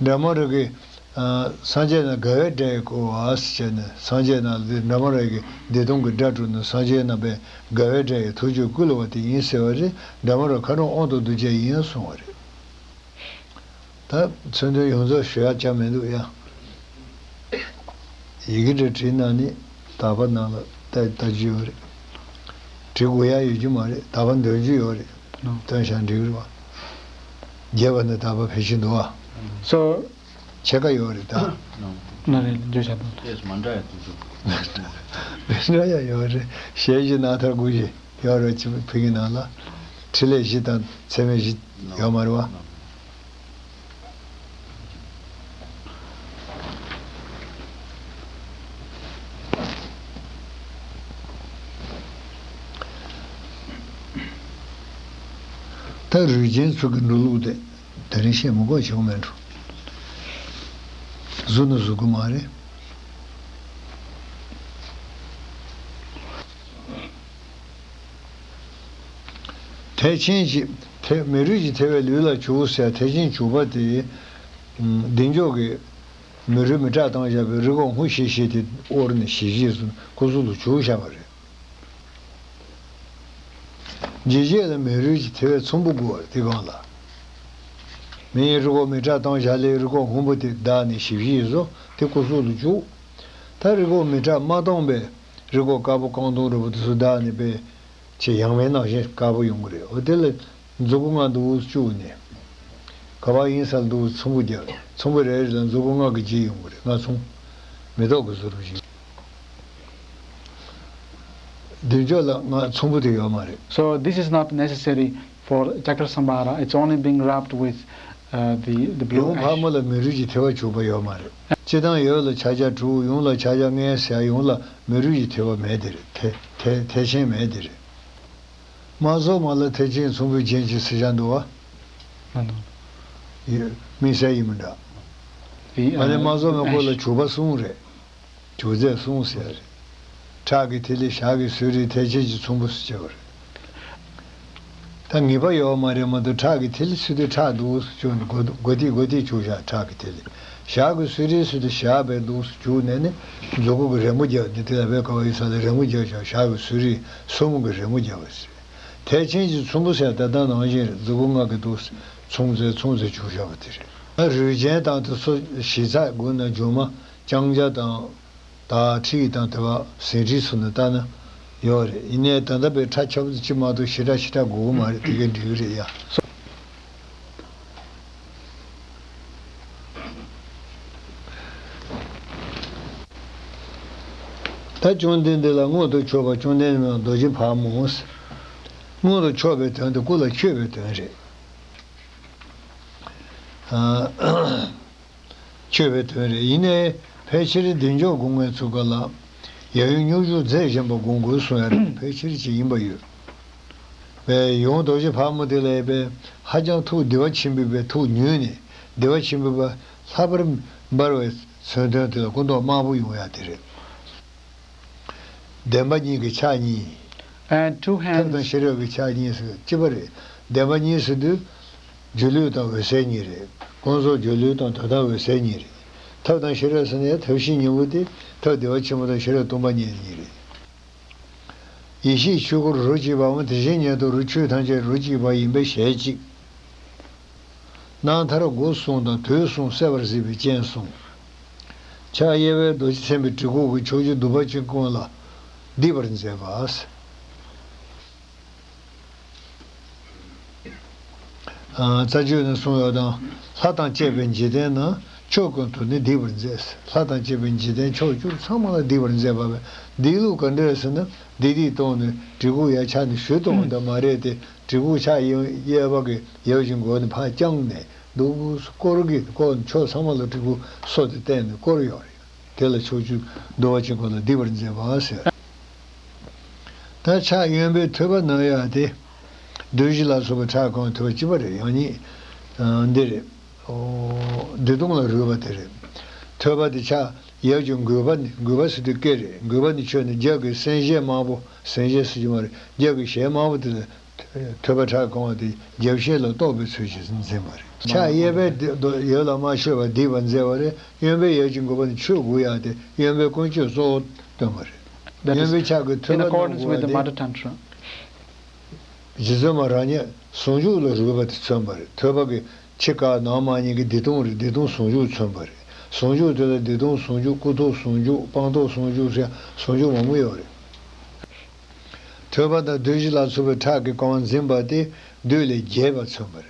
འདྲ་མོ་རེ་གི། སངས་རྒྱས་རྣམས་དགའ་བའི་སྒྲས་བསྐོར་བ་ཟེར་བྱས་ནས་སངས་རྒྱས་རྣམས་ལ་འདྲ་མོ་རེ་གི་བདེ་སྟོང་གི་སྒྲ་སྒྲོག་ནས་སངས་རྒྱས་རྣམས་པས་དགའ་བའི་སྒྲ་ཡིས་ཐུགས་རྒྱུད་བསྐུལ་བ་དེ་ཡིན་ཟེར་བ་རེད། འདྲ་མོ་རེ་མཁའ་འགྲོ་དབང་དང་གདུལ་བྱ་ཡིན་གསུང་བ་རེད། ད་མཚོན་དོན་ཡོངས་རྫོགས་ཞུ་ཡག་ཅང་མི་འདུག་ཡ། ཡི་གེ་འདྲ་བྲིས་གནང་ནི་དག་པ་ནང་ལ་ལྟ་ལྟ་རྒྱུ་ཡོད་རེད། བྲིས་དགོས་ཡག་ཡོད་རྒྱུ་མ་རེད། དག་པ་འདོན་རྒྱུ་ཡོད་རེད། ནོ། སྟོན་བཞག་འགྲིག་རེད་བ། རྒྱས་པ་ནི་དག་པ་ཕལ་ཆེར་འདུག་བ། སོ། ཕྱེད་ཀ་ཡོད་རེད་ད། ནོ། ན་རེ་བརྗོད་བྱ་དང་། ཨེས་མ་འདྲ་ཡ་དུ་དུ། མི་འདྲ་ཡ་ཡོད་རེད། ཞལ་བཞི་རྣམ་ཐར་དགུ་བཞི་ཡོད་རེད། ཅི་ཕ་གི་ནང་ལ། ཕྲིན་ལས་བཞི་དང་ཚད་མེད་བཞི་ཡོད་མ་རེད་བ། ནོ། ད་རུས་ཆེན་ཚུ་གི་འགྲོ་ལུགས་དེ་དེ་རིང་བཤད་མི་དགོས་བྱུང་མེད་འགྲོ། གཟུགས་ནི་གཟུགས་ཀྱི་མ་རེད། ཐེག་ཆེན་གྱི་ཐེ་མི་རུས་ཀྱི་ཐེ་བས་ལུས་ལ་བྱུག་ཟེར་ཐེག་ཆེན་བྱུག་པ་དེ། ཨམ། བདེ་མཆོག་གི་མི་རུས་མི་སྐྲག་བཏང་བཞག་པའི་རི་གོག་སྔོ་ཤིག་ཤིག་དེ་དབོར་ནས་ཞིབ་ཞིབ་སུ་སྐུ་གཟུགས་ལ་བྱུག་བཞག་པ་རེད། ཇི་སྐད་ལ་མི་རུས་ཀྱི་ཐེ་བས་ཚོམ་བུ་བསྒོར་བ་དེ་སྒང་ལ། མིའི་རི་གོག་མི་སྐྲག་བཏང་བཞག་ལས་རི་གོག་སྔོན་པོ་དེ་བདག་ནས་ཞིབ་ཞིབ་བཟོ་དེ་སྐུ་གཟུགས་ལ་བྱུག་ད་རི་གོག་མི་སྐྲག་མ་བཏང་པའི་རི་གོག་དཀར་པོ་རྐང་དུང་འདྲ་པོ་དེ་ཚོ་བདག་ནས་པས་ཆེས་ཡང་བའི་ནང་བཞིན་དཀར་པོ་ཡོང་གི་རེད། འོ་དེ་ལ་མཛུ་གུ་ལྔ་འདུག་བཅུག་ནས། ག་བ་ཡིན་ས་འདུག་ཚོམ་བུ་རྒྱག་ཚོམ་བུ་རེ་རེ་ལ་མཛུ་གུ་ལྔ་གི་རྗེས་ཡོང་གི་རེད། ལྔ་ཚོམ། མེ་ཏོག་གི་བཟོ་རིགས་བཞིན། བདེ་མཆོག་ལ་ལྔ་ཚོམ་བུ་དེ་ཡོད་མ་རེད། So this is not necessary for Chakrasamhara. It's only being wrapped with uh, the, the blue ཡོངས་འཕགས་ash. མ་ལ་མི་རུས་ཀྱི་ཐེ་བ་བྱུག་པ་ཡོད་མ་རེད། སྤྱིར་བཏང་ཡོད་ལ་ཕྱག་རྒྱ་དྲུག་ཡོངས་ལ་ཕྱག་རྒྱ་ལྔའི་ཟེར་ཡོངས་ལ་མི་རུས་ཀྱི་ཐེ་བ་མེད་དེ་རེད། ཐེ་ཐེ་ཐེག་ཆེན་མེད་དེ་རེད། དམག་ཟོར་མ་ལ་ཐེག་ཆེན་ཚོམ་བུའི་རྒྱན་གྱི་ཟེར་བྱ་འདུག་བ། ཨ་ནོ། ཡོད། དམིགས་བསལ་ཡིན་མི་འདྲ། ཨ་ནི་དམག་ཟོར་མའི་སྐོར་ལ་བྱུག་པ་གསུམ་རེད། བྱུག་རྫས་གསུམ་ཟེར་རེད། ཁྲག་གི་ཐིག་ལེ་ཞག་གི་སུ་རི་ཐེག་ཆེན་གྱི་ཚོམ་བུ་ཟེར་བྱ་བ་རེད། ད་ངེས་པ་ཡོད་མ་རེད་མ་གཏོགས་ཁྲག་གི་ཐིག་ལེ་སུ་དེ་ཁྲག་འདུག་བྱུག་ནས་སྒོ་སྒོ་ཐིག་སྒོ་ཐིག་བྱུག་བཞག་ཁྲག་གི་ཐིག་ལེ་ཞག་གི་སུ་རི་སུ་དེ་ཞག་པའི་འདུག་བྱུག་ནས་ནི་མཛུ་གུ་གི་རི་མོ་རྒྱབ་ནས་དེ་ལ་བའི་ཀ་བ་ཡི་ས་ལ་རི་མོ་རྒྱབ་བཞག་ཞག་གི་སུ་རི་སོར་མོ་གི་རི་མོ་རྒྱབ་པ་ཟེར། ཐེག་ཆེན་གྱི་ཚོམ་བུ་ཟེར་ད་ལྟ་ནང་བཞིན་རེད། མཛུ་གུ་ལྔ་གི་འདུག་ཚོམ་ཟེར་ཚོམ་ཟེར་བྱུག་བཞག་པ་དེ་རེད། ད་རུས་ཆེན་དང་དེ་ཚོ་ཞིབ་ཚགས་དགོས་ན་སྒྱུ་མ་རྐྱང་རྒྱ་དང་། ད་ཁྲིད་དང་དེ་བ་ཟིན་བྲིས་སོགས་ནས་ལྟ་ན་ཡོད་རེད། ཡིན་ནའི་ད་ལྟ་བའི་ཁྲ་ཁྱབ་ཙམ་ཅིག་མ་གཏོགས་ཞེ་དྲག་ཞེ་དྲག་དགོས་ཀྱི་མ་རེད། དེ་གས་འགྲིག་གི་རེད་ཡ། ད་བཅོམ་ལྡན་འདས་ལ་མངོན་དུ་ཕྱོགས་པ་བཅོམ་ལྡན་འདས་རྡོ་རྗེ་ཕག་མོ། མངོན་དུ་ཕྱོགས་པའི་དོན་དེ་སྐུ་ལ་མཆོད་པའི་དོན་རེད། མཆོད་པའི་དོན་རེད། ཡིན་ནའི་ཕལ་ཆེར་བདེ་མཆོག་སྒོམ་མཁན་ཚོ་ག་ལ་ཡབ་ཡུམ་སྙོམས་འཇུག་རྫས་གཞན་པ་སྒོམ་དགོས་གསུང་ཡ་རེད། ཕལ་ཆེར་ཅིག་ཡིན་པ་ཡོད། པས་ཡང་རྡོ་རྗེ་ཕག་མོ་དེ་ལ་ཡོད་པས་ཧ་ཅང་ཐུགས་བདེ་བ་ཆེན་པོས་པས་ཐུགས་ཉུལ་ནས་བདེ་བ་ཆེན་པོས་པ་ལྷག་པར་འབར་བའི་མཚོན་དོན་དེ་ལ་སྐུ་མདོག་དམར་པོ་ཡོང་ཡ་དེ་རེད། བདེན་པ་གཉིས་ཀྱི་ཕྱག་གཉིས། And two hands. ཐབས་དང་ཤེས་རབ་ཀྱི་ཕྱག་གཉིས་སུ་གཅིག་པ་རེད། བདེན་པ་གཉིས་ཟེར་དུས། སྒྱུ་ལུས་དང་འོད་གསལ་གཉིས་རེད། ཀུན་རྫོབ་སྒྱུ་ལུས་དང་དོན་དམ་འོད་གསལ་གཉིས་རེད། ཐབས་དང་ཤེས་རབ་ཟེར་ན་ཡང་ཐབས་ཤེས་གཉིས་པོ་དེ་ཐབས་བདེ་བ་ཆེན་པོ་དང་ཤེས་རབ་སྟོང་པ་ཉིད་གཉིས་རེད། ཡེ་ཤེས་ཆོས་སྐུ་རོ་གཅིག་པའམ་དེ་བཞིན་ཉིད་དུ་རོ་ཆོས་ཐམས་ཅད་རོ་གཅིག་པ་ཡིན་པའི་ཞལ་གཅིག་རྣམ་ཐར་སྒོ་གསུམ་དང་དུས་གསུམ་གསལ་བར་གཟིགས་པའི་སྤྱན་གསུམ། ཕྱག་གཡས་པས་རྡོ་རྗེ་སེམས་དཔའི་གྲི་གུག་གིས་ཕྱོགས་བཅུའི་གདུག་པ་ཅན་ཀུན་ལ་སྡིགས་པར་མཛད་པ། རྩ་རྒྱུད་ནས་གསུངས་ཡོད་དང་། ལྷ་དང་བཅས་པའི་འཇིག་རྟེན་ན་ཕྱོགས་ཀུན་ཏུ་ནི་སྡིགས་པར་མཛད། ལྷ་དང་བཅས་པའི་འཇིག་རྟེན་ཕྱོགས་བཅུ་ཚང་མ་ལ་སྡིགས་པར་མཛད་པ་བས་སྡིགས་ལུགས་ག་འདྲ་ཟེར་ན་བདེ་སྡིག་གཏོང་ནས་གྲི་གུག་ཡར་ཕྱར་ནས་གཞུ་གཏོང་བ་དང་མ་རེད་དེ། གྲི་གུག་ཕྱག་གཡས་པ་གི་ཡབ་ཀྱི་མགོ་ནས་ཕར་བརྐྱངས་ནས་འདུག་སེ་བསྐོར་གྱི་བསྐོར་ཕྱོགས་ཚང་མ་ལ་གྲི་གུག་སོ་དེ་བསྟན་ནས་བསྐོར་ཡོད་རེད། དེ་ལ་ཕྱོགས་བཅུ་བསྡུ་བ་ཅན་ཁོ་ལ་སྡིག་པར་མཛད་པ་ཟེར། ད་ཕྱག་གཡོན་པས་ཐོད་པ་བསྣུན་ཡག་དེ། བདུད་བཞི་ལ་སོགས་པའི་ཁྲག་གང་ཐོད་པ་གཅིག་པ་རེད། ཡང་སྙིང་། འདི་རེད། ཨོ། བདེ་སྟོང་ལ་རོལ་པ་དེ་རེད། ཐོད་པ་དེ་ཕྱག་ཡབ་ཀྱི་མགུལ་པ་ནི། མགུལ་པ་ཟེར་དུས་སྐེ་རེད། མགུལ་པ་ནི་ཆོད་ནས་རྒྱབ་ཀྱི་སེན་བཞད་དམར་པོ། སེན་བཞད་ཟེར་གྱི་མ་རེད། རྒྱབ་ཀྱི་ཞལ་དམར་པོ་དེ་ལ་ཐོད་པ་ཁྲག་གང་བ་དེ་རྒྱབ་ཤེལ་ལ་གཏོགས་པའི་ཚུལ་གྱིས་འཛིན་པ་རེད། ཕྱག་གཡས་པས་འདི་ཡབ་ལ་དམར་མཆོད་པ་སྡིག་པར་མཛད་པ་རེད། གཡོན་པས་ཡབ་ཀྱི་མགུལ་པ་ནི་ཆོད་དགོས་ཡག་དེ་གཡོན་པས་ཀུན་སྤྱོད་གཙོ་བོ་སྟོན་པ་རེད། That is གཡོན་པའི་ཕྱག་གི་ཐོད་པ་in accordance with the བསྣུན་དགོས་པ་དེ། Mother Tantra. རྗེ་བཙུན་མ་རང་ཉིད་ཟུང་འཇུག་ལ་རོལ་པ་དེ་མཚོན་པ་རེད། ཐོད་པ་གི་ཕྱི་ཀ་ནང་མ་གཉིས་ཀྱི་བདེ་སྟོང་རེད། བདེ་སྟོང་ཟུང་འཇུག་མཚོན་པ་རེད། ཟུང་འཇུག་དེ་ལ་བདེ་སྟོང་ཟུང་འཇུག་སྐུ་ཐོག་ཟུང་འཇུག་སྤངས་རྟོགས་ཟུང་འཇུག་ཟེར་ཟུང་འཇུག་མང་པོ་ཡོད་རེད། ཐོད་པ་དང་བདུད་བཞི་ལ་སོགས་པའི་ཁྲག་གིས་གང་བ་འཛིན་པ་དེ་བདུད་ལས་རྒྱལ་བ་མཚོན་པ་རེད།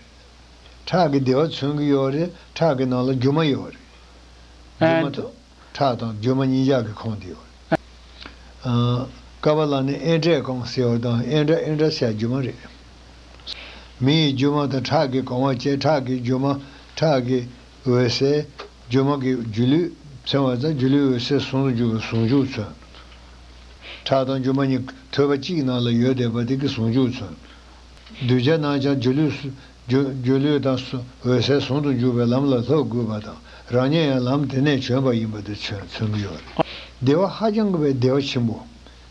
ཁྲག་གིས་བདེ་བ་མཚོན་གྱི་ཡོད་རེད། ཁྲག་གི་ནང་ལ་སྒྱུ་མ་ཡོད་རེད། སྒྱུ་མ་And དང་ཁྲག་དང་སྒྱུ་མ་གཉིས་ཆ་གི་ཁོངས་དེ་ཡོད་རེད། ཨ། ཀ་པ་ལ་ནི་ཨེ་འདྲས་གང་ཟེར་བ་དང་། ཨེ་འདྲ་ཨེ་འདྲ་ཟེར་སྒྱུ་མ་རེད། མི་ཡི་སྒྱུ་མ་དང་ཁྲག་གིས་གང་བ་བྱས། ཁྲག་གི་སྒྱུ་མ། ཁྲག་གི་འོད་གསལ། སྒྱུ་མ་གི་སྒྱུ་ལུས་མཚོན་པ་དང་། སྒྱུ་ལུས་འོད་གསལ་ཟུང་དུ་འཇུག་པའི་ཟུང་འཇུག་མཚོན། ཁྲག་དང་སྒྱུ་མ་གཉིས་ཐོད་པ་གཅིག་ནང་ལ་ཡོད་བསྡད་པ་དེ་གི་ཟུང་འཇུག་མཚོན། གདུལ་བྱ་རྣམས་ཀྱང་སྒྱུ་ལུས་སུ་སྒྱུ་སྒྱུ་ལུས་དང་སུ་འོད་གསལ་ཟུང་དུ་འཇུག་པའི་ལམ་ལ་སློབ་དགོས་པ་དང་། རང་ཉིད་ཡང་ལམ་དེ་ནས་བྱོན་པ་ཡིན་པ་དེ་མཚོན་མཚོན་གྱི་ཡོད་རེད། བདེ་བ་ཧ་ཅང་གི་བའི་བདེ་བ་ཆེན་པོ།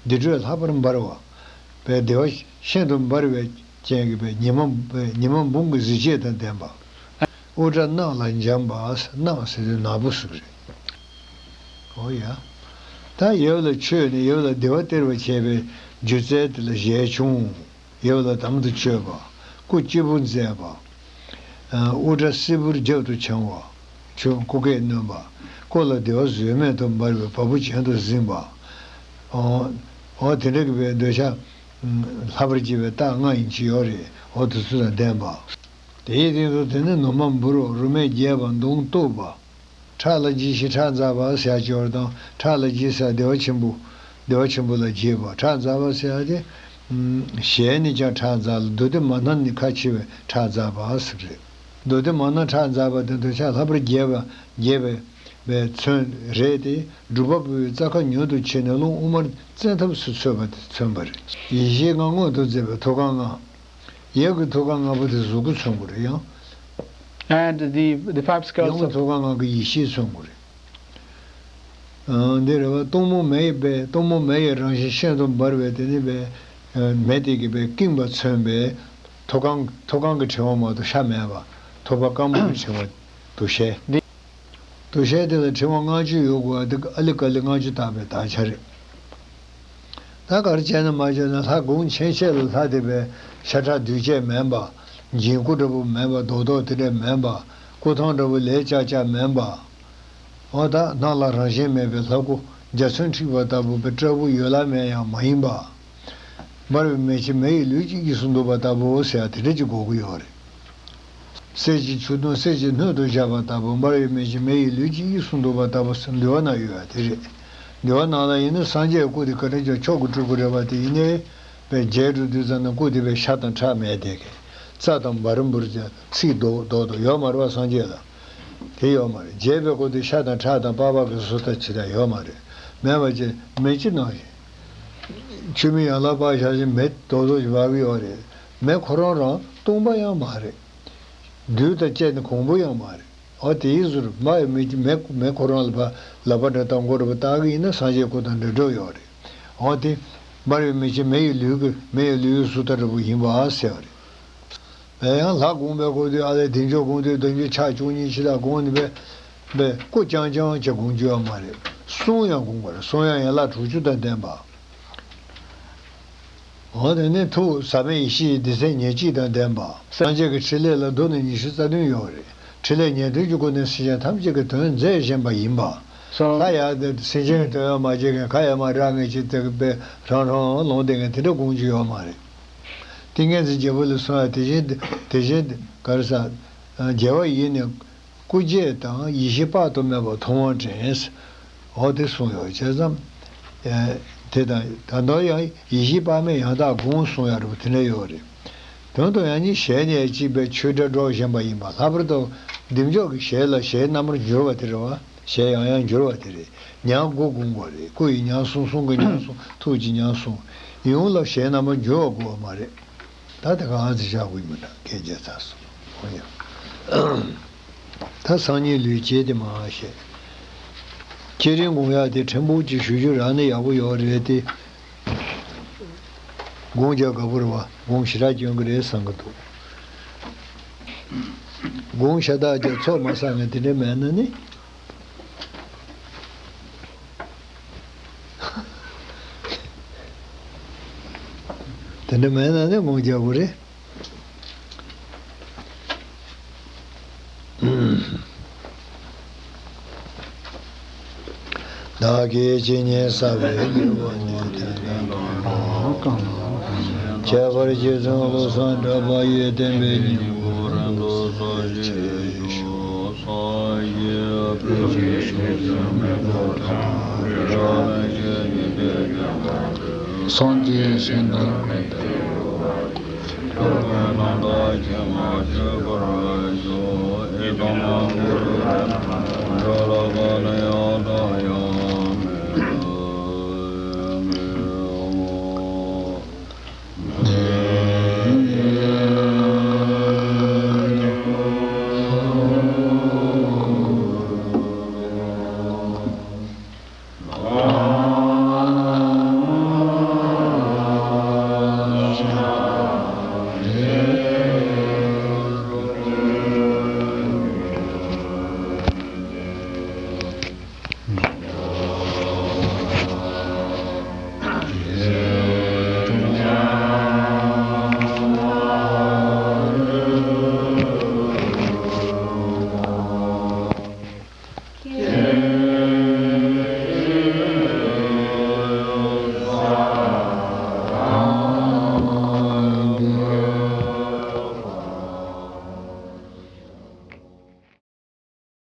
བདེ་དྲོད་ལྷག་པར་འབར་བ། བའི་བདེ་བ་ཤིན་ཏུ་འབར་བའི་ཅན་གྱི་བའི་ཉི་མ་བའི་ཉི་མ་འབུམ་གྱི་གཟི་བརྗིད་དང་ལྡན་པ། དབུ་སྐྲ་གནག་ལ་འཇམ་པ། གནག་ཟེར་དུས་ནག་པོ་ཟེར་གྱི་རེད། འོ་ཡ། ད་ཡབ་ལ་མཆོད་ནས་ཡབ་ལ་བདེ་བ་སྟེར་བར་བྱེད་པའི་སྒྱུ་རྩལ་དེ་ལ་ཞལ་ཆུང་། ཡབ་ལ་དམ་དུ་མཆོད་པ། སྐུ་སྤྱི་བོ་མཛེས་པ། ཨ། དབུ་སྐྲ་སིལ་བུར་རྒྱབ་ཏུ་འཕྱང་བ། ཆུ་སྐུ་སྐེ་བསྣོན་པ། སྐུ་ལ་བདེ་བ་བཟོད་མེད་དུ་འབར་བའི་བ་སྤུ་གྱེན་དུ་གཟིམས་པ། འོ། འོ་དེ་འདྲ་གི་བའི་འདོད་ཆགས་ལྷག་པར་སྐྱེ་བའི་རྟགས་ལྔ་ཡིན་གྱི་ཡོད་རེད། འོ་དེ་ཚོ་དང་ལྡན་པ། དེའི་སྟེང་དུ་དེ་ནི་ནུ་མ་འབུར་བ། རུ་སྨད་རྒྱས་པ། མདུང་གཏུབས་པ། ཁྲག་ལ་རྗེས་ཤིང་ཁྲག་འཛག་པ་ཟེར་ཡག་ཅིག་ཡོད་རེད་དང་། ཁྲག་ལ་རྗེས་ཟེར་བདེ་བ་ཆེན་པོ། བདེ་བ་ཆེན་པོ་ལ་རྗེས་པ། ཁྲག་འཛག་པ་ཟེར་ཡག་དེ། ཞལ་ནས་ཀྱང་ཁྲག་འཛག་ལ། མདོ་སྡེ་མ་སྣ་ནི་ཁ་ཕྱེ་བའི་ཁྲག་འཛག་པ་ཟེར་གྱི་རེད། མདོ་སྡེ་མ་སྣ་ཁྲག་འཛག་པ་དེ་འདོད་ཆགས་ལྷག་པར་རྒྱས་པ་རྒྱས་པའི་པའི་མཚོན་རེད་དེ། སྒྲུབ་པ་པོའི་རྩ་ཁ་མྱུར་དུ་ཕྱེ་ནས་རླུང་དབུ་མར་བཙན་ཐབས་སུ་འཚོད་པ་དེ་མཚོན་པ་རེད། ཡེ་ཤེས་ལྔ་མངོན་དུ་མཛད་པའི་ཐུགས་ཀར་ལྔ། ཡབ་ཀྱི་ཐུགས་ཀར་ལྔ་པོ་དེ་གཟུགས་སྐུ་མཚོན་དགོས་རེད་ཡང་། And the, the five skirts ཡབ་ཀྱི་of ཐུགས་ཀར་ལྔ་གི་ཡེ་ཤེས་མཚོན་དགོས་རེད། ཨ། འདི་རེད་བ། སྟོང་མོ་མེ་ཡི་བའི། སྟོང་མོ་མེ་ཡི་རང་བཞིན་ཤིན་ཏུ་འབར་བའི་དེ་ནི་བའི། ཨ། མེ་དེ་གི་བའི་བསྐྱིངས་པ་མཚོན་པའི་ཐུགས་ཀར། ཐུགས་ཀར་གྱི་ཕྲེང་བ་མ་གཏོགས་ཤ་མེད་པ། ཐུག་པ་དཀར་མོ་གི་ཕྲེང་བ་འདུ་ཤེས། འདུ་ཤེས་དེ་ལ་ཕྲེང་བ་ལྔ་བཅུ་ཡོད་དགོས་པ་དེ་ཨ་ལི་ཀ་ལི་ལྔ་བཅུ་བཏགས་པའི་དག་ཆ་རེད། ད་ག་རེ་བྱས་ན་མ་བྱས་ན་ལྷ་དགོངས་ཆེན་ཆེ་ལ་ལྷ་དེ་བའི་ཤ་ཁྲག་འདུས་བྱས་མིན་པ། འཇིམ་སྐུ་འདྲ་པོ་མིན་པ། རྡོག་རྡོག་དེ་འདྲ་མིན་པ། སྐུ་ཐང་འདྲ་པོ་ལེགས་ཅག་ཅག་མིན་པ། འོ་ད་སྣང་ལ་རང་བཞིན་མེད་པའི་ལྷ་སྐུ་འཇའ་ཚོན་འཁྲིགས་པ་ལྟ་བུ་བའི་སྐྲ་སྦུག་ཡོད་ལ་མེད་ཡང་མ་ཡིན་པ། འབར་བའི་མེ་ལྕེ་མེ་ཡི་ལུས་ཀྱི་དབྱིབས་སུ་འདུག་པ་ལྟ་བུ་ཟེར་ཡ་དེ་འདྲ་ཅིག་དགོས་ཀྱི་ཡོད་རེད། གསེར་གྱི་ཆུ་དུང་གསེར་གྱི་སྣོད་དུ་བཞག་པ་ལྟ་བུ། འབར་བའི་མེ་ལྕེ་མེ་ཡི་ལུས་ཀྱི་དབྱིབས་སུ་འདུག་པ་ལྟ་བུ་འདུལ་བ་ན་ཡོད་ཡ་དེ་རེད། འདུལ་བ་ནང་ལ་ཡིན་ན་སངས་རྒྱས་སྐུ་དེ་ག་འདྲ་ཅིག་མཆོག་གི་སྤྲུལ་སྐུ་རེད་པ། དེ་ཡིན་ནའི་བའི་རྒྱས་འགྲོ་དུས་ཙམ་ན་སྐུ་དེ་བའི་ཤ་དང་ཁྲག་མེད་དེ་གི། རྩ་དང་འབར་འབུར་གྱི་ཚིག་རྡོག་རྡོག་རྡོག་ཡོད་མ་རེད་པ། སངས་རྒྱས་ལ་དེ་ཡོད་མ་རེད། རྒྱས་པའི་སྐུ་དེ་ཤ་དང་ཁྲག་དང་པགས་པ་གི་བཟོ་ལྟ་ཇི་ལྟར་ཡོད་མ་རེད། མེད་པ་ཅིག་མེ་ལྕེ་ནང་བཞིན། ཆུ་མིག་ཡར་ལ་ཕར་བཞག་བཞིན་མེ་རྡོག་རྡོག་ཅིག་འབར་གྱི་ཡོད་རེད། མེ་ཁོ་རང་རང་སྟོང་པ་ཡང་མ་རེད། རྡུལ་དང་བཅས་ནས་གང་པོ་ཡང་མ་རེད། འོ་དེའི་ཟུར་མ་ཡི་མེ་མེ་མེ་ཁོ་རང་ལ་ཕར་ལག་པ་འདྲ་བཏང་མགོ་འདྲ་པོ་བཏགས་ཀྱི་ཡིན་ན་སངས་རྒྱས་སྐུ་དང་འདྲ་འདྲ་ཡོད་རེད། འོ་དེ་འབར་བའི་མེ་ལྕེ་མེ་ཡི་ལུས་ཀྱི་མེ་ཡི་ལུས་སུ་ལྟ་འདྲ་པོ་ཡིན་པ་ཟེར་བ་རེད། བས་ཡང་ལྷ་དགོངས་པའི་སྐོར་དུ་ཨ་ལས་བདེ་མཆོག་དགོངས་དུས་བདེ་མཆོག་ཕྱག་བཅུ་གཉིས་ཕྱི་ལ་དགོངས་ནས་བས་བས་སྐུ་རྐྱང་རྐྱང་ཅིག་དགོངས་རྒྱུ་ཡོད་མ་རེད། གསུང་ཡང་དགོངས་པ་རེད། གསུང་ཡང་ཡན་ལག་དྲུག་ཅུ་དང་ལྡན་པ། འོ་དེ་ནས་ཐུགས་ཟབ་མོའི་ཡེ་ཤེས་སྡེ་ཚན་ཉེར་གཅིག་དང་ལྡན་པ། སངས་རྒྱས་ཀྱི་ཕྲིན་ལས་ལ་མདོ་ནས་ཉི་ཤུ་རྩ་བདུན་ཡོད་རེད། ཕྲིན་ལས་ཉེར་བདུན་གྱི་སྒོ་ནས་སེམས་ཅན་ཐམས་ཅད་ཀྱི་དོན་མཛད་བཞིན་པ་ཡིན་པ། So ལྷ་ཡག་དེ་སེམས་ཅན་གྱི་དོན་ཡང་མ་བྱེད་མཁན། ཁ་ཡང་མ་གྲག་མཁན་ཅིག་དེ་བས་རང་རང་ལོང་བསྡད་མཁན་དེ་འདྲ་དགོངས་རྒྱུ་ཡོད་མ་རེད། ཏིང་ངེ་འཛིན་རྒྱལ་པོ་ལ་གསུངས་ཡ། དེ་བཞིན་དེ་བཞིན་ག་རེ་ཟ། རྒྱལ་བ་ཡིས་ནི་སྐུ་བརྗེད་དང་། ཡེ་ཤེས་དཔག་ཏུ་མེད་པ་མཐོང་བ་དྲན། འོ་དེ་གསུངས་ཡོད། བྱས་ཙང་། ཨེ། དེ་དང་ད་དུང་ཡང་ཡེ་ཤེས་དཔག་མེད་ཡང་དག་དགོངས་གསུངས་ཡ་རེད་པ། དེ་འདྲ་ཡོད་རེད། དོན་དུ་ཡང་ནི་ཞལ་ནས་གཅིག་པའི་ཆོས་སྒྲ་སྒྲོག་བཞིན་པ་ཡིན་པ། ལྷག་པར་དུ་བདེ་མཆོག་གི་ཞལ་ལ་ཞལ་རྣམ་པར་འགྱུར་བ་དེ་རེད་པ། ཞལ་ཡང་ཡང་འགྱུར་བ་དེ་རེད། ཉམས་དགུ་དགོངས་པ་རེད། སྐུ་ཡི་ཉམས་གསུམ། གསུང་གི་ཉམས་གསུམ། ཐུགས་ཀྱི་ཉམས་གསུམ། ཡོངས་ལ་ཞལ་རྣམ་པ་འགྱུར་བ་དགོས་པ་མ་རེད། ད་དེ་ག་ང་ཚོས་བཞག་དགོས་མི་འདུག་སྐད་ཆ་ཚར་སོང་། འོ་ཡ། ད་སང་ཉིན་ལུས་བྱེད་དེ་མ་བཤད། བསྐྱེད་རིམ་དགོངས་ཡག་དེ་ཕྲན་བུ་ཅིག་ཞུ་རྒྱུ་རག་ན་ཡག་པོ་ཡོད་རེད་དེ། དགོངས་རྒྱག་དགའ་པོ་རེད་བ། དགོངས་ཞེ་དྲག་སྐྱོན་གྱི་རེད་བསམ་གྱི་འདུག་དགོངས་ཤ་སྟག་རྒྱ་མཚོ་མ་བསགས་ངས་དེ་འདྲ་མེད་ན་ནི། དེ་འདྲ་མེད་ན་ནི་དགོངས་རྒྱག་དགོས་རེད། བདག་གིས་ཇི་སྙེད་བསགས་པའི་དགེ་བ་ནི། དེ་དག་ཁྱད་པར་རྗེ་བཙུན་བློ་བཟང་གྲགས་པ་ཡི་བསྟན་པའི་སྙིང་པོ་རིང་དུ་གསལ་བྱེད་ཤོག། སངས་རྒྱས་ཞིང་དུ།